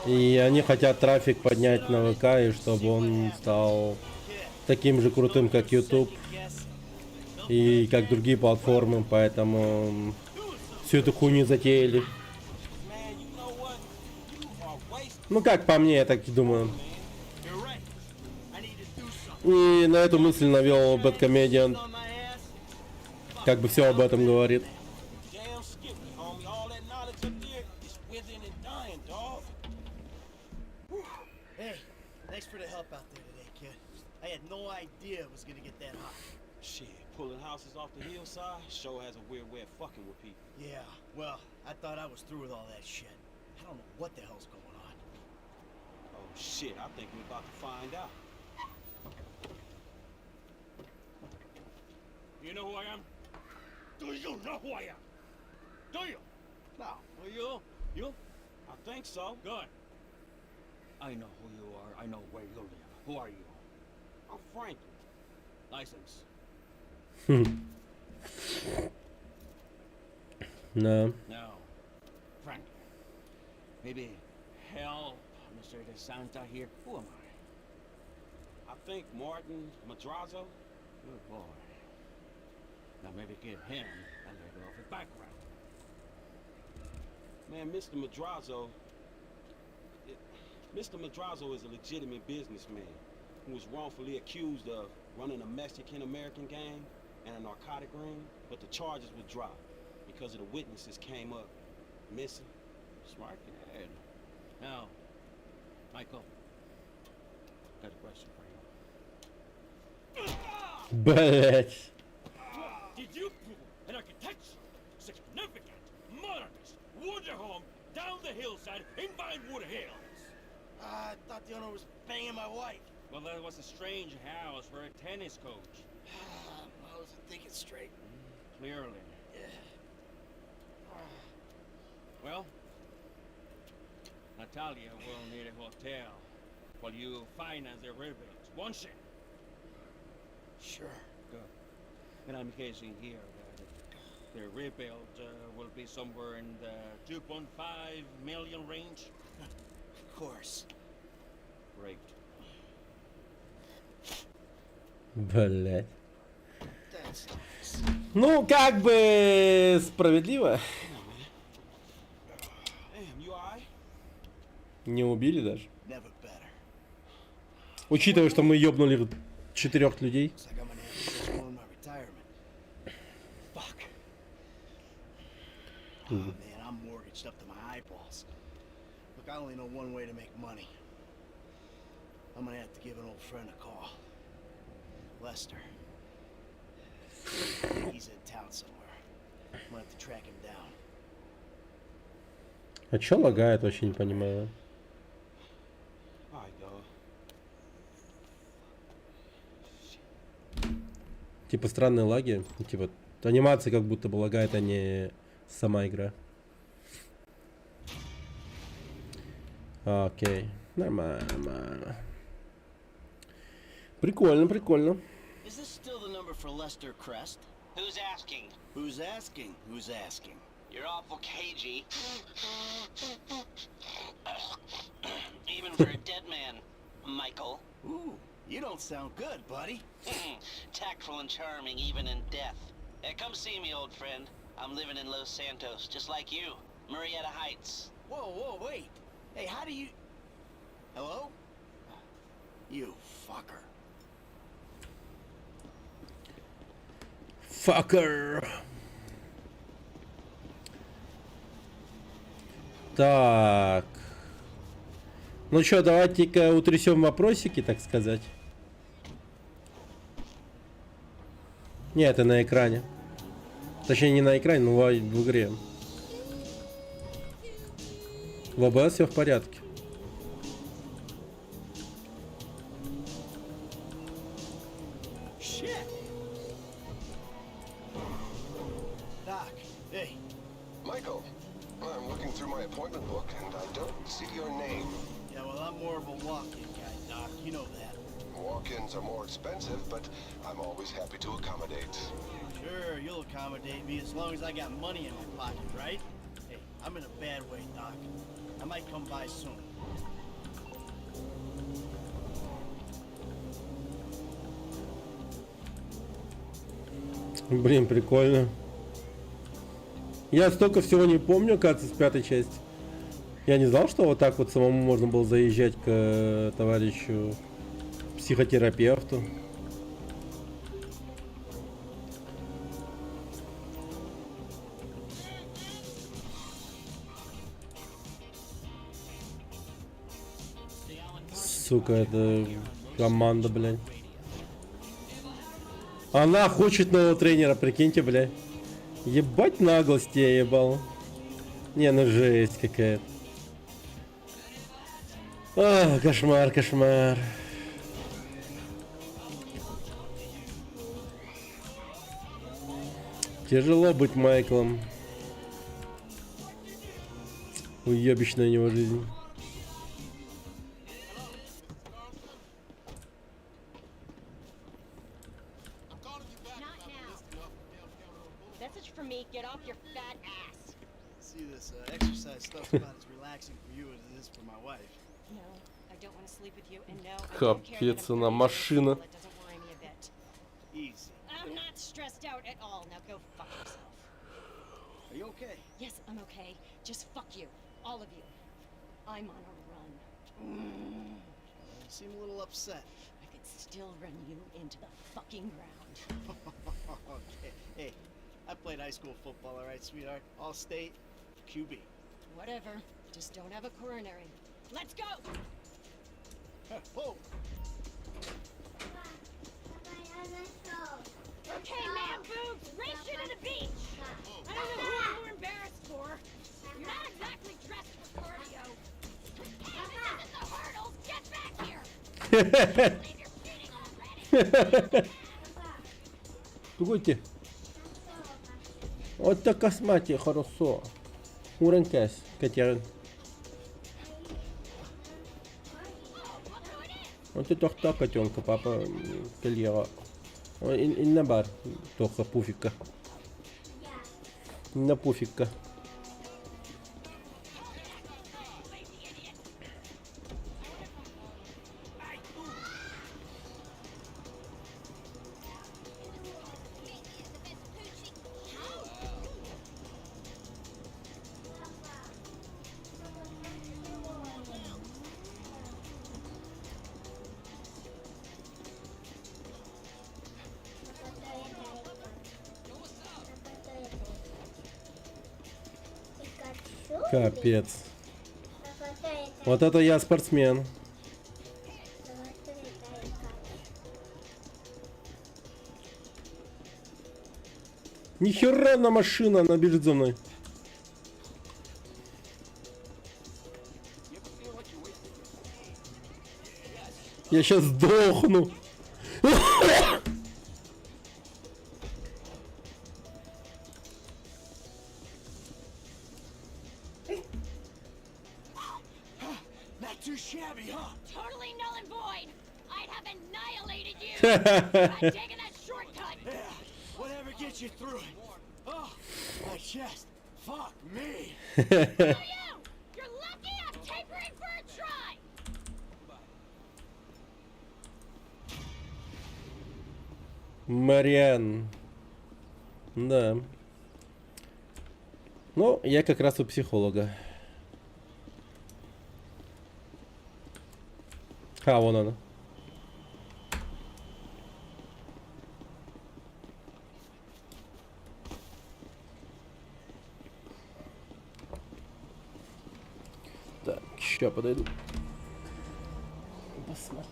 И они хотят трафик поднять на ВК, и чтобы он стал таким же крутым, как YouTube и как другие платформы, поэтому всю эту хуйню затеяли. Ну как по мне, я так думаю. И на эту мысль навел BadComedian. Как бы все об этом говорит. Damn Skippy, homie. All that knowledge up there is withering and dying, dog. Hey, thanks for the help out there today, kid. I had no idea it was gonna get that hot. Shit, pulling houses off the hillside sure has a weird way of fucking with people. Yeah, well, I thought I was through with all that shit. I don't know what the hell's going on. Oh shit, I think we're about to find out. You know who I am? Do you know who I am? Do you? No. Well, you? You? I think so. Good. I know who you are. I know where you live. Who are you? I'm Franklin. License. Да. No. Franklin. Maybe help Mr. DeSanta here. Who am I? I think Martin Madrazo. Good boy. Now maybe give him a little of a background. Man, Mr. Madrazo. Mr. Madrazo is a legitimate businessman who was wrongfully accused of running a Mexican American gang and a narcotic ring, but the charges were dropped because of the witnesses came up missing. Smart kid. Now, Michael, got a question for you. Блять. Did you pull an architectural, significant, modernist wonder home down the hillside in Vinewood Hills? I thought the owner was banging my wife. Well, that was a strange house for a tennis coach. I wasn't thinking straight. Clearly. Well, Natalia will need a hotel while you finance the rebuild, won't she? Sure. Good. And I'm guessing here that the rebuild will be somewhere in the 2.5 million range. Of course. Great. Блять. That's nice. Ну, как бы справедливо. Damn, you alright? Не убили даже. Never better. Учитывая, что мы ёбнули четырех людей. Looks like I'm gonna have to postpone my retirement. Fuck. Oh, man, I'm mortgaged up to my eyeballs. Look, I only know one way to make money. I'm gonna have to give an old friend a call. Lester. I think he's in town somewhere. I'm gonna have to track him down. А чё лагает, вообще не понимаю. All right, dog. Типа странные лаги. Ну, Типа анимация как будто бы лагает, а не сама игра. Окей. Нормально, нормально. Прикольно, прикольно. Is this still the number for Lester Crest? Who's asking? Who's asking? Who's asking? You're awful cagey. Even for a dead man, Michael. Ooh, you don't sound good, buddy. Tactful and charming, even in death. Hey, come see me, old friend. I'm living in Los Santos, just like you. Murrieta Heights. Whoa, whoa, wait. Hey, how do you... Hello? You fucker. Fucker. Так. Ну что, давайте-ка утрясем вопросики, так сказать. Не, это на экране. Точнее, не на экране, но в, в игре. В OBS все в порядке. Shit! Doc, hey. Michael, I'm looking through my appointment book and I don't see your name. Yeah, well, I'm more of a walk-in guy, Doc. You know that. Walk-ins are more expensive, but I'm always happy to accommodate. Sure, you'll accommodate me as long as I got money in my pocket, right? Hey, I'm in a bad way, Doc. I might come by soon. Блин, прикольно. Я столько всего не помню, кажется, с пятой части. Я не знал, что вот так вот самому можно было заезжать к товарищу психотерапевту. Сука, это команда, блядь. Она хочет нового тренера, прикиньте, блядь. Ебать наглость я ебал. Не, ну жесть какая-то. А, кошмар, кошмар. Тяжело быть Майклом. Уебищная у него жизнь. Not now. Message for me, get off your fat ass. See, this exercise stuff's about as relaxing for you as it is for my wife. No, I don't want to sleep with you, and no, I don't care that Капец, I'm она 30 years машина. old. It doesn't worry me a bit. Easy. I'm not stressed out at all. Now go fuck yourself. Are you okay? Yes, I'm okay. Just fuck you. All of you. I'm on a run. You seem a little upset. I could still run you into the fucking ground. Okay. Hey, I played high school football, all right, sweetheart? All state, QB. Whatever. Just don't have a coronary. Let's go! Whoa! Okay, man boobs, race you to the beach! I don't know who I'm more embarrassed for. You're not exactly dressed for cardio. Hey, this isn't the hurdles! Get back here! Погодите. Вот так косматие, хорошо. Уранкас, Катерин. Вот это так, котенка, папа, кальера. Инна бар, только пуфика. На пуфика. Капец. Вот это я спортсмен. Нихера на машина, она бежит за мной. Я сейчас сдохну. Not too shabby, huh? Totally null and void. I'd have annihilated you. I'd taken that shortcut. Yeah, whatever gets you through it. Oh, my chest. Fuck me. Screw you! You're lucky I'm tapering for a try. Мариан. Да. Ну, я как раз у психолога. А, вон она. Так, ща подойду. Посмотрим.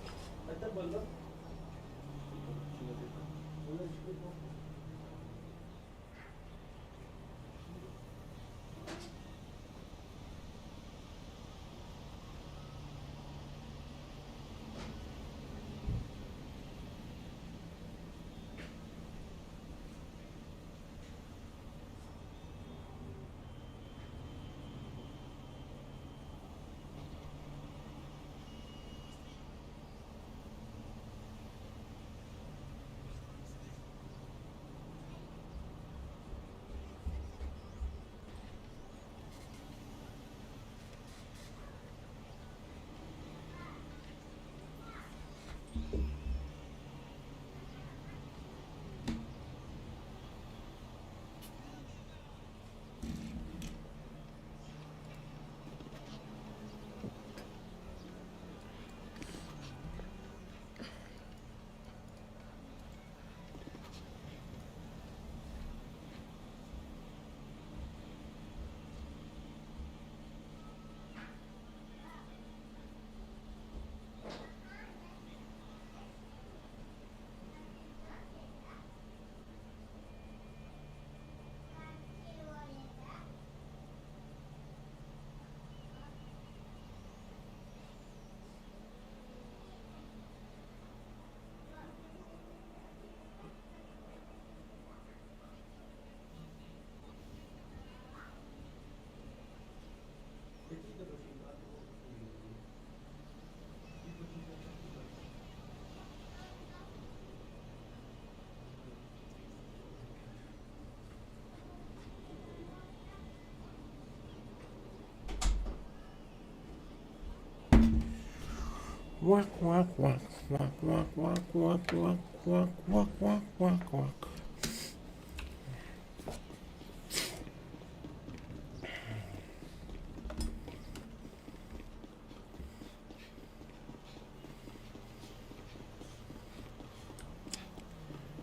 Квак, квак, квак, квак, квак, квак, квак, квак, квак, квак, квак, квак, квак.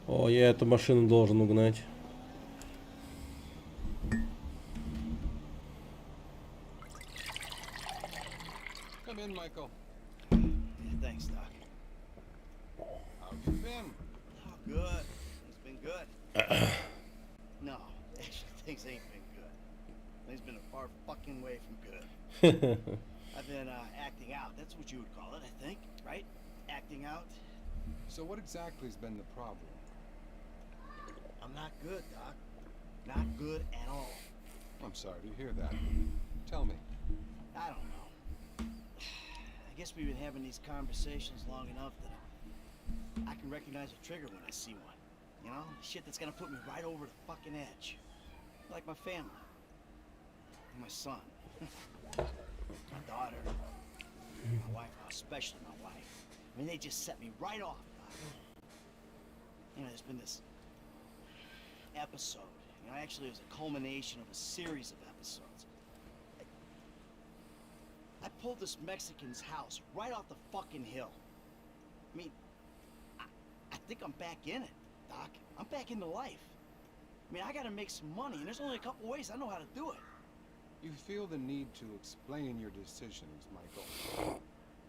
О, я эту машину должен угнать. Come in, Michael. Yeah, thanks, Doc. How have you been? Oh, good. It's been good. no, actually, things ain't been good. Things been a far fucking way from good. I've been acting out. That's what you would call it, I think, right? Acting out. So what exactly has been the problem? I'm not good, Doc. Not good at all. I'm sorry to hear that. Tell me. I don't know. I guess we've been having these conversations long enough that I can recognize a trigger when I see one. You know? Shit that's gonna put me right over the fucking edge. Like my family. My son. My daughter. My wife, especially my wife. I mean, they just set me right off. Doc. You know, there's been this episode. You know, actually, it was a culmination of a series of episodes. I pulled this Mexican's house right off the fucking hill. I mean, I think I'm back in it, Doc. I'm back into life. I mean, I gotta make some money, and there's only a couple ways I know how to do it. You feel the need to explain your decisions, Michael.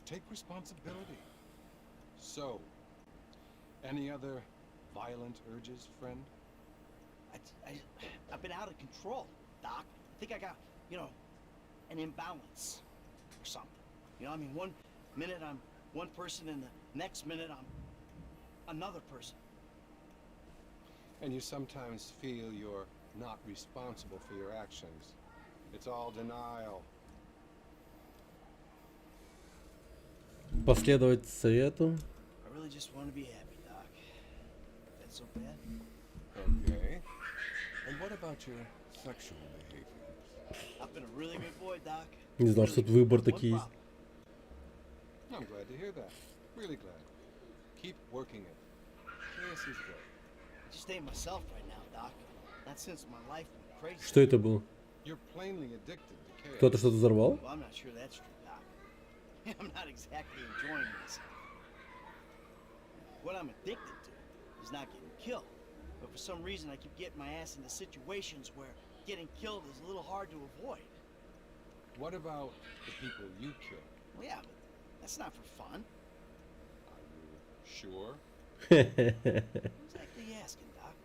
Take responsibility. So, any other violent urges, friend? I, I, I've been out of control, Doc. I think I got, you know, an imbalance or something. You know, I mean, one minute I'm one person and the next minute I'm another person. And you sometimes feel you're not responsible for your actions. It's all denial. Последовать совету. I really just want to be happy, Doc. That's so bad? Okay. And what about your sexual behavior? I've been a really good boy, Doc. Не знал, что тут выбор такие есть. I'm glad to hear that. Really glad. Keep working it. Chaos is good. I just ain't myself right now, Doc. Not since my life went crazy. Что это было? You're plainly addicted to chaos. Кто-то что-то взорвал? Well, I'm not sure that's true, Doc. I'm not exactly enjoying this. What I'm addicted to is not getting killed. But for some reason, I keep getting my ass into situations where getting killed is a little hard to avoid. What about the people you kill? Well, yeah, but that's not for fun. Sure. Who exactly you asking, Doc?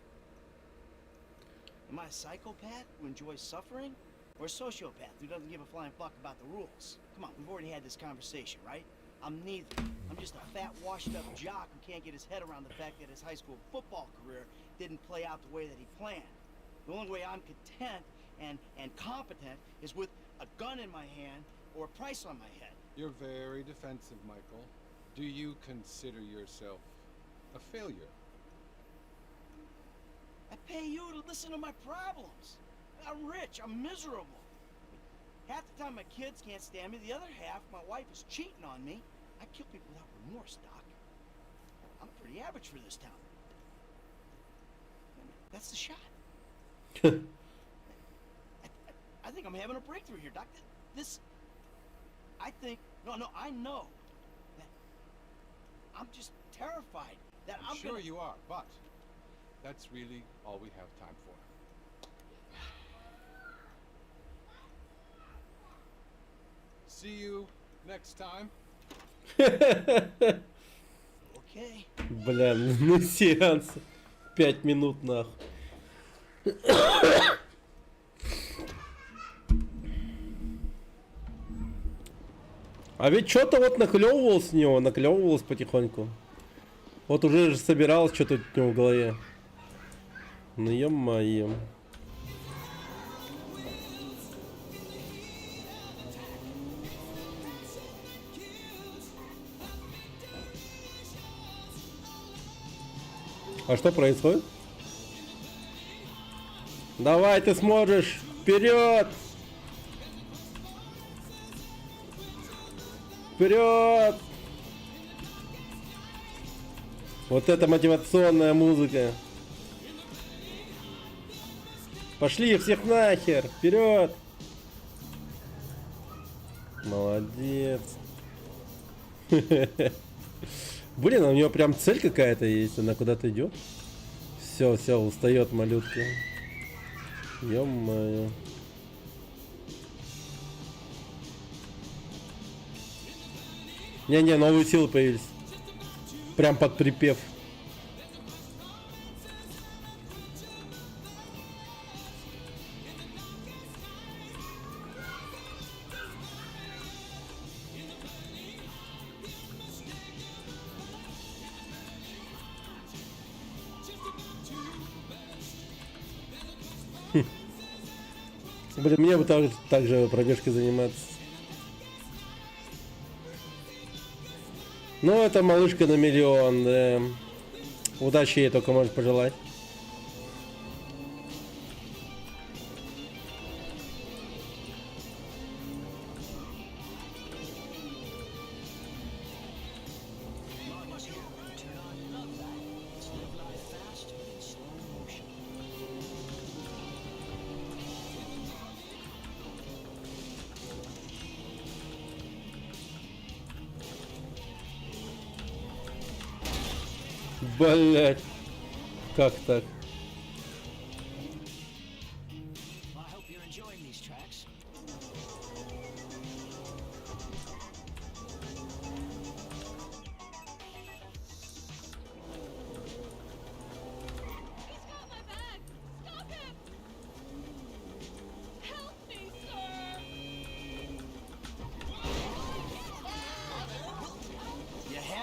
Am I a psychopath who enjoys suffering? Or a sociopath who doesn't give a flying fuck about the rules? Come on, we've already had this conversation, right? I'm neither. I'm just a fat, washed-up jock who can't get his head around the fact that his high school football career didn't play out the way that he planned. The only way I'm content and competent is with a gun in my hand or a price on my head. You're very defensive, Michael. Do you consider yourself a failure? I pay you to listen to my problems. I'm rich. I'm miserable. Half the time my kids can't stand me. The other half, my wife is cheating on me. I kill people without remorse, Doc. I'm pretty average for this town. That's the shot. I think I'm having a breakthrough here, Doc. This, I think, no, no, I know that I'm just terrified that I'm sure gonna... you are, but that's really all we have time for. See you next time. Okay. Бля, ну сеанс. 5 минут нахуй. А ведь что-то вот наклевывал с него, наклевывалось потихоньку. Вот уже же собиралось что-то у него в голове. Ну ё-моё. А что происходит? Давай, ты сможешь! Вперед! Вперед! Вот это мотивационная музыка. Пошли всех нахер! Вперед! Молодец. Блин, а у нее прям цель какая-то есть. Она куда-то идет. Все, все, устает малютка. Ё-моё. Не-не, новые силы появились. Прям под припев. Блин, мне бы так же пробежкой заниматься. Ну, это малышка на миллион, да. Удачи ей только можешь пожелать. Let's live life fast, but in slow motion. Блять. Как так? I hope you're enjoying these tracks.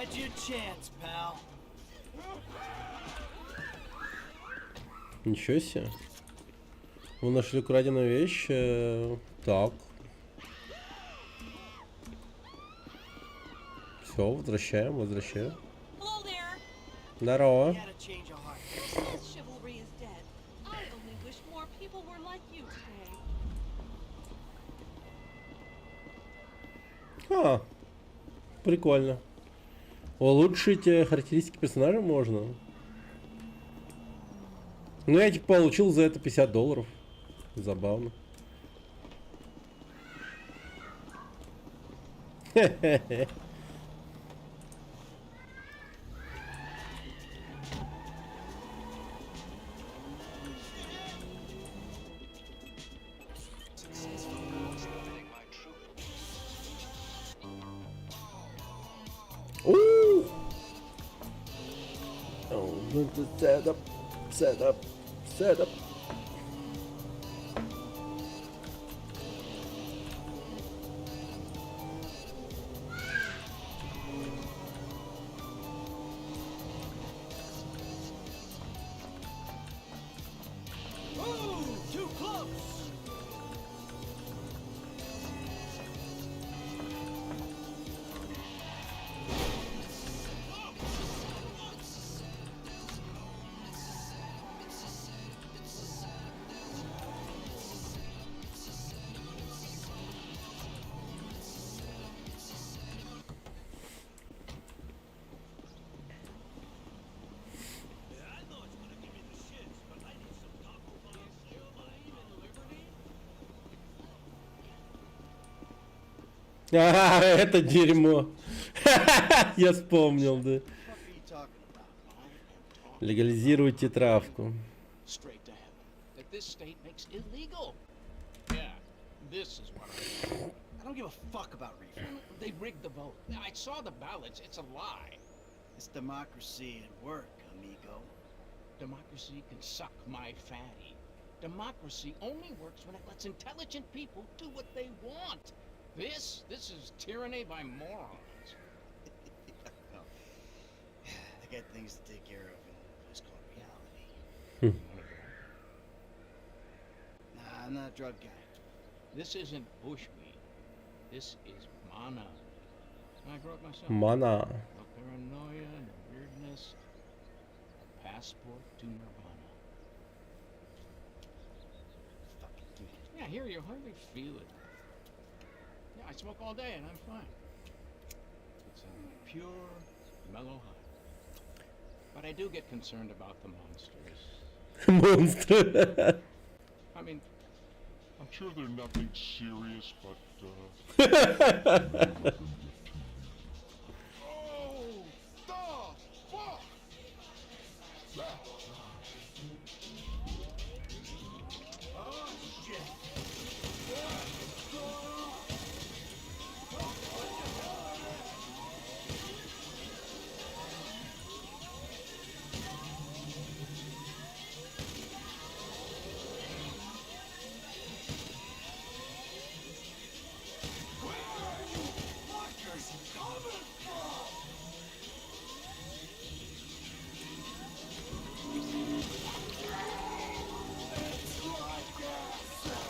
Had your chance, pal. Ничего себе. Вы нашли украденную вещь. Так. Все, возвращаем, возвращаем. Здорово. Chivalry is dead. I only wish more people were like you today. А, прикольно. Улучшить характеристики персонажа можно. Ну, я типа получил за это $50. Забавно. Хе-хе-хе. Oh, set up, set up, set up. Ooh, too close. А, это дерьмо. Я вспомнил, да. Легализируйте травку. Straight to heaven. That this state makes illegal. Yeah, this is what I. I don't give a fuck about reefer. They rigged the vote. I saw the ballots. It's a lie. It's democracy at work, amigo. Democracy can suck my fatty. Democracy only works when it lets intelligent people do what they want. This is tyranny by morons. I got things to take care of in a place called reality. Nah, I'm not a drug guy. This isn't bushweed. This is mana. I grew up myself. Mana. No paranoia, no weirdness. A passport to nirvana. Yeah, here you hardly feel it. Yeah, I smoke all day and I'm fine. It's a pure, mellow high. But I do get concerned about the monsters. Монстры. I mean, I'm sure they're nothing serious, but Oh, the fuck! Oh, shit. Where are you fuckers coming from? It's like acid.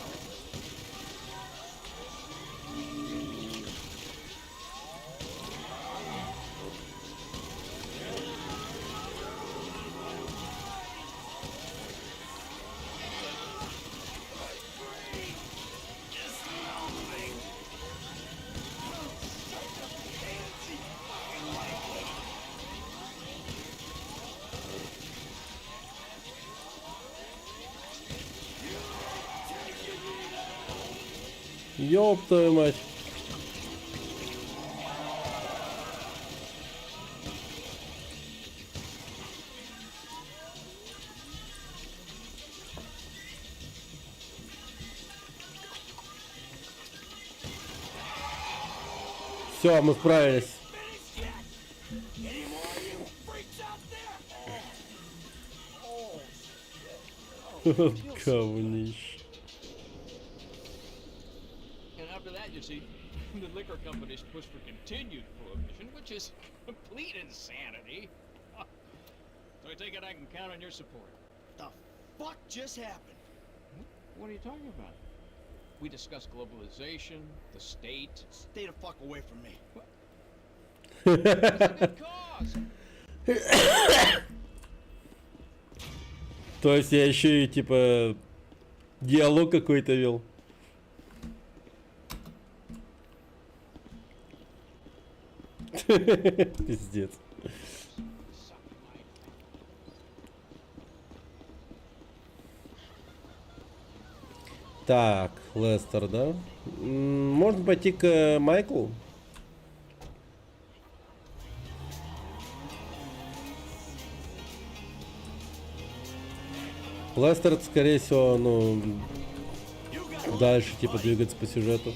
Is melting. I'm such a fancy fucking language. You ain't taking me down. Ёб твою мать. Все, мы справились. Any more of you freaks out there? Oh, shit. Говнище. And after that, you see, The liquor companies push for continued prohibition, which is complete insanity. So I take it I can count on your support. The fuck just happened? What are you talking about? We discussed globalization, the state. Stay the fuck away from me. То есть я еще и типа диалог какой-то вел. Пиздец. Так, Лестер, да? Можно пойти к Майклу? Лестер, скорее всего, ну, дальше, типа, двигаться по сюжету.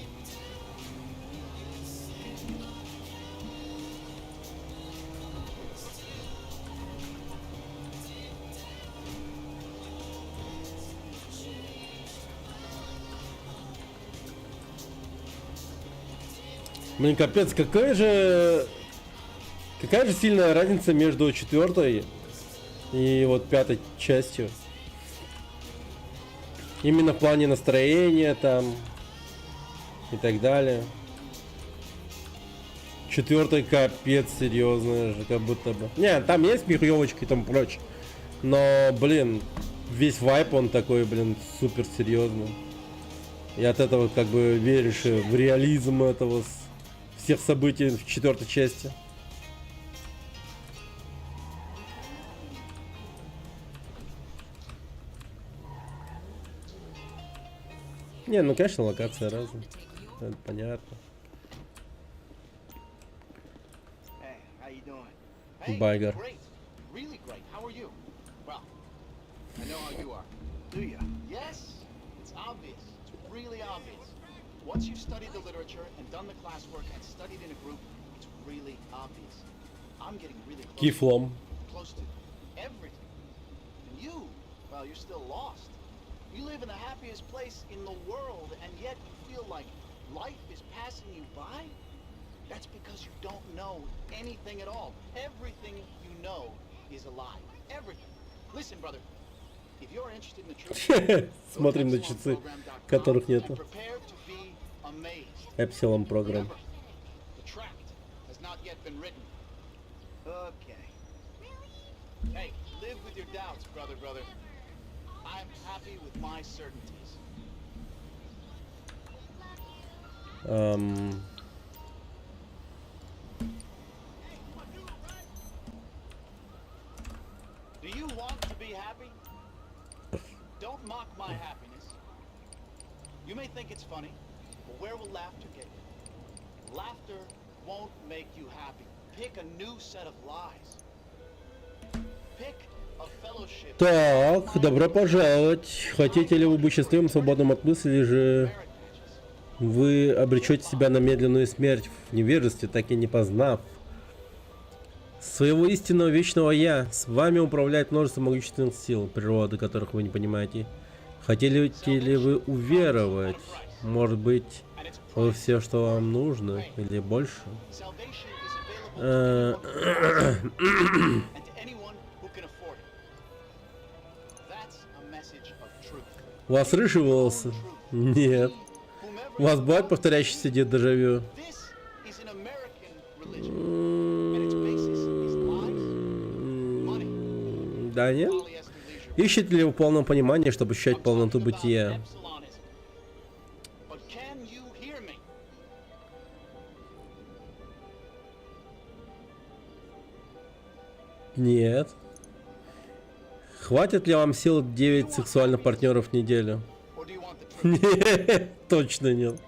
Блин, капец, какая же сильная разница между четвертой и вот пятой частью. Именно в плане настроения там и так далее. Четвертый капец серьезный же, как будто бы. Не, там есть михуевочки и там прочее. Но, блин, весь вайп он такой, блин, супер серьезный. И от этого как бы веришь в реализм этого всех событий в четвертой части. Не, ну конечно, локация разная. Это понятно. Hey, how you doing? Hey, Байгар. great. Really great. How are you? Well, I know how you are. Do you? Yes. It's obvious. It's really obvious. Once you've studied the literature and done the classwork and studied in a group, it's really obvious. I'm getting really close. Кифлом. Close to everything. And you, well, you're still lost. You live in the happiest place in the world, and yet you feel like life is passing you by? That's because you don't know anything at all. Everything you know is a lie. Everything. Listen, brother, if you're interested in the truth, Смотрим на часы, которых нету. prepare to be amazed. Epsilon программ. The tract has not yet been written. Okay. Hey, live with your doubts, brother, brother. I'm happy with my certainties. Do you want to be happy? Don't mock my happiness. You may think it's funny, but where will laughter get you? Laughter won't make you happy. Pick a new set of lies. Pick a fellowship. Так, добро пожаловать. Хотите ли вы быть счастливым, свободным от мысли, или же вы обречете себя на медленную смерть в невежестве, так и не познав своего истинного вечного Я? С вами управляет множество могущественных сил природы, которых вы не понимаете. Хотели ли вы уверовать? Может быть, вы все, что вам нужно, или больше? And to anyone who can afford it. That's a message of truth. У вас рыжие волосы? Нет. У вас бывает повторяющийся дежавю? This is an American religion, and its basis is lies, Да нет. Ищете ли вы полного понимания, чтобы ощущать полноту бытия? But can you hear me? Нет. Хватит ли вам сил 9 сексуальных партнеров в неделю? Нет, точно нет.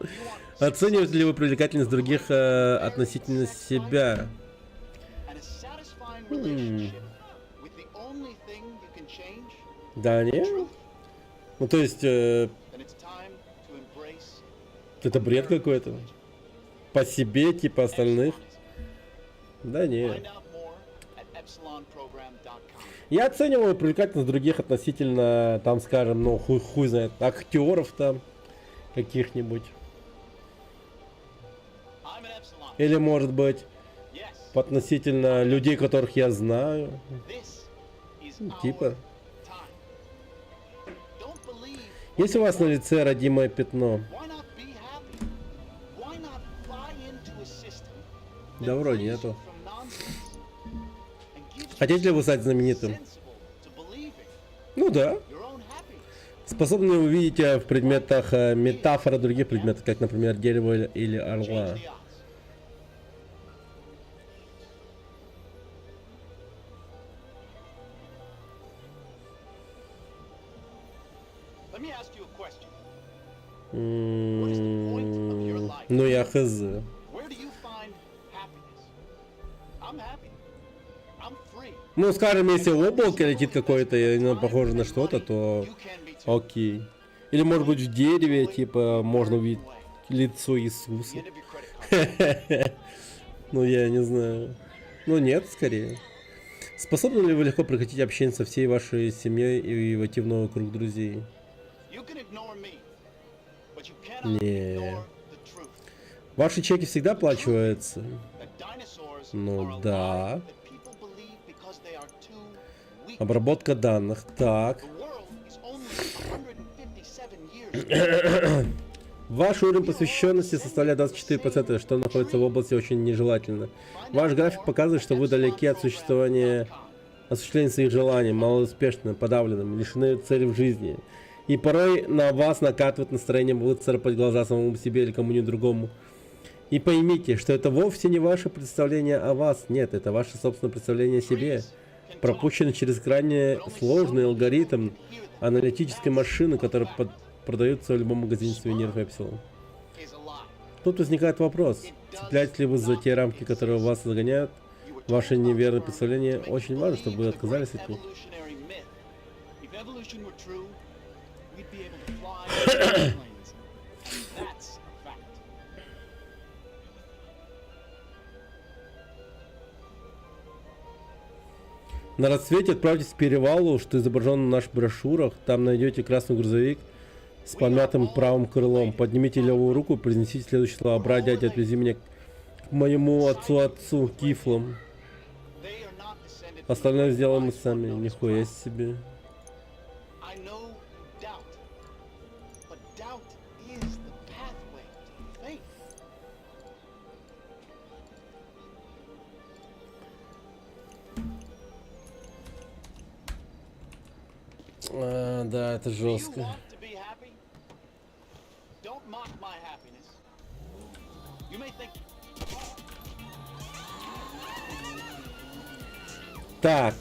Оцениваете ли вы привлекательность других относительно себя? And a satisfying Хм. relationship with the only thing you can change? Да нет. Ну то есть, Then it's time to embrace это бред какой-то. По себе, типа остальных. Да нет. Find out more at epsilonprogram.com. Я оцениваю привлекательность других относительно, там, скажем, ну, хуй знает, актеров там каких-нибудь. Или, может быть, относительно людей, которых я знаю. Ну, типа. Если у вас на лице родимое пятно. Да вроде нету. Хотите ли вы стать знаменитым? Ну да. Способны увидеть в предметах метафоры других предметов, как, например, дерево или орла. Ну я хз. Ну, скажем, если облако летит какое-то, и оно похоже на что-то, то окей. Или, может быть, в дереве, типа, можно увидеть лицо Иисуса. Ну, я не знаю. Ну, нет, скорее. Способны ли вы легко прекратить общение со всей вашей семьей и войти в новый круг друзей? Не. Ваши чеки всегда оплачиваются? Ну да. Обработка данных. Так. Ваш уровень посвященности составляет 24%, что находится в области очень нежелательно. Ваш график показывает, что вы далеки от существования, осуществления своих желаний, малоуспешны, подавлены, лишены цели в жизни. И порой на вас накатывает настроение выцарапать глаза самому себе или кому-нибудь другому. И поймите, что это вовсе не ваше представление о вас. Нет, это ваше собственное представление о себе. Пропущено через крайне сложный алгоритм аналитической машины, которая продается в любом магазине сувениров Эпсилон. Тут возникает вопрос, цепляетесь ли вы за те рамки, которые вас загоняют? Ваше неверное представление очень важно, чтобы вы отказались от них. На рассвете отправьтесь к перевалу, что изображен на наших брошюрах. Там найдете красный грузовик с помятым правым крылом. Поднимите левую руку и произнесите следующие слова. Брат, дядя, отвези меня к моему отцу-отцу, Кифлом. Остальное сделаем мы сами. Нихуя себе. А, да, это жестко. Так.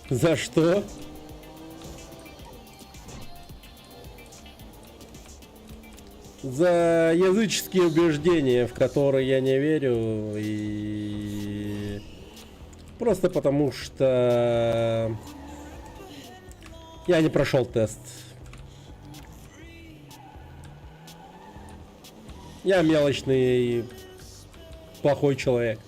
За что? За языческие убеждения, в которые я не верю, и просто потому что я не прошел тест. Я мелочный и плохой человек.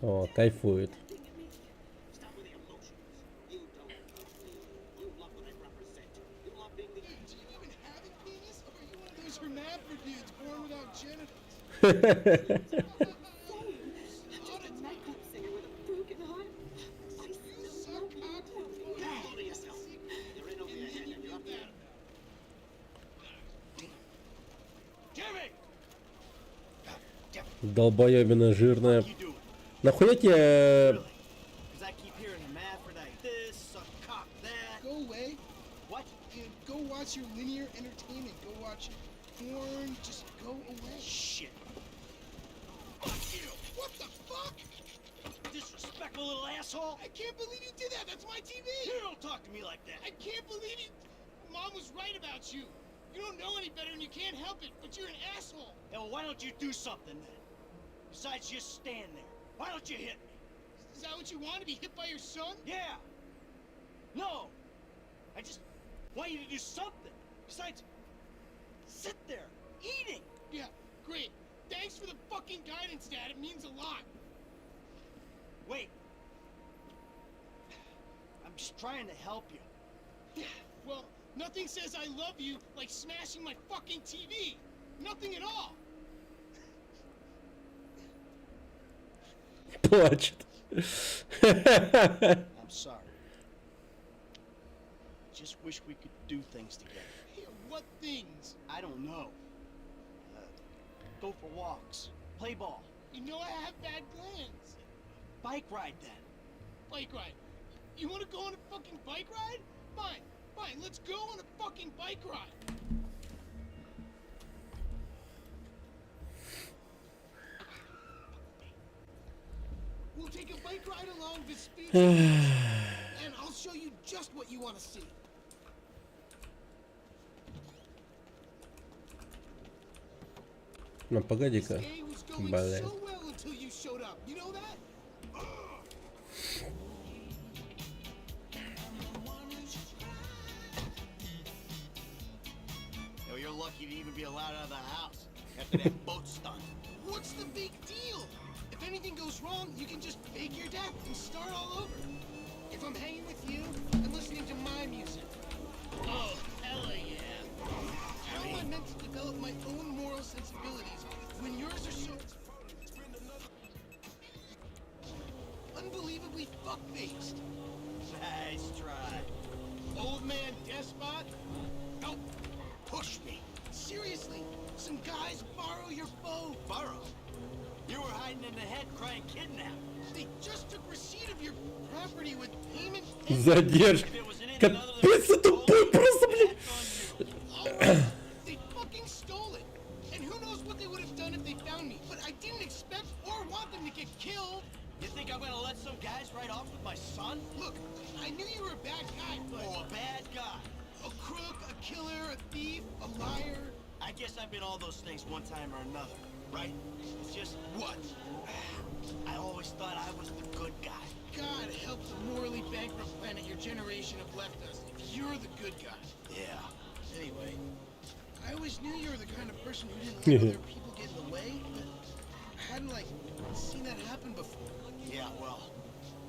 О, кайфует. Долбоебина жирная. Нахуя тебе... Go away. What? And go watch your linear entertainment. Go watch porn. Just go away. Shit. Fuck you. What the fuck? Disrespectful little asshole. I can't believe you did that. That's my TV. You don't talk to me like that. I can't believe you. Mom was right about you. You don't know any better and you can't help it, but you're an asshole. Yeah, well, why don't you do something then? Besides just stand there. Why don't you hit me? Is that what you want, to be hit by your son? Yeah. No. I just want you to do something besides sit there eating. Yeah, great. Thanks for the fucking guidance, Dad. It means a lot. Wait. I'm just trying to help you. Yeah, well, nothing says I love you like smashing my fucking TV. Nothing at all. Плачет. I'm sorry. Just wish we could do things together. Yeah, what things? I don't know. Go for walks. Play ball. You know I have bad glands. Bike ride then. Bike ride. You want to go on a fucking bike ride? Fine, fine. Let's go on a fucking bike ride. We'll take a bike ride along Vespucci and I'll show you just what you want to see. Ну, погоди-ка. Day was going Блядь. so well until you showed up. You know that? You know, you're lucky to even be allowed out of the house after that boat stunt. What's the big deal? If anything goes wrong, you can just fake your death and start all over. If I'm hanging with you, I'm listening to my music. Oh, hella yeah. How am I meant to develop my own moral sensibilities when yours are so unbelievably fuck-faced? Nice try. Old man despot? Don't push me. Seriously, some guys borrow your phone. Borrow? You were hiding in the head crying kidnap. They just took receipt of your property with payment. Задержка. Капец, ты тупой просто, блядь. They fucking stole it. And who knows what they would have done if they found me. But I didn't expect or want them to get killed. You think I'm gonna let some guys ride off with my son? Look, I knew you were a bad guy, but... Oh, a bad guy. A crook, a killer, a thief, a liar. I guess I've been all those things one time or another, right? It's just... What? I always thought I was the good guy. God help the morally bankrupt planet your generation have left us if you're the good guy. Yeah. Anyway, I always knew you were the kind of person who didn't let other people get in the way, but I hadn't, like, seen that happen before. Yeah, well,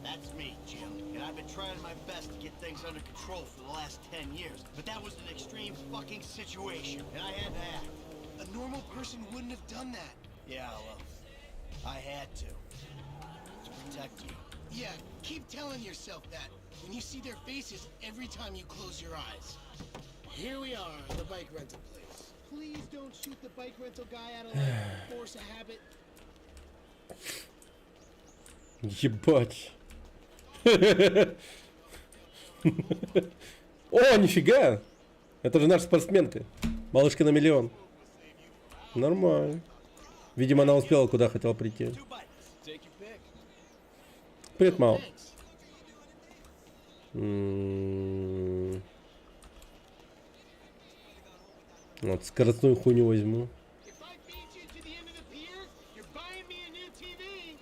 that's me, Jim. And I've been trying my best to get things under control for the last 10 years. But that was an extreme fucking situation, and I had to act. A normal person wouldn't have done that. Yeah, well, I had to. To protect you. Yeah, keep telling yourself that when you see their faces every time you close your eyes. Here we are, the bike rental place. Please don't shoot the bike rental guy out of like force of habit. Ебать. О, нифига! Это же наша спортсменка. Малышка на миллион. Нормально. Видимо, она успела, куда хотела прийти. Привет, Мал. М. Вот, скоростную хуйню возьму. You're buying me a new TV.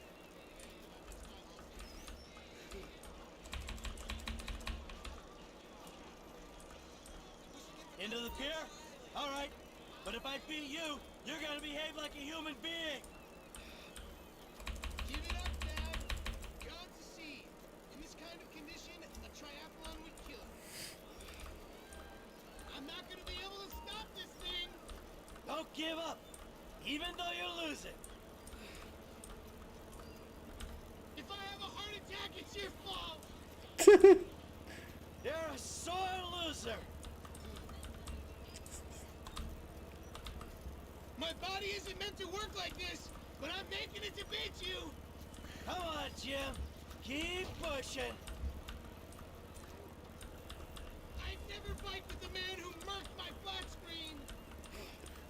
Into the pier? All right. But if I beat you, you're gonna behave like a human being. Give it up, Dad. God's a seed. In this kind of condition, a triathlon would kill it. I'm not gonna be able to stop this thing. Don't give up, even though you're losing. If I have a heart attack, it's your fault. You're a sore loser. My body isn't meant to work like this, but I'm making it to beat you. Come on, Jim. Keep pushing. I'd never bike with the man who murked my flat screen.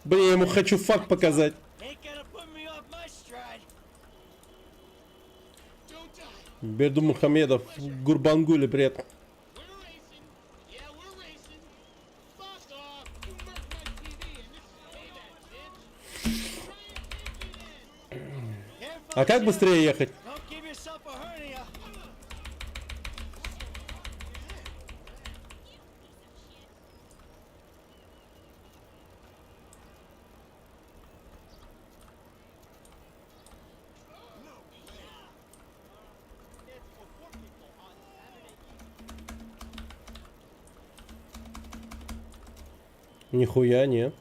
Блин, я ему хочу факт показать. Ain't gonna put me off my stride. Берду Мухамедов, Гурбангули, привет. А как быстрее ехать? Don't give yourself a hernia. Нихуя не.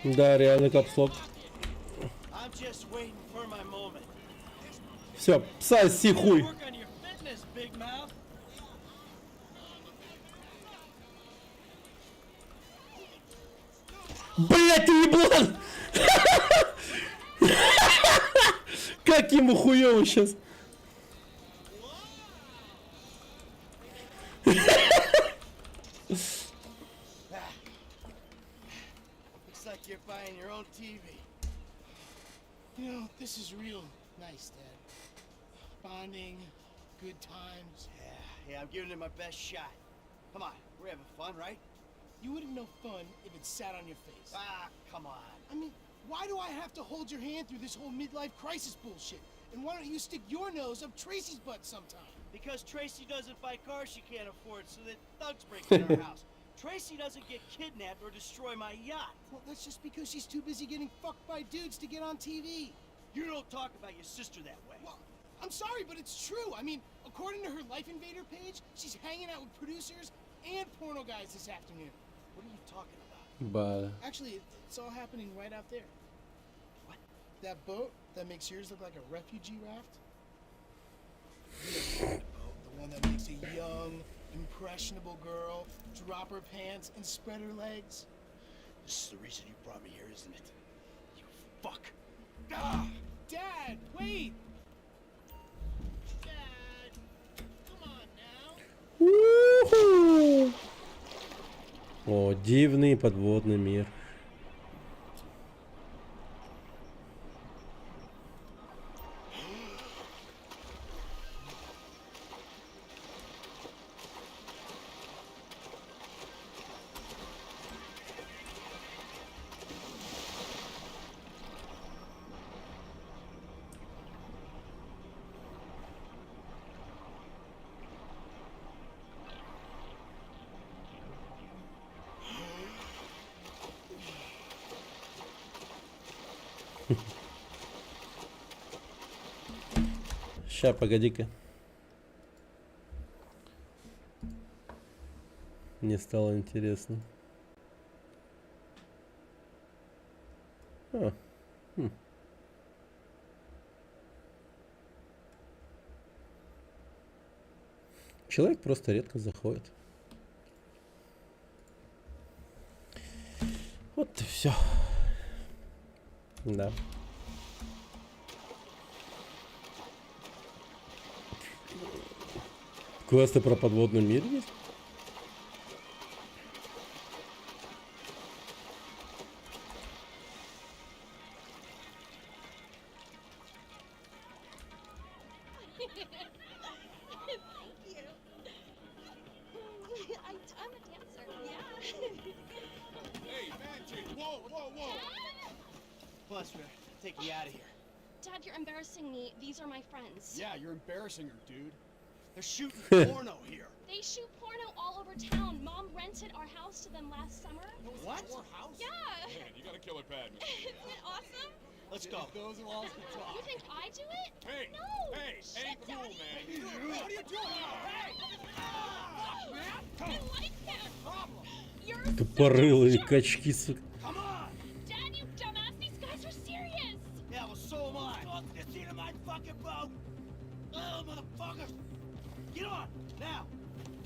Да, реально капслок. Все, соси хуй. Блять, ты еблан! Как ему хуёво сейчас? Looks like you're buying your own TV. You know, this is real nice, Dad. Bonding, good times. Yeah, I'm giving it my best shot. Come on, we're having fun, right? You wouldn't know fun if it sat on your face. Ah, come on. I mean, why do I have to hold your hand through this whole midlife crisis bullshit? And why don't you stick your nose up Tracy's butt sometime? Because Tracy doesn't buy cars she can't afford, so that thugs break in our house. Tracy doesn't get kidnapped or destroy my yacht. Well, that's just because she's too busy getting fucked by dudes to get on TV. You don't talk about your sister that way. Well, I'm sorry, but it's true. I mean, according to her Life Invader page, she's hanging out with producers and porno guys this afternoon. What are you talking about? Ба. Actually, it's all happening right out there. What? That boat that makes yours look like a refugee raft? You know that boat, the one that makes a young, impressionable girl drop her pants and spread her legs. This is the reason you brought me here, isn't it? You fuck. Ah! Dad, wait! Dad, come on now. Уху! О, дивный подводный мир. Ща, погоди-ка. Мне стало интересно. А, хм. Человек просто редко заходит. Вот и все. Да. Квесты про подводный мир есть? Thank you. I'm a dancer. Yeah. Hey, man, chick, whoa, whoa, whoa. Plus, we're taking you out of here. Dad, you're embarrassing me. These are my friends. Yeah, you're embarrassing her, dude. They're shooting porno here. They shoot porno all over town. Mom rented our house to them last summer. What? house? Yeah. Man, you got a killer pad, man. Isn't it awesome? Let's go. Those walls could talk. You think I do it? Hey, No. hey, Shit, ain't cool, Daddy. man. What are you doing? Hey! I like him. You're Тупорылые качки, сука. Dad, you dumbass. These guys are serious. Yeah, well, so am I. Off the seat of my fucking boat! Oh, motherfuckers! Get on, now!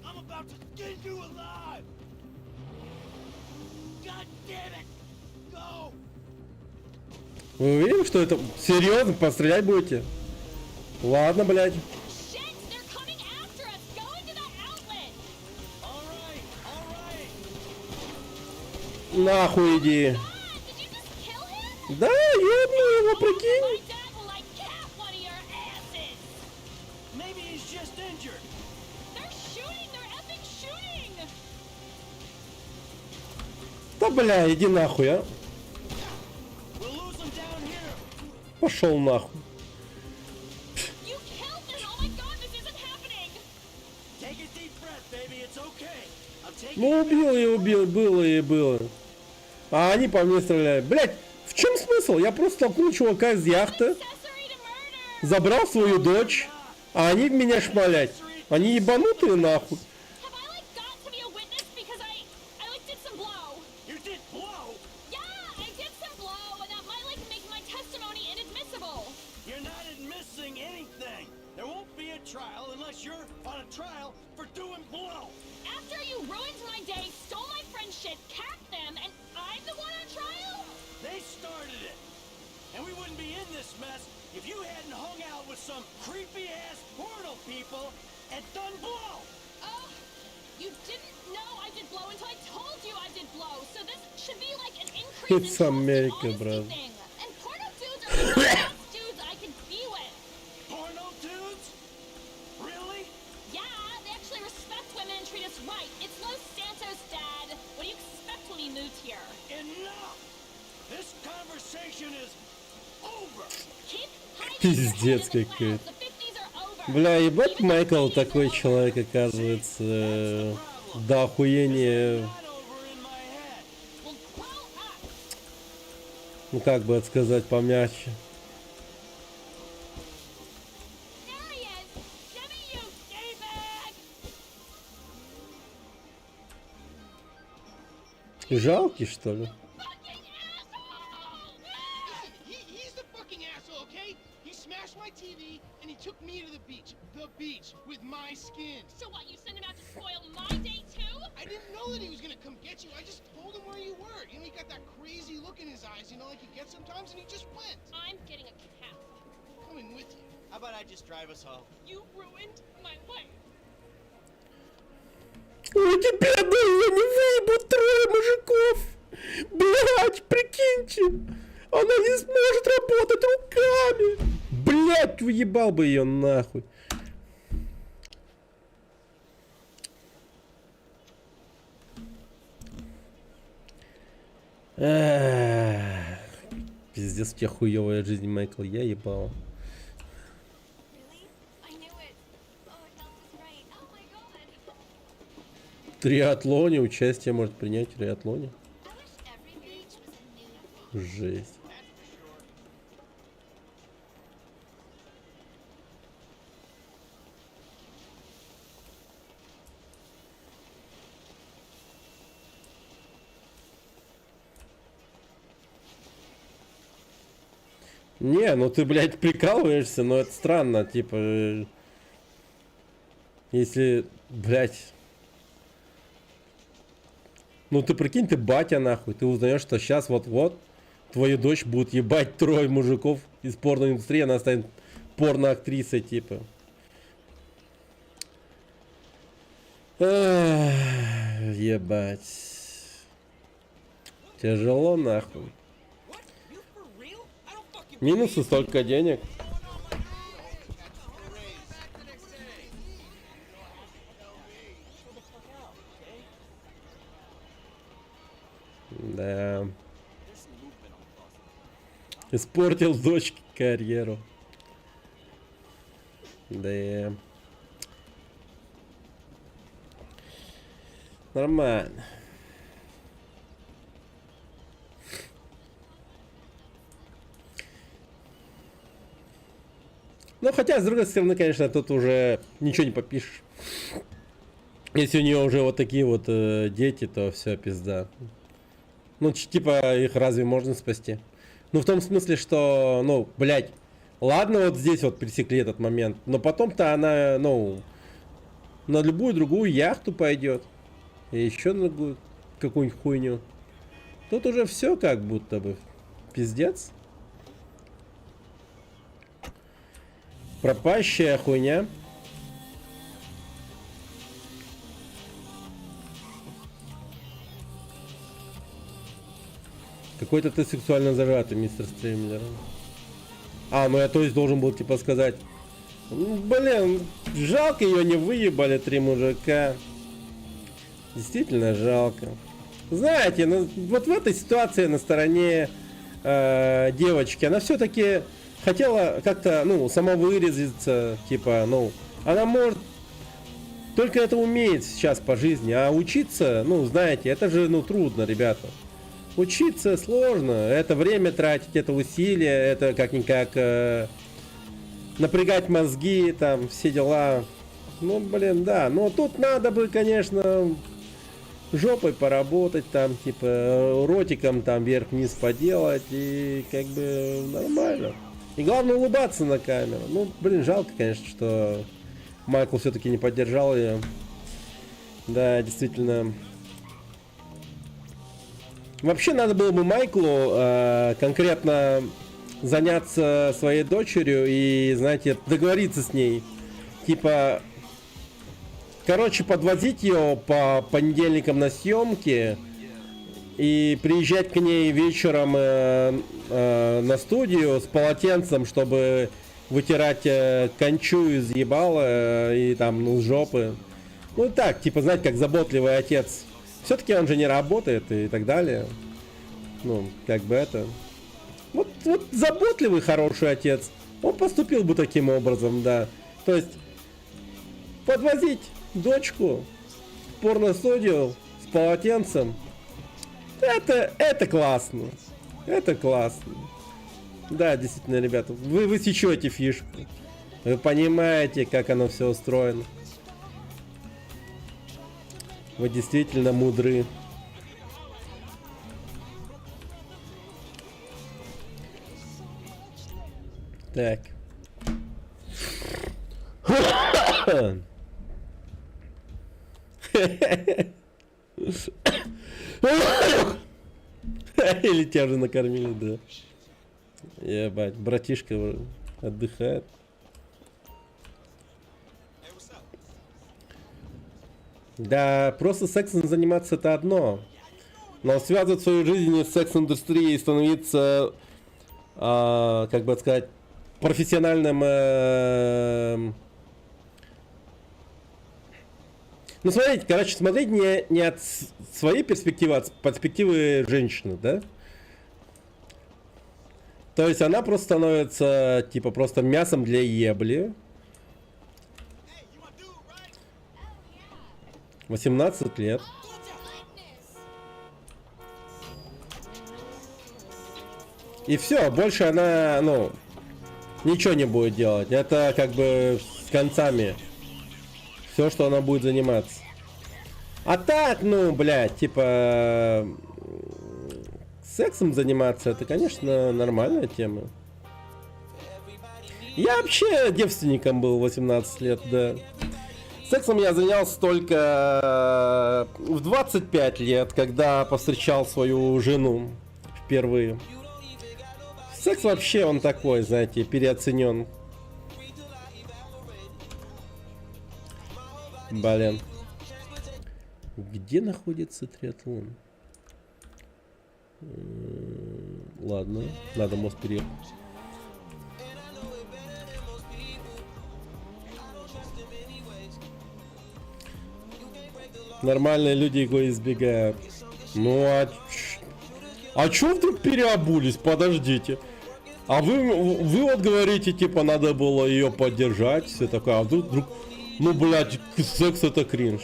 I'm about to skin you alive! God damn it! Go! Вы уверены, что это... Серьезно? Пострелять будете? Ладно, блядь. Shit, they're coming after us. Go into that outlet. All right, all right! Нахуй иди. Did you just kill him? Да, ёбну его, прикинь. My dad will like cap one of your asses. Maybe he's just injured. They're shooting. They're effing shooting. Да, бля, иди нахуй, а. We'll lose him down here. Пошел нахуй. You killed them. Oh my God, this isn't happening. Take a deep breath, baby. It's okay. I'm taking Ну, убил и убил, было и было. А они по мне стреляют. Блять, В чем смысл? Я просто толкнул чувака из яхты, забрал свою дочь, а они в меня шмалять. Они ебанутые нахуй. You did blow? Yeah, I did some blow, and that might like make my testimony inadmissible. You're not admitting anything. There won't be a trial unless you're on a trial for doing blow. After you ruined my day, stole my friend's shit, capped them, and I'm the one on trial? They started it. And we wouldn't be in this mess if you hadn't hung out with some creepy ass porno people and done blow. Oh, you didn't know I did blow until I told you I did blow. So this should be like an increase It's in trust and America, honesty брат. thing. And porno dudes are like the best dudes I could be with. Porno dudes? Really? Yeah, they actually respect women and treat us right. It's Los Santos, Dad. What do you expect when we moved here? Enough! This conversation is over. Keep hiding your head in Пиздец the какой. clouds. The 50s are over. Бля, ебать Майкл такой человек, оказывается, до охуения. Ну как бы это сказать помягче. There he is. Jimmy, you D-bag! Жалкий, что ли? Listen, he's the fucking asshole, okay? He smashed my TV and he took me to the beach. The beach with my skin. So what, you sent him out to spoil my day too? I didn't know that he was gonna come get you. I just told him where you were. You know, he got that crazy look in his eyes, you know, like he gets sometimes, and he just went. I'm getting a cab. Coming with you. How about I just drive us home? You ruined my life. У тебя да её не выебут трое мужиков. Блять, прикиньте. Она не сможет работать руками. Блять, уебал бы ее нахуй. Эх, Пиздец, у тебя хуевая жизнь, Майкл, я ебал. I knew it. Oh, I felt this right. Oh my god. В триатлоне участие может принять в триатлоне. Жесть. Не, ну ты, блядь, прикалываешься, но это странно, типа... Если, блядь... Ну ты прикинь, ты батя нахуй, ты узнаешь, что сейчас вот-вот твою дочь будут ебать трое мужиков из порноиндустрии, она станет порноактрисой, типа. Эх, ебать. Тяжело нахуй. Минусы столько денег. Да. Испортил дочке карьеру. Да. Нормально. Ну, хотя, с другой стороны, конечно, тут уже ничего не попишешь. Если у нее уже вот такие вот дети, то все, пизда. Ну, типа, их разве можно спасти? Ну, в том смысле, что, ну, блядь, ладно, вот здесь вот пресекли этот момент, но потом-то она, ну, на любую другую яхту пойдет. И еще на другую какую-нибудь хуйню. Тут уже все как будто бы. Пиздец. Пропащая хуйня. Какой-то ты сексуально зажатый, мистер Стримлер. А, ну я то есть должен был типа сказать. Ну, блин, жалко ее не выебали три мужика. Действительно жалко. Знаете, ну, вот в этой ситуации на стороне девочки, она все-таки хотела как-то, ну, сама выразиться, типа, ну, она может только это умеет сейчас по жизни, а учиться, ну, знаете, это же, ну, трудно, ребята. Учиться сложно, это время тратить, это усилия, это как-никак э, напрягать мозги, там, все дела. Ну, блин, да. Но тут надо бы, конечно, жопой поработать, там, типа, ротиком там вверх-вниз поделать, и как бы нормально. И главное улыбаться на камеру. Ну, блин, жалко, конечно, что Майкл все-таки не поддержал ее. Да, действительно. Вообще надо было бы Майклу э, конкретно заняться своей дочерью и, знаете, договориться с ней. Типа, короче, подвозить ее по понедельникам на съемки и приезжать к ней вечером э, э, на студию с полотенцем, чтобы вытирать э, кончу из ебала э, и там, ну, с жопы. Ну так, типа, знаете, как заботливый отец. Все-таки он же не работает и так далее. Ну, как бы это... Вот, вот заботливый хороший отец, он поступил бы таким образом, да. То есть, подвозить дочку в порно-студию с полотенцем, это, это классно. Это классно. Да, действительно, ребята, вы, вы сечете фишку. Вы понимаете, как оно все устроено. Вы действительно мудры. Так. Или тебя же накормили, да. Ебать, братишка отдыхает. Да, просто сексом заниматься это одно. Но связывать свою жизнь с секс-индустрией и становиться, а, как бы сказать, профессиональным... Э, ну, смотрите, короче, смотреть не, не от своей перспективы, а от перспективы женщины, да? То есть она просто становится, типа, просто мясом для ебли. 18 лет. И все, больше она, ну, ничего не будет делать. Это как бы с концами. Все, что она будет заниматься. А так, ну, блядь, типа... Сексом заниматься, это, конечно, нормальная тема. Я вообще девственником был 18 лет, да. Сексом я занялся только э, в 25 лет, когда повстречал свою жену впервые. Секс вообще он такой, знаете, переоценен. Блин. Где находится триатлон? Ладно, надо мост переехать. Нормальные люди его избегают. Ну а... А чё вдруг переобулись? Подождите. А вы, вы вот говорите, типа, надо было ее поддержать, все такое. А вдруг, вдруг ну, блядь, секс это кринж.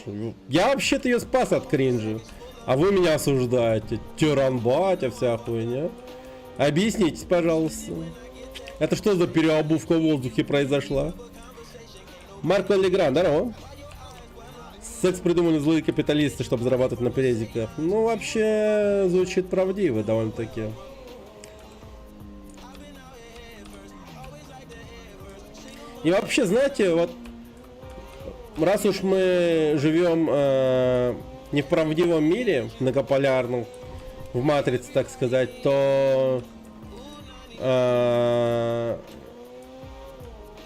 Я вообще-то ее спас от кринжа. А вы меня осуждаете. Тиран батя, вся хуйня. Объяснитесь, пожалуйста. Это что за переобувка в воздухе произошла? Марко Легран, здорово. Секс придумали злые капиталисты, чтобы зарабатывать на презиках. Ну, вообще, звучит правдиво довольно-таки. И вообще, знаете, вот раз уж мы живем э, не в правдивом мире, многополярном, в матрице, так сказать, то э,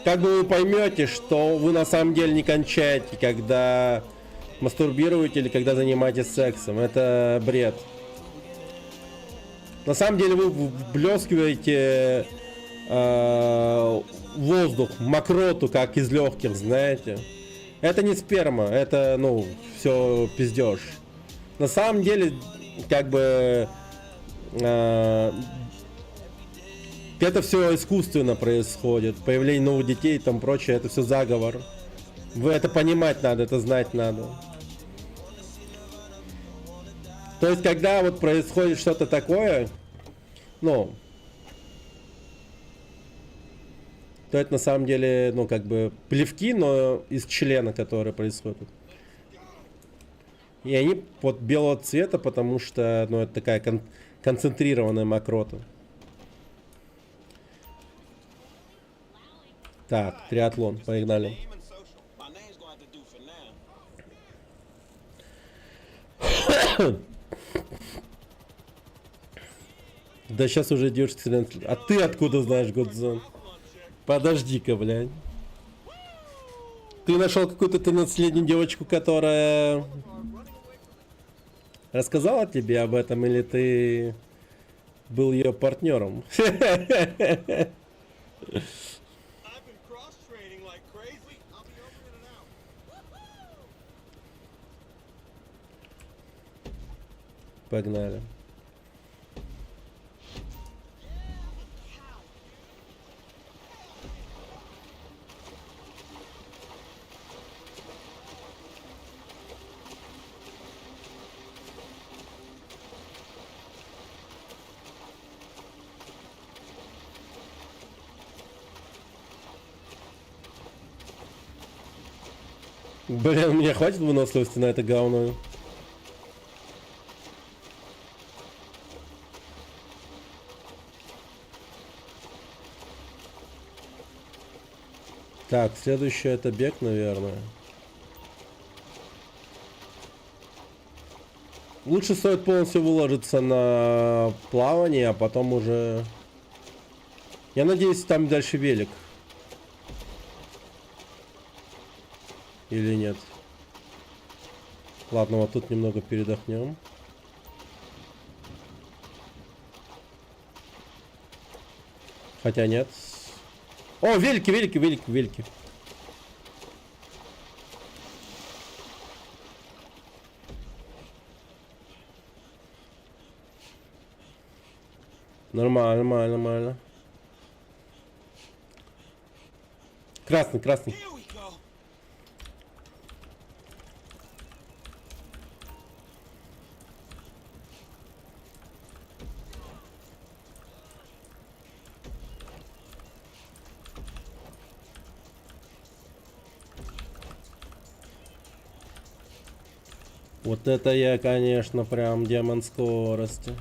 как бы вы поймете, что вы на самом деле не кончаете, когда мастурбируете или когда занимаетесь сексом. Это бред. На самом деле вы вблескиваете э, воздух, мокроту, как из легких, знаете. Это не сперма, это, ну, все пиздеж. На самом деле, как бы, э, это все искусственно происходит. Появление новых детей и там прочее, это все заговор. Вы это понимать надо, это знать надо. То есть, когда вот происходит что-то такое, ну, то это на самом деле, ну, как бы плевки, но из члена, которые происходят. И они вот белого цвета, потому что, ну, это такая кон концентрированная мокрота. Так, триатлон, погнали. Да сейчас уже идешь А ты откуда знаешь Годзон? Подожди-ка, блядь. Ты нашел какую-то 13-летнюю девочку, которая рассказала тебе об этом, или ты был ее партнером? Погнали. Блин, мне хватит выносливости на это говно. Так, следующее это бег, наверное. Лучше стоит полностью выложиться на плавание, а потом уже... Я надеюсь, там дальше велик. Или нет? Ладно, вот тут немного передохнем. Хотя нет. О, велики, велики, велики, велики. Нормально, нормально, нормально. Красный, красный. Вот это я, конечно, прям демон скорости.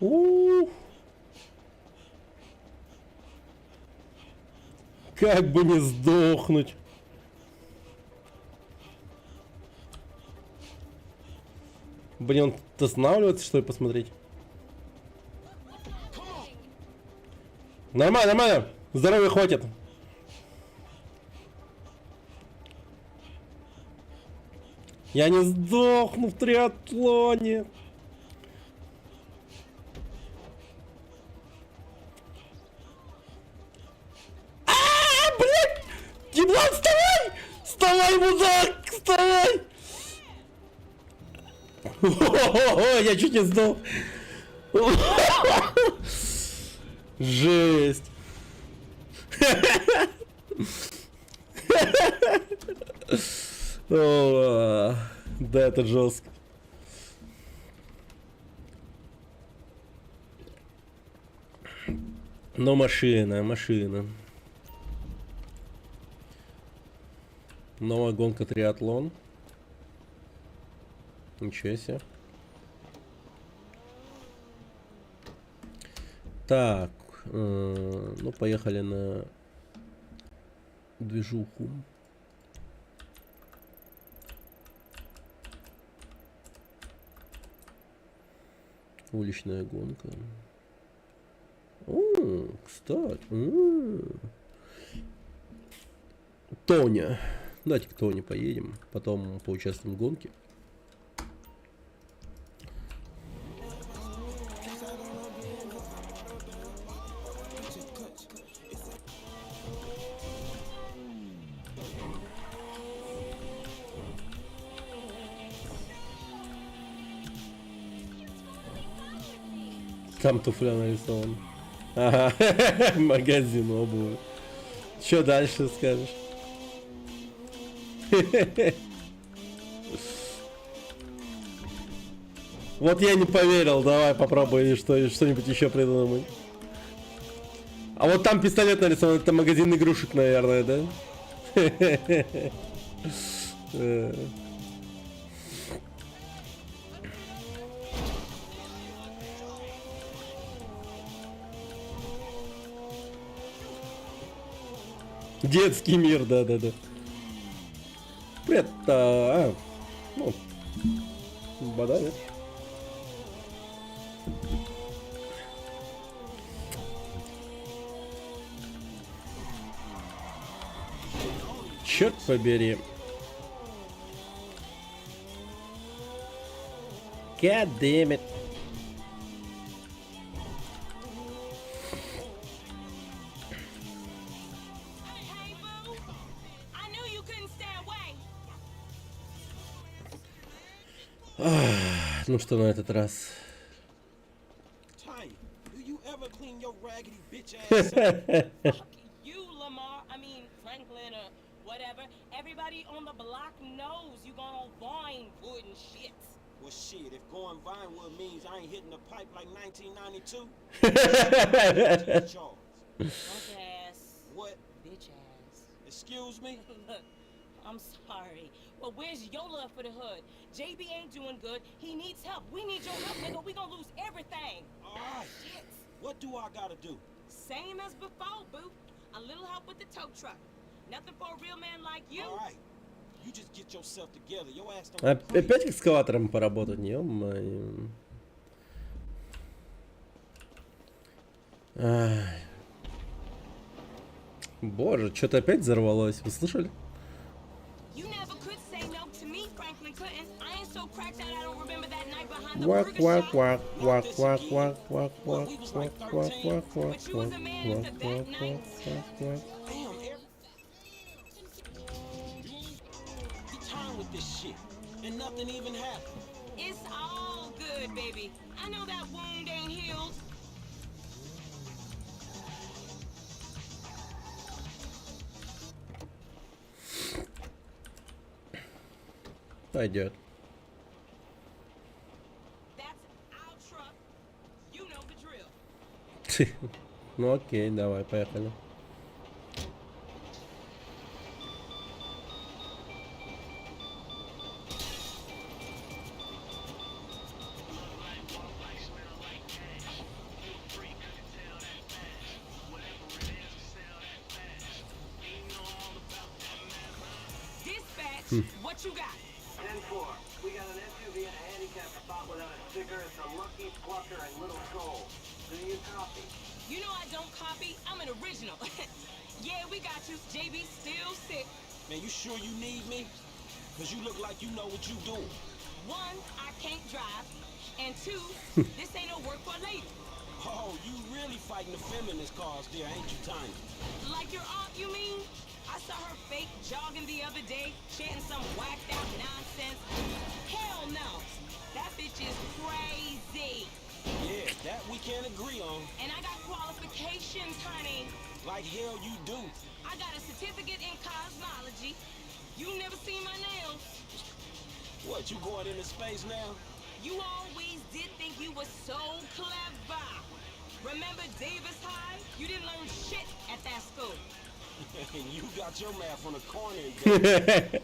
Ух. Как бы не сдохнуть. Блин, он останавливается, что ли, посмотреть? Нормально, нормально. Здоровья хватит. Я не сдохну в триатлоне. А, блядь! Еблан, вставай! Вставай, мудак! Вставай! О, я чуть не сдох. Жесть. О, да, это жестко. Но машина, машина. Новая гонка триатлон. Ничего себе. Так, ну поехали на движуху. Уличная гонка. О, кстати. Тоня. Давайте к Тоне поедем. Потом поучаствуем в гонке. Там туфля нарисован. Ага, магазин обуви. Что дальше скажешь? Вот я не поверил, давай попробуй что-нибудь еще придумать. А вот там пистолет нарисован, это магазин игрушек, наверное, да? Детский мир, да-да-да. Привет, ну, вода, нет? Черт побери. God damn it. Ну что на этот раз? Tanya, do you ever clean your raggedy bitch ass up? Fuck you, Lamar. I mean, Franklin or whatever. Everybody on the block knows you gone on Vinewood and shit. Well, shit, if going Vinewood means I ain't hitting the pipe like 1992. Charles. Punk ass. What? Bitch ass. Excuse me? Look, I'm sorry. Well, where's your love for the hood? JB ain't doing good. He needs help. We need your help, nigga. We gonna lose everything. All right. Shit. What do I gotta do? Same as before, boo. A little help with the tow truck. Nothing for a real man like you. All right. You just get yourself together. Your ass don't Опять экскаватором поработать, ё-моё. Ай. Боже, что-то опять взорвалось. Вы слышали? You never could say no to me, Franklin Clinton. I ain't so cracked out I don't remember that night behind the Quack, burger quack, shop. quack, quack, quack, quack, quack, quack, quack, quack, quack, quack, But you was a man quack, after quack, that quack, night. quack, quack. Damn, every time with this shit, and nothing even happened. It's all good, baby. I know that wound ain't healed. Пойдет. That's our truck. You know the drill. Ну окей, давай, поехали. Dispatch, Хм. what you got? 10-4. We got an SUV in a handicapped spot without a sticker at the Lucky Plucker in Little Seoul. Do you copy? You know I don't copy. I'm an original. Yeah, we got you. JB still sick. Man, you sure you need me? Cause you look like you know what you doing. One, I can't drive. And two, this ain't no work for a lady. Oh, you really fighting the feminist cause there, ain't you, Tanya? Like your aunt, you mean? I saw her fake jogging the other day, chanting some whacked out nonsense. Hell no. That bitch is crazy. Yeah, that we can't agree on. And I got qualifications, honey. Like hell you do. I got a certificate in cosmology. You never seen my nails. What, you going into space now? You always did think you were so clever. Remember Davis High? You didn't learn shit at that school. You got your math on the corner in Dayton.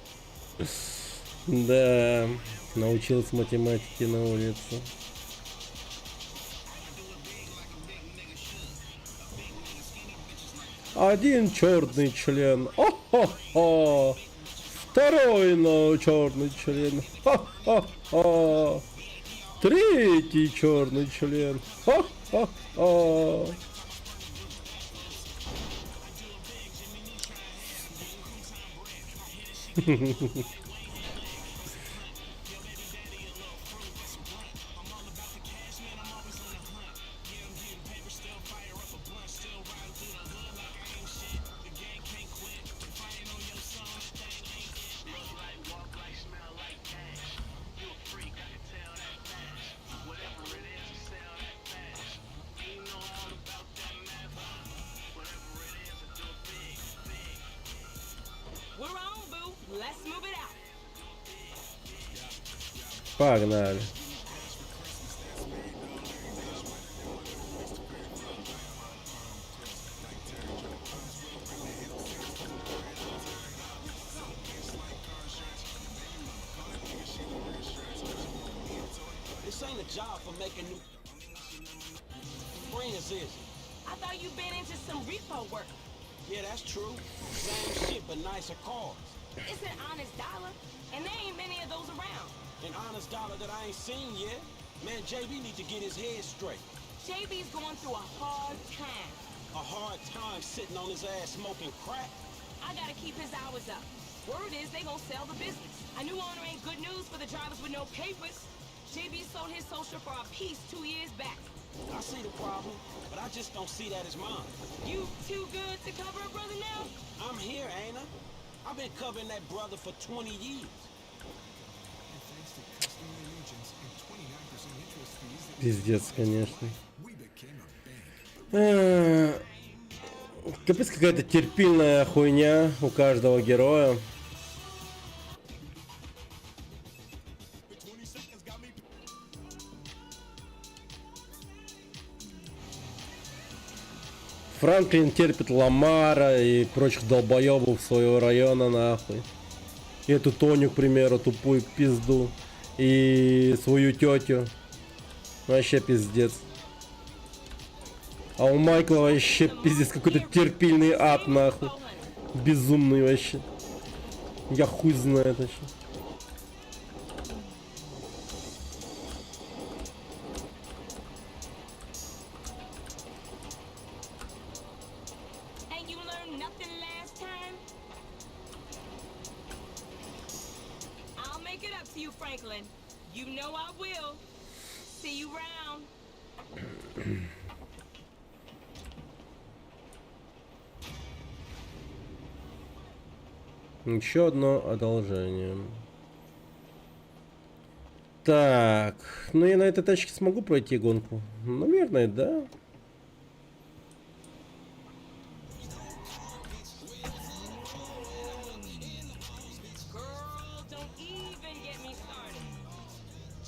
Да, научился математике на улице. Один черный член. О-хо-хо. Второй но черный член. Ха-ха-ха. Третий черный член. Ха-ха-ха. We're on, boo. Let's move it out. Погнали. This ain't a job for making new friends, is it? I thought you been into some repo work. Yeah, that's true. Same shit, but nicer cars. It's an honest dollar, and there ain't many of those around. An honest dollar that I ain't seen yet. Man, JB need to get his head straight. JB's going through a hard time. A hard time sitting on his ass smoking crack. I gotta keep his hours up. Word is they gonna sell the business. A new owner ain't good news for the drivers with no papers. JB sold his social for a piece 2 years back. I see the problem, but I just don't see that as mine. You too good to cover a brother now? I'm here, ain't I? I've been covering that brother for 20 years. Пиздец, конечно. Э, Капец, какая-то терпильная хуйня у каждого героя. Франклин терпит Ламара и прочих долбоебов своего района, нахуй. И эту Тоню, к примеру, тупую пизду. И свою тетю. Вообще пиздец. А у Майкла вообще пиздец какой-то терпильный ад, нахуй. Безумный вообще. Я хуй знает вообще. Ain't you learned nothing last time? I'll make it up to you, Franklin. You know I will. See you round. Еще одно одолжение. Так, ну я на этой тачке смогу пройти гонку? Наверное, да. Girl, don't even get me started.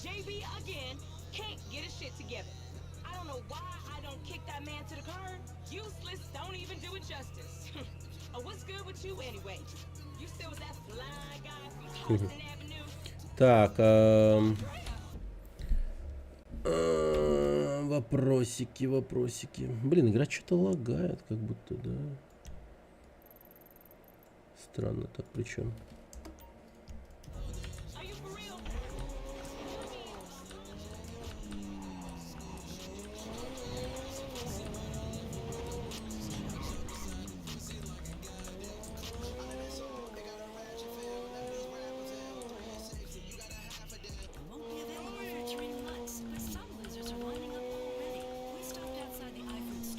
JB again can't get his shit together. I don't know why I don't kick that man to the curb. Useless, don't even do it justice. Oh, what's good with you anyway? You still with that fly guy from Carson Avenue? Так, эм, э, вопросики, вопросики. Блин, игра что-то лагает, как будто, да. Странно так, причем.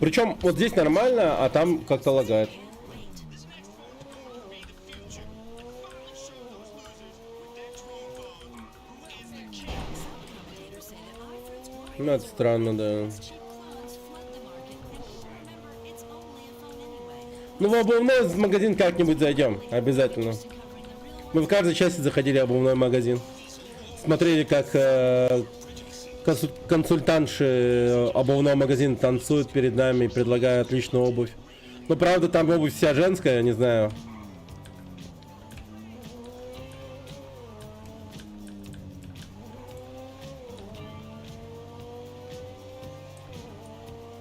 Причем вот здесь нормально, а там как-то лагает. Ну, это странно, да. Ну, в обувной магазин как-нибудь зайдем, обязательно. Мы в каждой части заходили в обувной магазин. Смотрели, как э, консультантши обувного магазина танцуют перед нами, предлагая отличную обувь. Ну, правда, там обувь вся женская, я не знаю.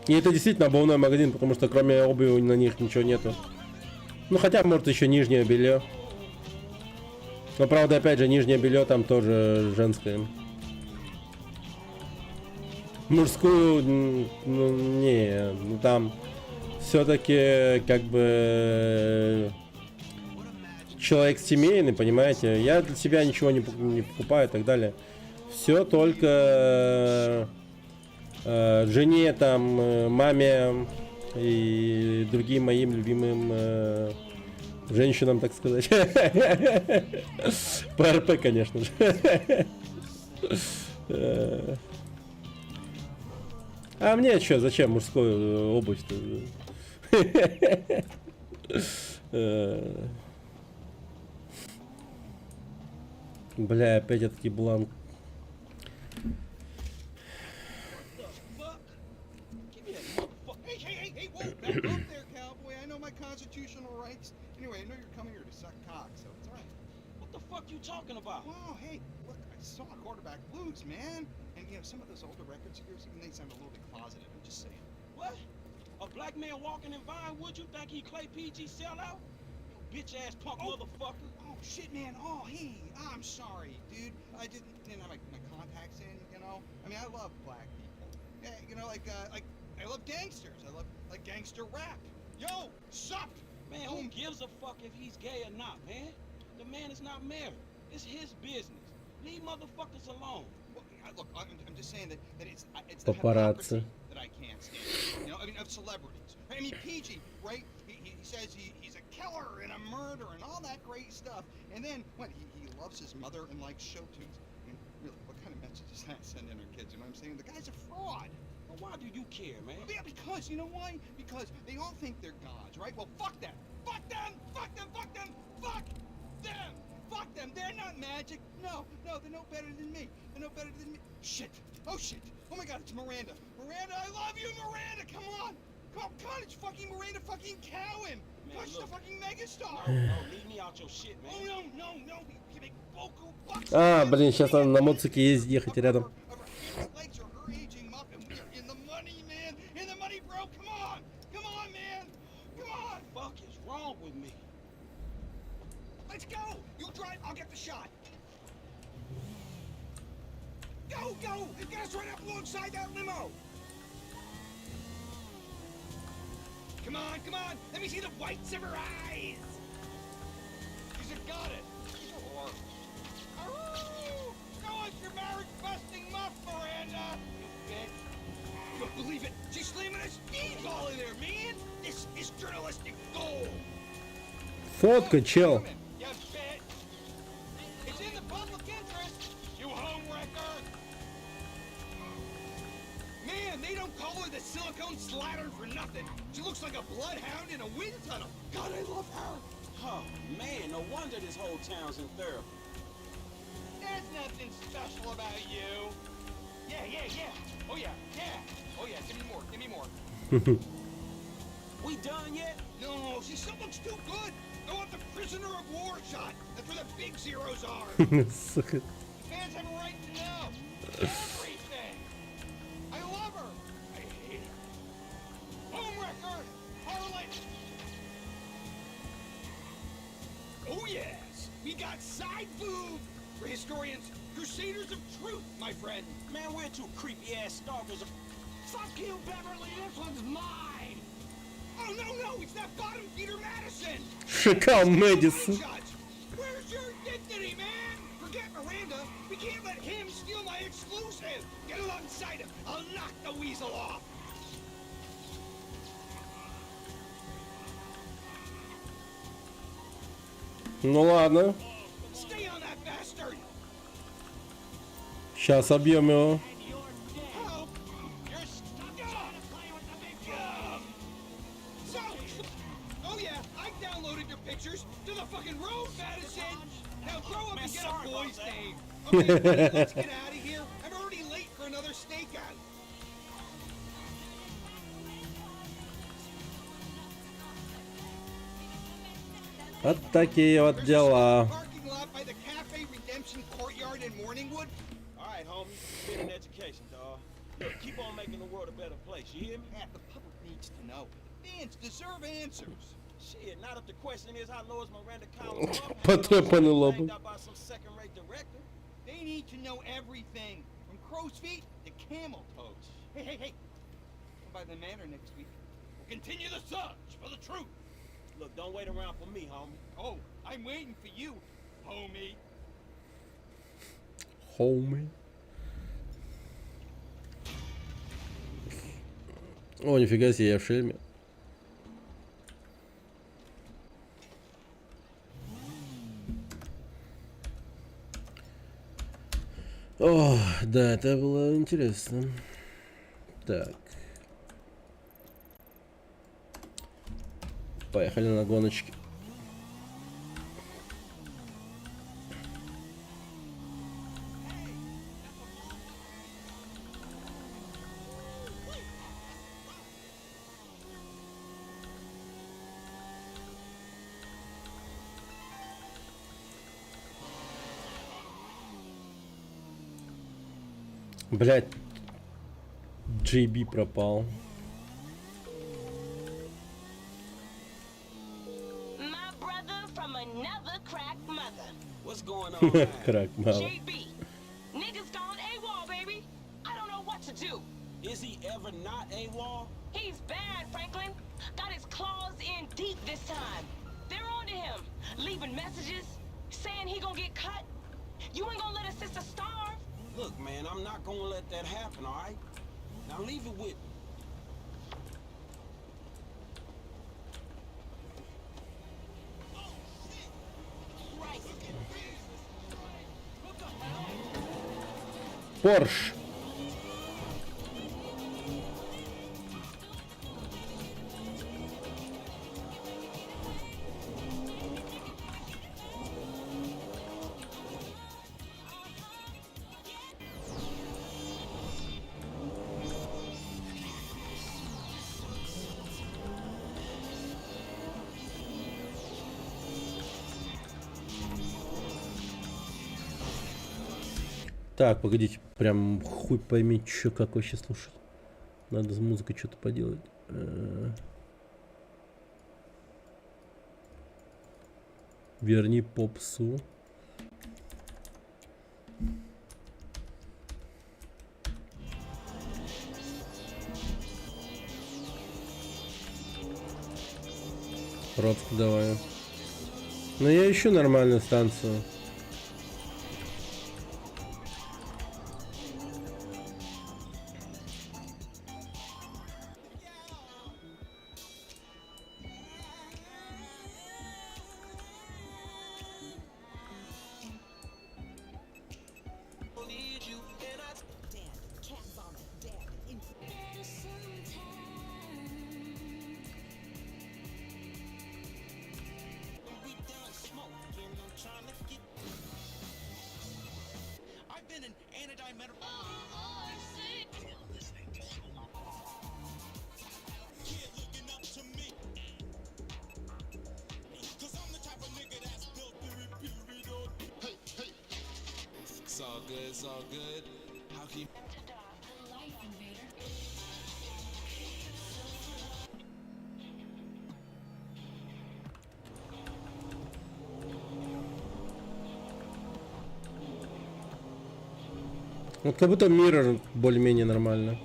И это действительно обувной магазин, потому что кроме обуви на них ничего нету. Ну, хотя, может, еще нижнее белье. Но, правда, опять же, нижнее белье там тоже женское. Мужскую, ну, не, ну там все-таки как бы человек семейный, понимаете. Я для себя ничего не покупаю и так далее. Все только жене, там, маме и другим моим любимым женщинам, так сказать. По РП, конечно же. А мне что, зачем мужскую обувь-то? Бля, опять этот еблан. Hey, hey, hey, hey, whoa, back up there, cowboy. I know my constitutional rights. Anyway, I know you're coming here to suck cock, so it's all right. What the fuck you talking about? Whoa, hey, look, I saw quarterback blues, man. And, you know, some of those older records of yours, even they sound a little bit closeted. I'm just saying. What? A black man walking in Vinewood, you think he Clay PG sellout? You bitch ass punk motherfucker. Oh, shit, man. Oh, hey, I'm sorry, dude. I didn't have my contacts in, you know? I mean, I love black people. Yeah, like, I love gangsters. I love, like, gangster rap. Yo, sup? Man, who gives a fuck if he's gay or not, man? The man is not married. It's his business. Leave motherfuckers alone. Well, look, I'm just saying that it's the Папарацци. hypocrisy that I can't stand. I mean, of celebrities. I mean, PG, right? He says he's a killer and a murderer and all that great stuff. And then, what, he loves his mother and likes show tunes. I mean, really, what kind of message does that send in our kids? You know what I'm saying? The guy's a fraud. Well, why do you care, man? Yeah, because, you know why? Because they all think they're gods, right? Well, fuck them. Fuck them! Fuck them! Fuck them! Fuck them! Fuck them! They're not magic. No, no, they're no better than me. They're no better than me. Shit! Oh, shit! Oh my God, it's Miranda. Miranda, I love you, Miranda! Come on! Come on, come on, it's fucking Miranda fucking Cowan! Man, Come on, she's a look. fucking megastar! No, no, leave me out your shit, man. Oh, no, no, no, we can make boku bucks. А, блин, сейчас надо на моцике ездить, ехать рядом. Legs are her aging muff, and we are in the money, man! In the money, bro! Come on! Come on, man! Come on! Fuck is wrong with me? Let's go! You drive, I'll get the shot! Go, go! Get us right up alongside that limo! Come on, come on! Let me see the whites of her eyes! She's a got it! She's a whore. Aroo! Go on your marriage-busting muff, Miranda! You bitch! You don't believe it! She's slamming a speedball in there, man! This is journalistic gold! Фотка, чел. You bitch! It's in the public interest, you homewrecker! Man, they don't call her the silicone slattern for nothing. She looks like a bloodhound in a wind tunnel. God, I love her. Oh, man, no wonder this whole town's in therapy. There's nothing special about you. Yeah, yeah, yeah. Oh, yeah, yeah. Oh, yeah, give me more, give me more. We done yet? No, she still looks too good. I want the prisoner of war shot. That's where the big zeros are. Сука. Fans have a right to know everything. I love her. I hate her. Homewrecker, harlot. Oh yes, we got side boob. We're historians, crusaders of truth, my friend. Man, we're two creepy ass stalkers. Fuck you, Beverly. This one's mine. Oh no, no, it's that bottom feeder Madison. Шакал Мэдисон. Shots. Where's your dignity, man? Forget Miranda. We can't let him steal my exclusive. Get alongside him. I'll knock the weasel off. Ну ладно. Stay on that bastard. Сейчас объем его. Help! You're stuck. So, oh yeah, I downloaded your pictures to the fucking road, Madison. Now grow up Man, and get sorry a about boy's that. name. Okay, buddy, let's get out of here. I'm already late for another stakeout. Вот такие вот дела. Parking lot by the Cafe Redemption Courtyard in Morningwood? All right, homie. Been an education, dawg. Look, keep on making the world a better place. You hear me? Yeah, the public needs to know. The fans deserve answers. Shit, not if the question is how Lois Miranda Collins Потрепанный лобом. out by some second-rate director. They need to know everything, from crow's feet to camel toes. Hey, hey, hey. Come by the manor next week. We'll continue the search for the truth. Look, don't wait around for me, homie. Oh, I'm waiting for you, homie. Homie. О, нифига себе, я в шлеме. О, да, это было интересно. Так. Поехали на гоночки. Блять, JB пропал. My brother from another crack mother. What's going on? now? Крак мало. JB. Niggas gone AWOL, baby. I don't know what to do. Is he ever not AWOL? He's bad, Franklin. Got his claws in deep this time. They're on to him, leaving messages, saying he gonna get cut. You ain't gonna let a sister starve. Look, man, I'm not gonna let that happen, all right? Now leave it with me. Порш. Так, погодите, прям хуй пойми, чё, как вообще слушать. Надо с музыкой что-то поделать. Верни попсу. Рот давай. Но я ищу нормальную станцию. I've been an anodyne It's all good, it's all good. How can you Вот как будто Mirror более-менее нормально.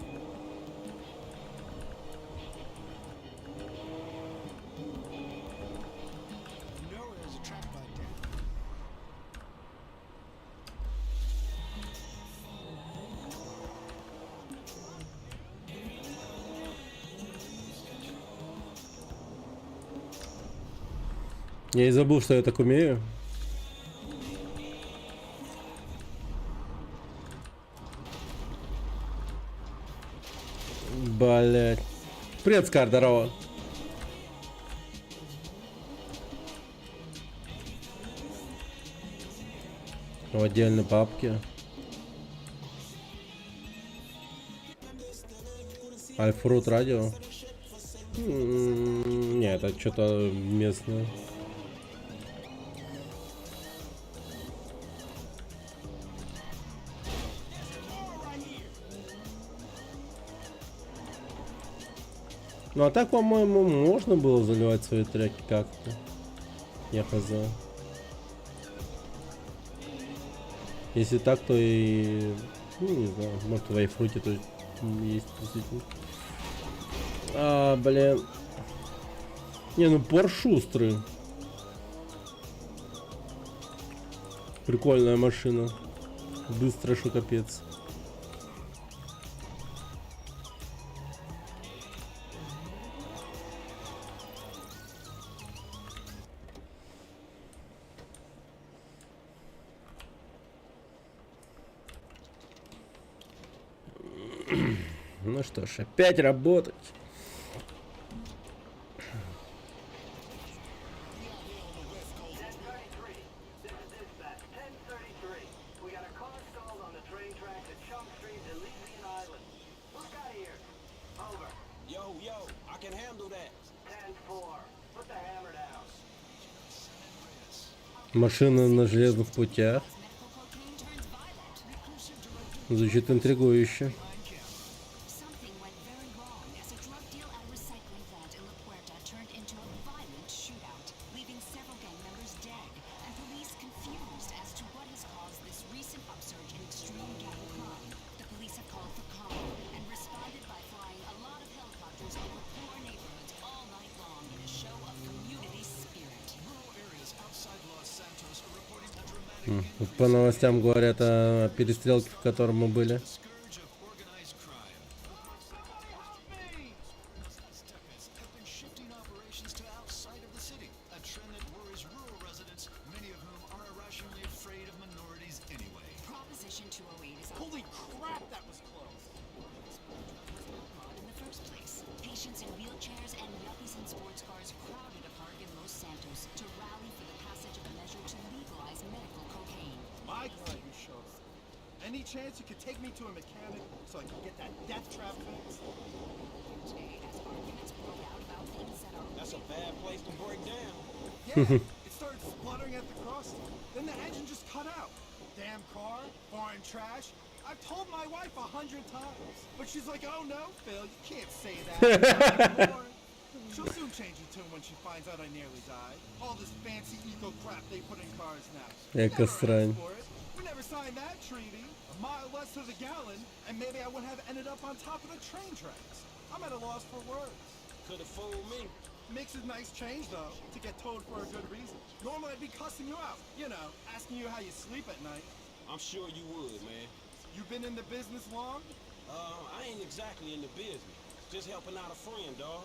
Я и забыл, что я так умею. Блять. Привет, Скар, здорово. В отдельной папке. Альфрут радио. Нет, это что-то местное. Ну а так, по-моему, можно было заливать свои треки как-то. Я хз. Если так, то и... Ну, не знаю, может, в iFruit тоже есть действительно. А, блин. Не, ну Порш шустрый. Прикольная машина. Быстро, что капец. Ну что ж, опять работать. Yo, yo, I can handle that. 10-4. Put the hammer down. Машина на железных путях. Звучит интригующе. Something went very wrong as a drug deal at a recycling plant in La Puerta turned into a violent shootout, leaving several gang members dead and police confused as to what has caused this recent upsurge in extreme gang crime. The police have called for calm and responded by flying a lot of helicopters over poor neighborhoods all night long in a show of community spirit. Тут по новостям говорят о перестрелке, в котором мы были. Proposition 208 is Holy crap, that was close. outlawed in the first place. Patients in wheelchairs and yuppies in sports cars crowded a park in Los Santos to rally for the passage of a measure to legalize medical cocaine. My glad you showed up. Any chance you could take me to a mechanic so I can get that death trap fixed? Today, as arguments broke out about things that are That's a bad place to break down. Yeah, it started spluttering at the crossing. Then the engine just cut out. Damn car, foreign trash. I've told my wife 100 times, but she's like, "Oh no, Phil, you can't say that." Not anymore." She'll soon change her tune when she finds out I nearly died. All this fancy eco crap they put in cars now. Эко срань. For it. We never signed that treaty. A mile less to the gallon, and maybe I wouldn't have ended up on top of the train tracks. I'm at a loss for words. Could have fooled me. Makes a nice change, though, to get towed for a good reason. Normally, I'd be cussing you out, asking you how you sleep at night. I'm sure you would, man. You been in the business long? I ain't exactly in the business. Just helping out a friend, dawg.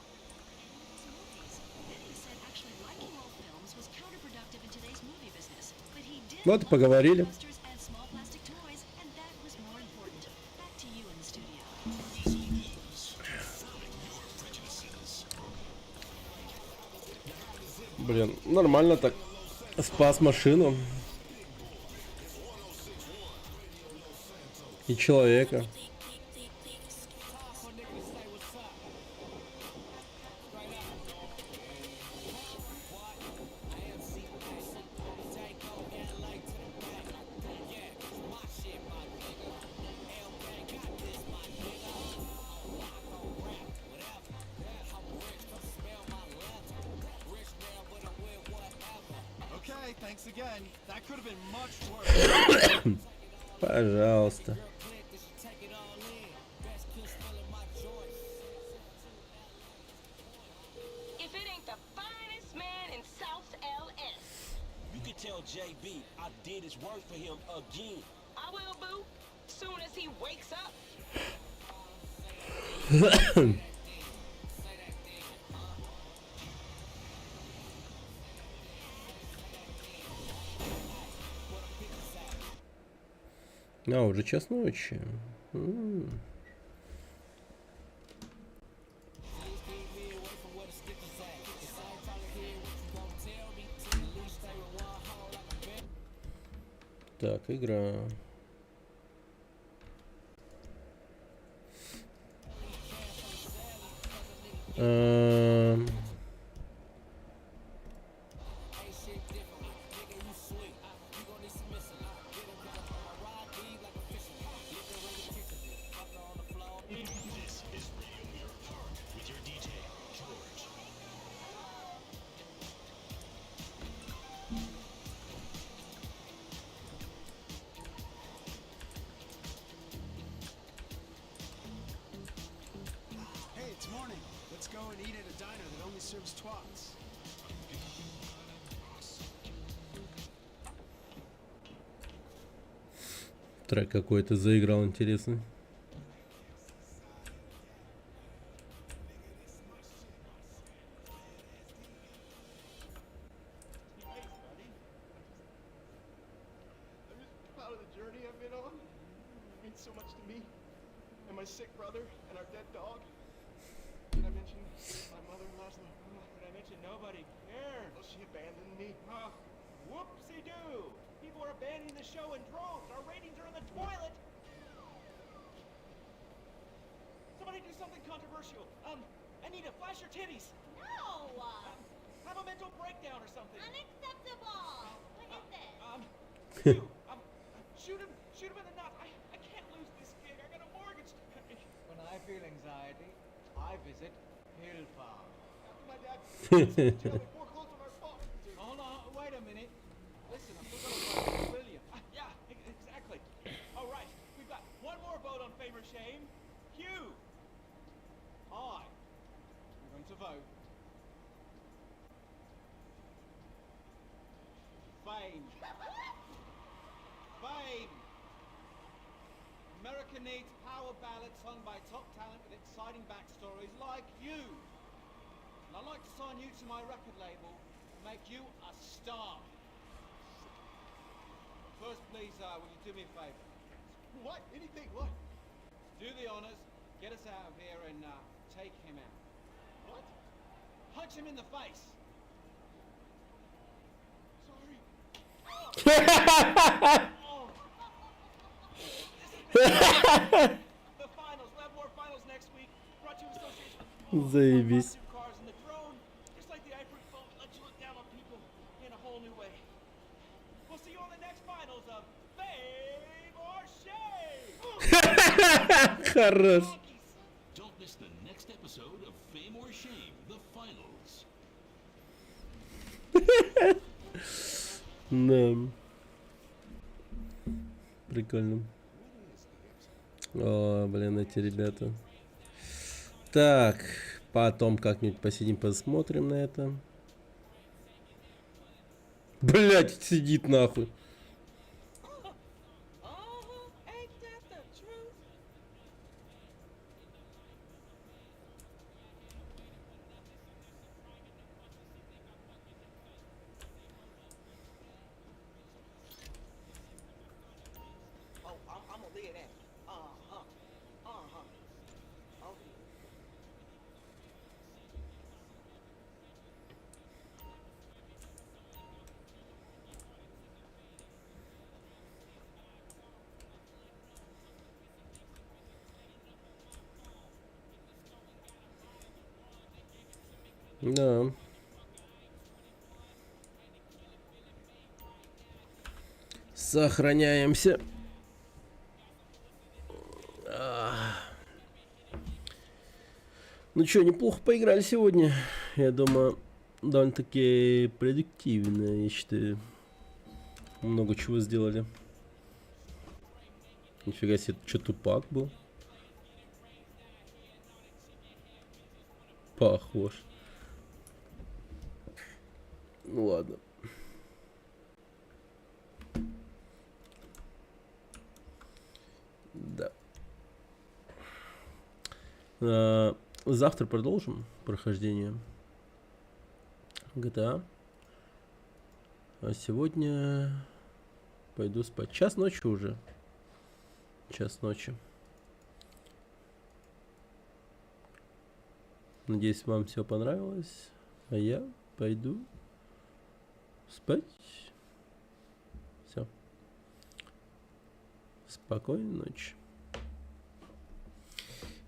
Movies. Many said actually liking old films was counterproductive in today's movie business, but he did Вот и love поговорили. blockbusters and small plastic toys, and that was more important. Back to you in the studio. Блин, нормально так. Спас машину. И человека. Okay, thanks again. That could have been much worse. Пожалуйста. If it ain't the finest man in South LS. You could tell JB I did his work for him again. I will, boo. Soon as he wakes up. А, уже час ночи. М. Так, игра. This is Radio Mirror Park with your DJ, go and eat at a diner that only serves twats. Трек какой-то заиграл интересный. I'm just proud of the journey I've been on. It means so much to me and my sick brother and our dead dog. Did I mention my mother, Laszlo? Did I mention nobody cares? Oh, she abandoned me. Whoopsie-doo! People are abandoning the show in droves. Our ratings are in the toilet. Somebody do something controversial. Anita, flash your titties. No! Have a mental breakdown or something. Unacceptable! What is this? You, shoot him, shoot him in the nuts. I can't lose this gig. I got a mortgage to pay. When I feel anxiety, I visit Hill Farm. After my dad was in jail, they foreclosed on our farm. Hold on, wait a minute. Listen, I'm still gonna vote for William. Yeah, exactly. All right, we've got one more vote on Fame or Shame. Hugh. I am going to vote Fame. Fame. America needs power ballads sung by top talent with exciting backstories like you. And I'd like to sign you to my record label and make you a star. First, please, will you do me a favor? What? Anything? What? Do the honors, get us out of here, and take him out. What? Punch him in the face. Sorry. The finals. We'll have more finals next week. Brought to you in association with Заебись. cars and the drone. Just like the iFruit phone, let you look down on people in a whole new way. We'll see you on the next finals of Fame or Shame. Хорош. Don't miss the next episode of Fame or Shame, the finals. Да. Прикольно. О, блин, эти ребята. Так, потом как-нибудь посидим, посмотрим на это. Блять, сидит нахуй. Ain't that the truth? Oh, I'm gonna live that. Uh-huh. Uh-huh. Oh, yeah. Да. Сохраняемся. Ну чё, неплохо поиграли сегодня. Я думаю, довольно-таки продуктивно, я считаю. Много чего сделали. Нифига себе, чё, Тупак был? Похож. Ну ладно. Да. Завтра продолжим прохождение GTA. А сегодня пойду спать. Час ночи уже. Час ночи. Надеюсь, вам все понравилось. А я пойду спать. Все. Спокойной ночи.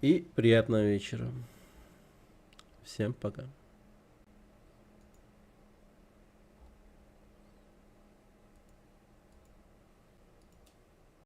И приятного вечера. Всем пока.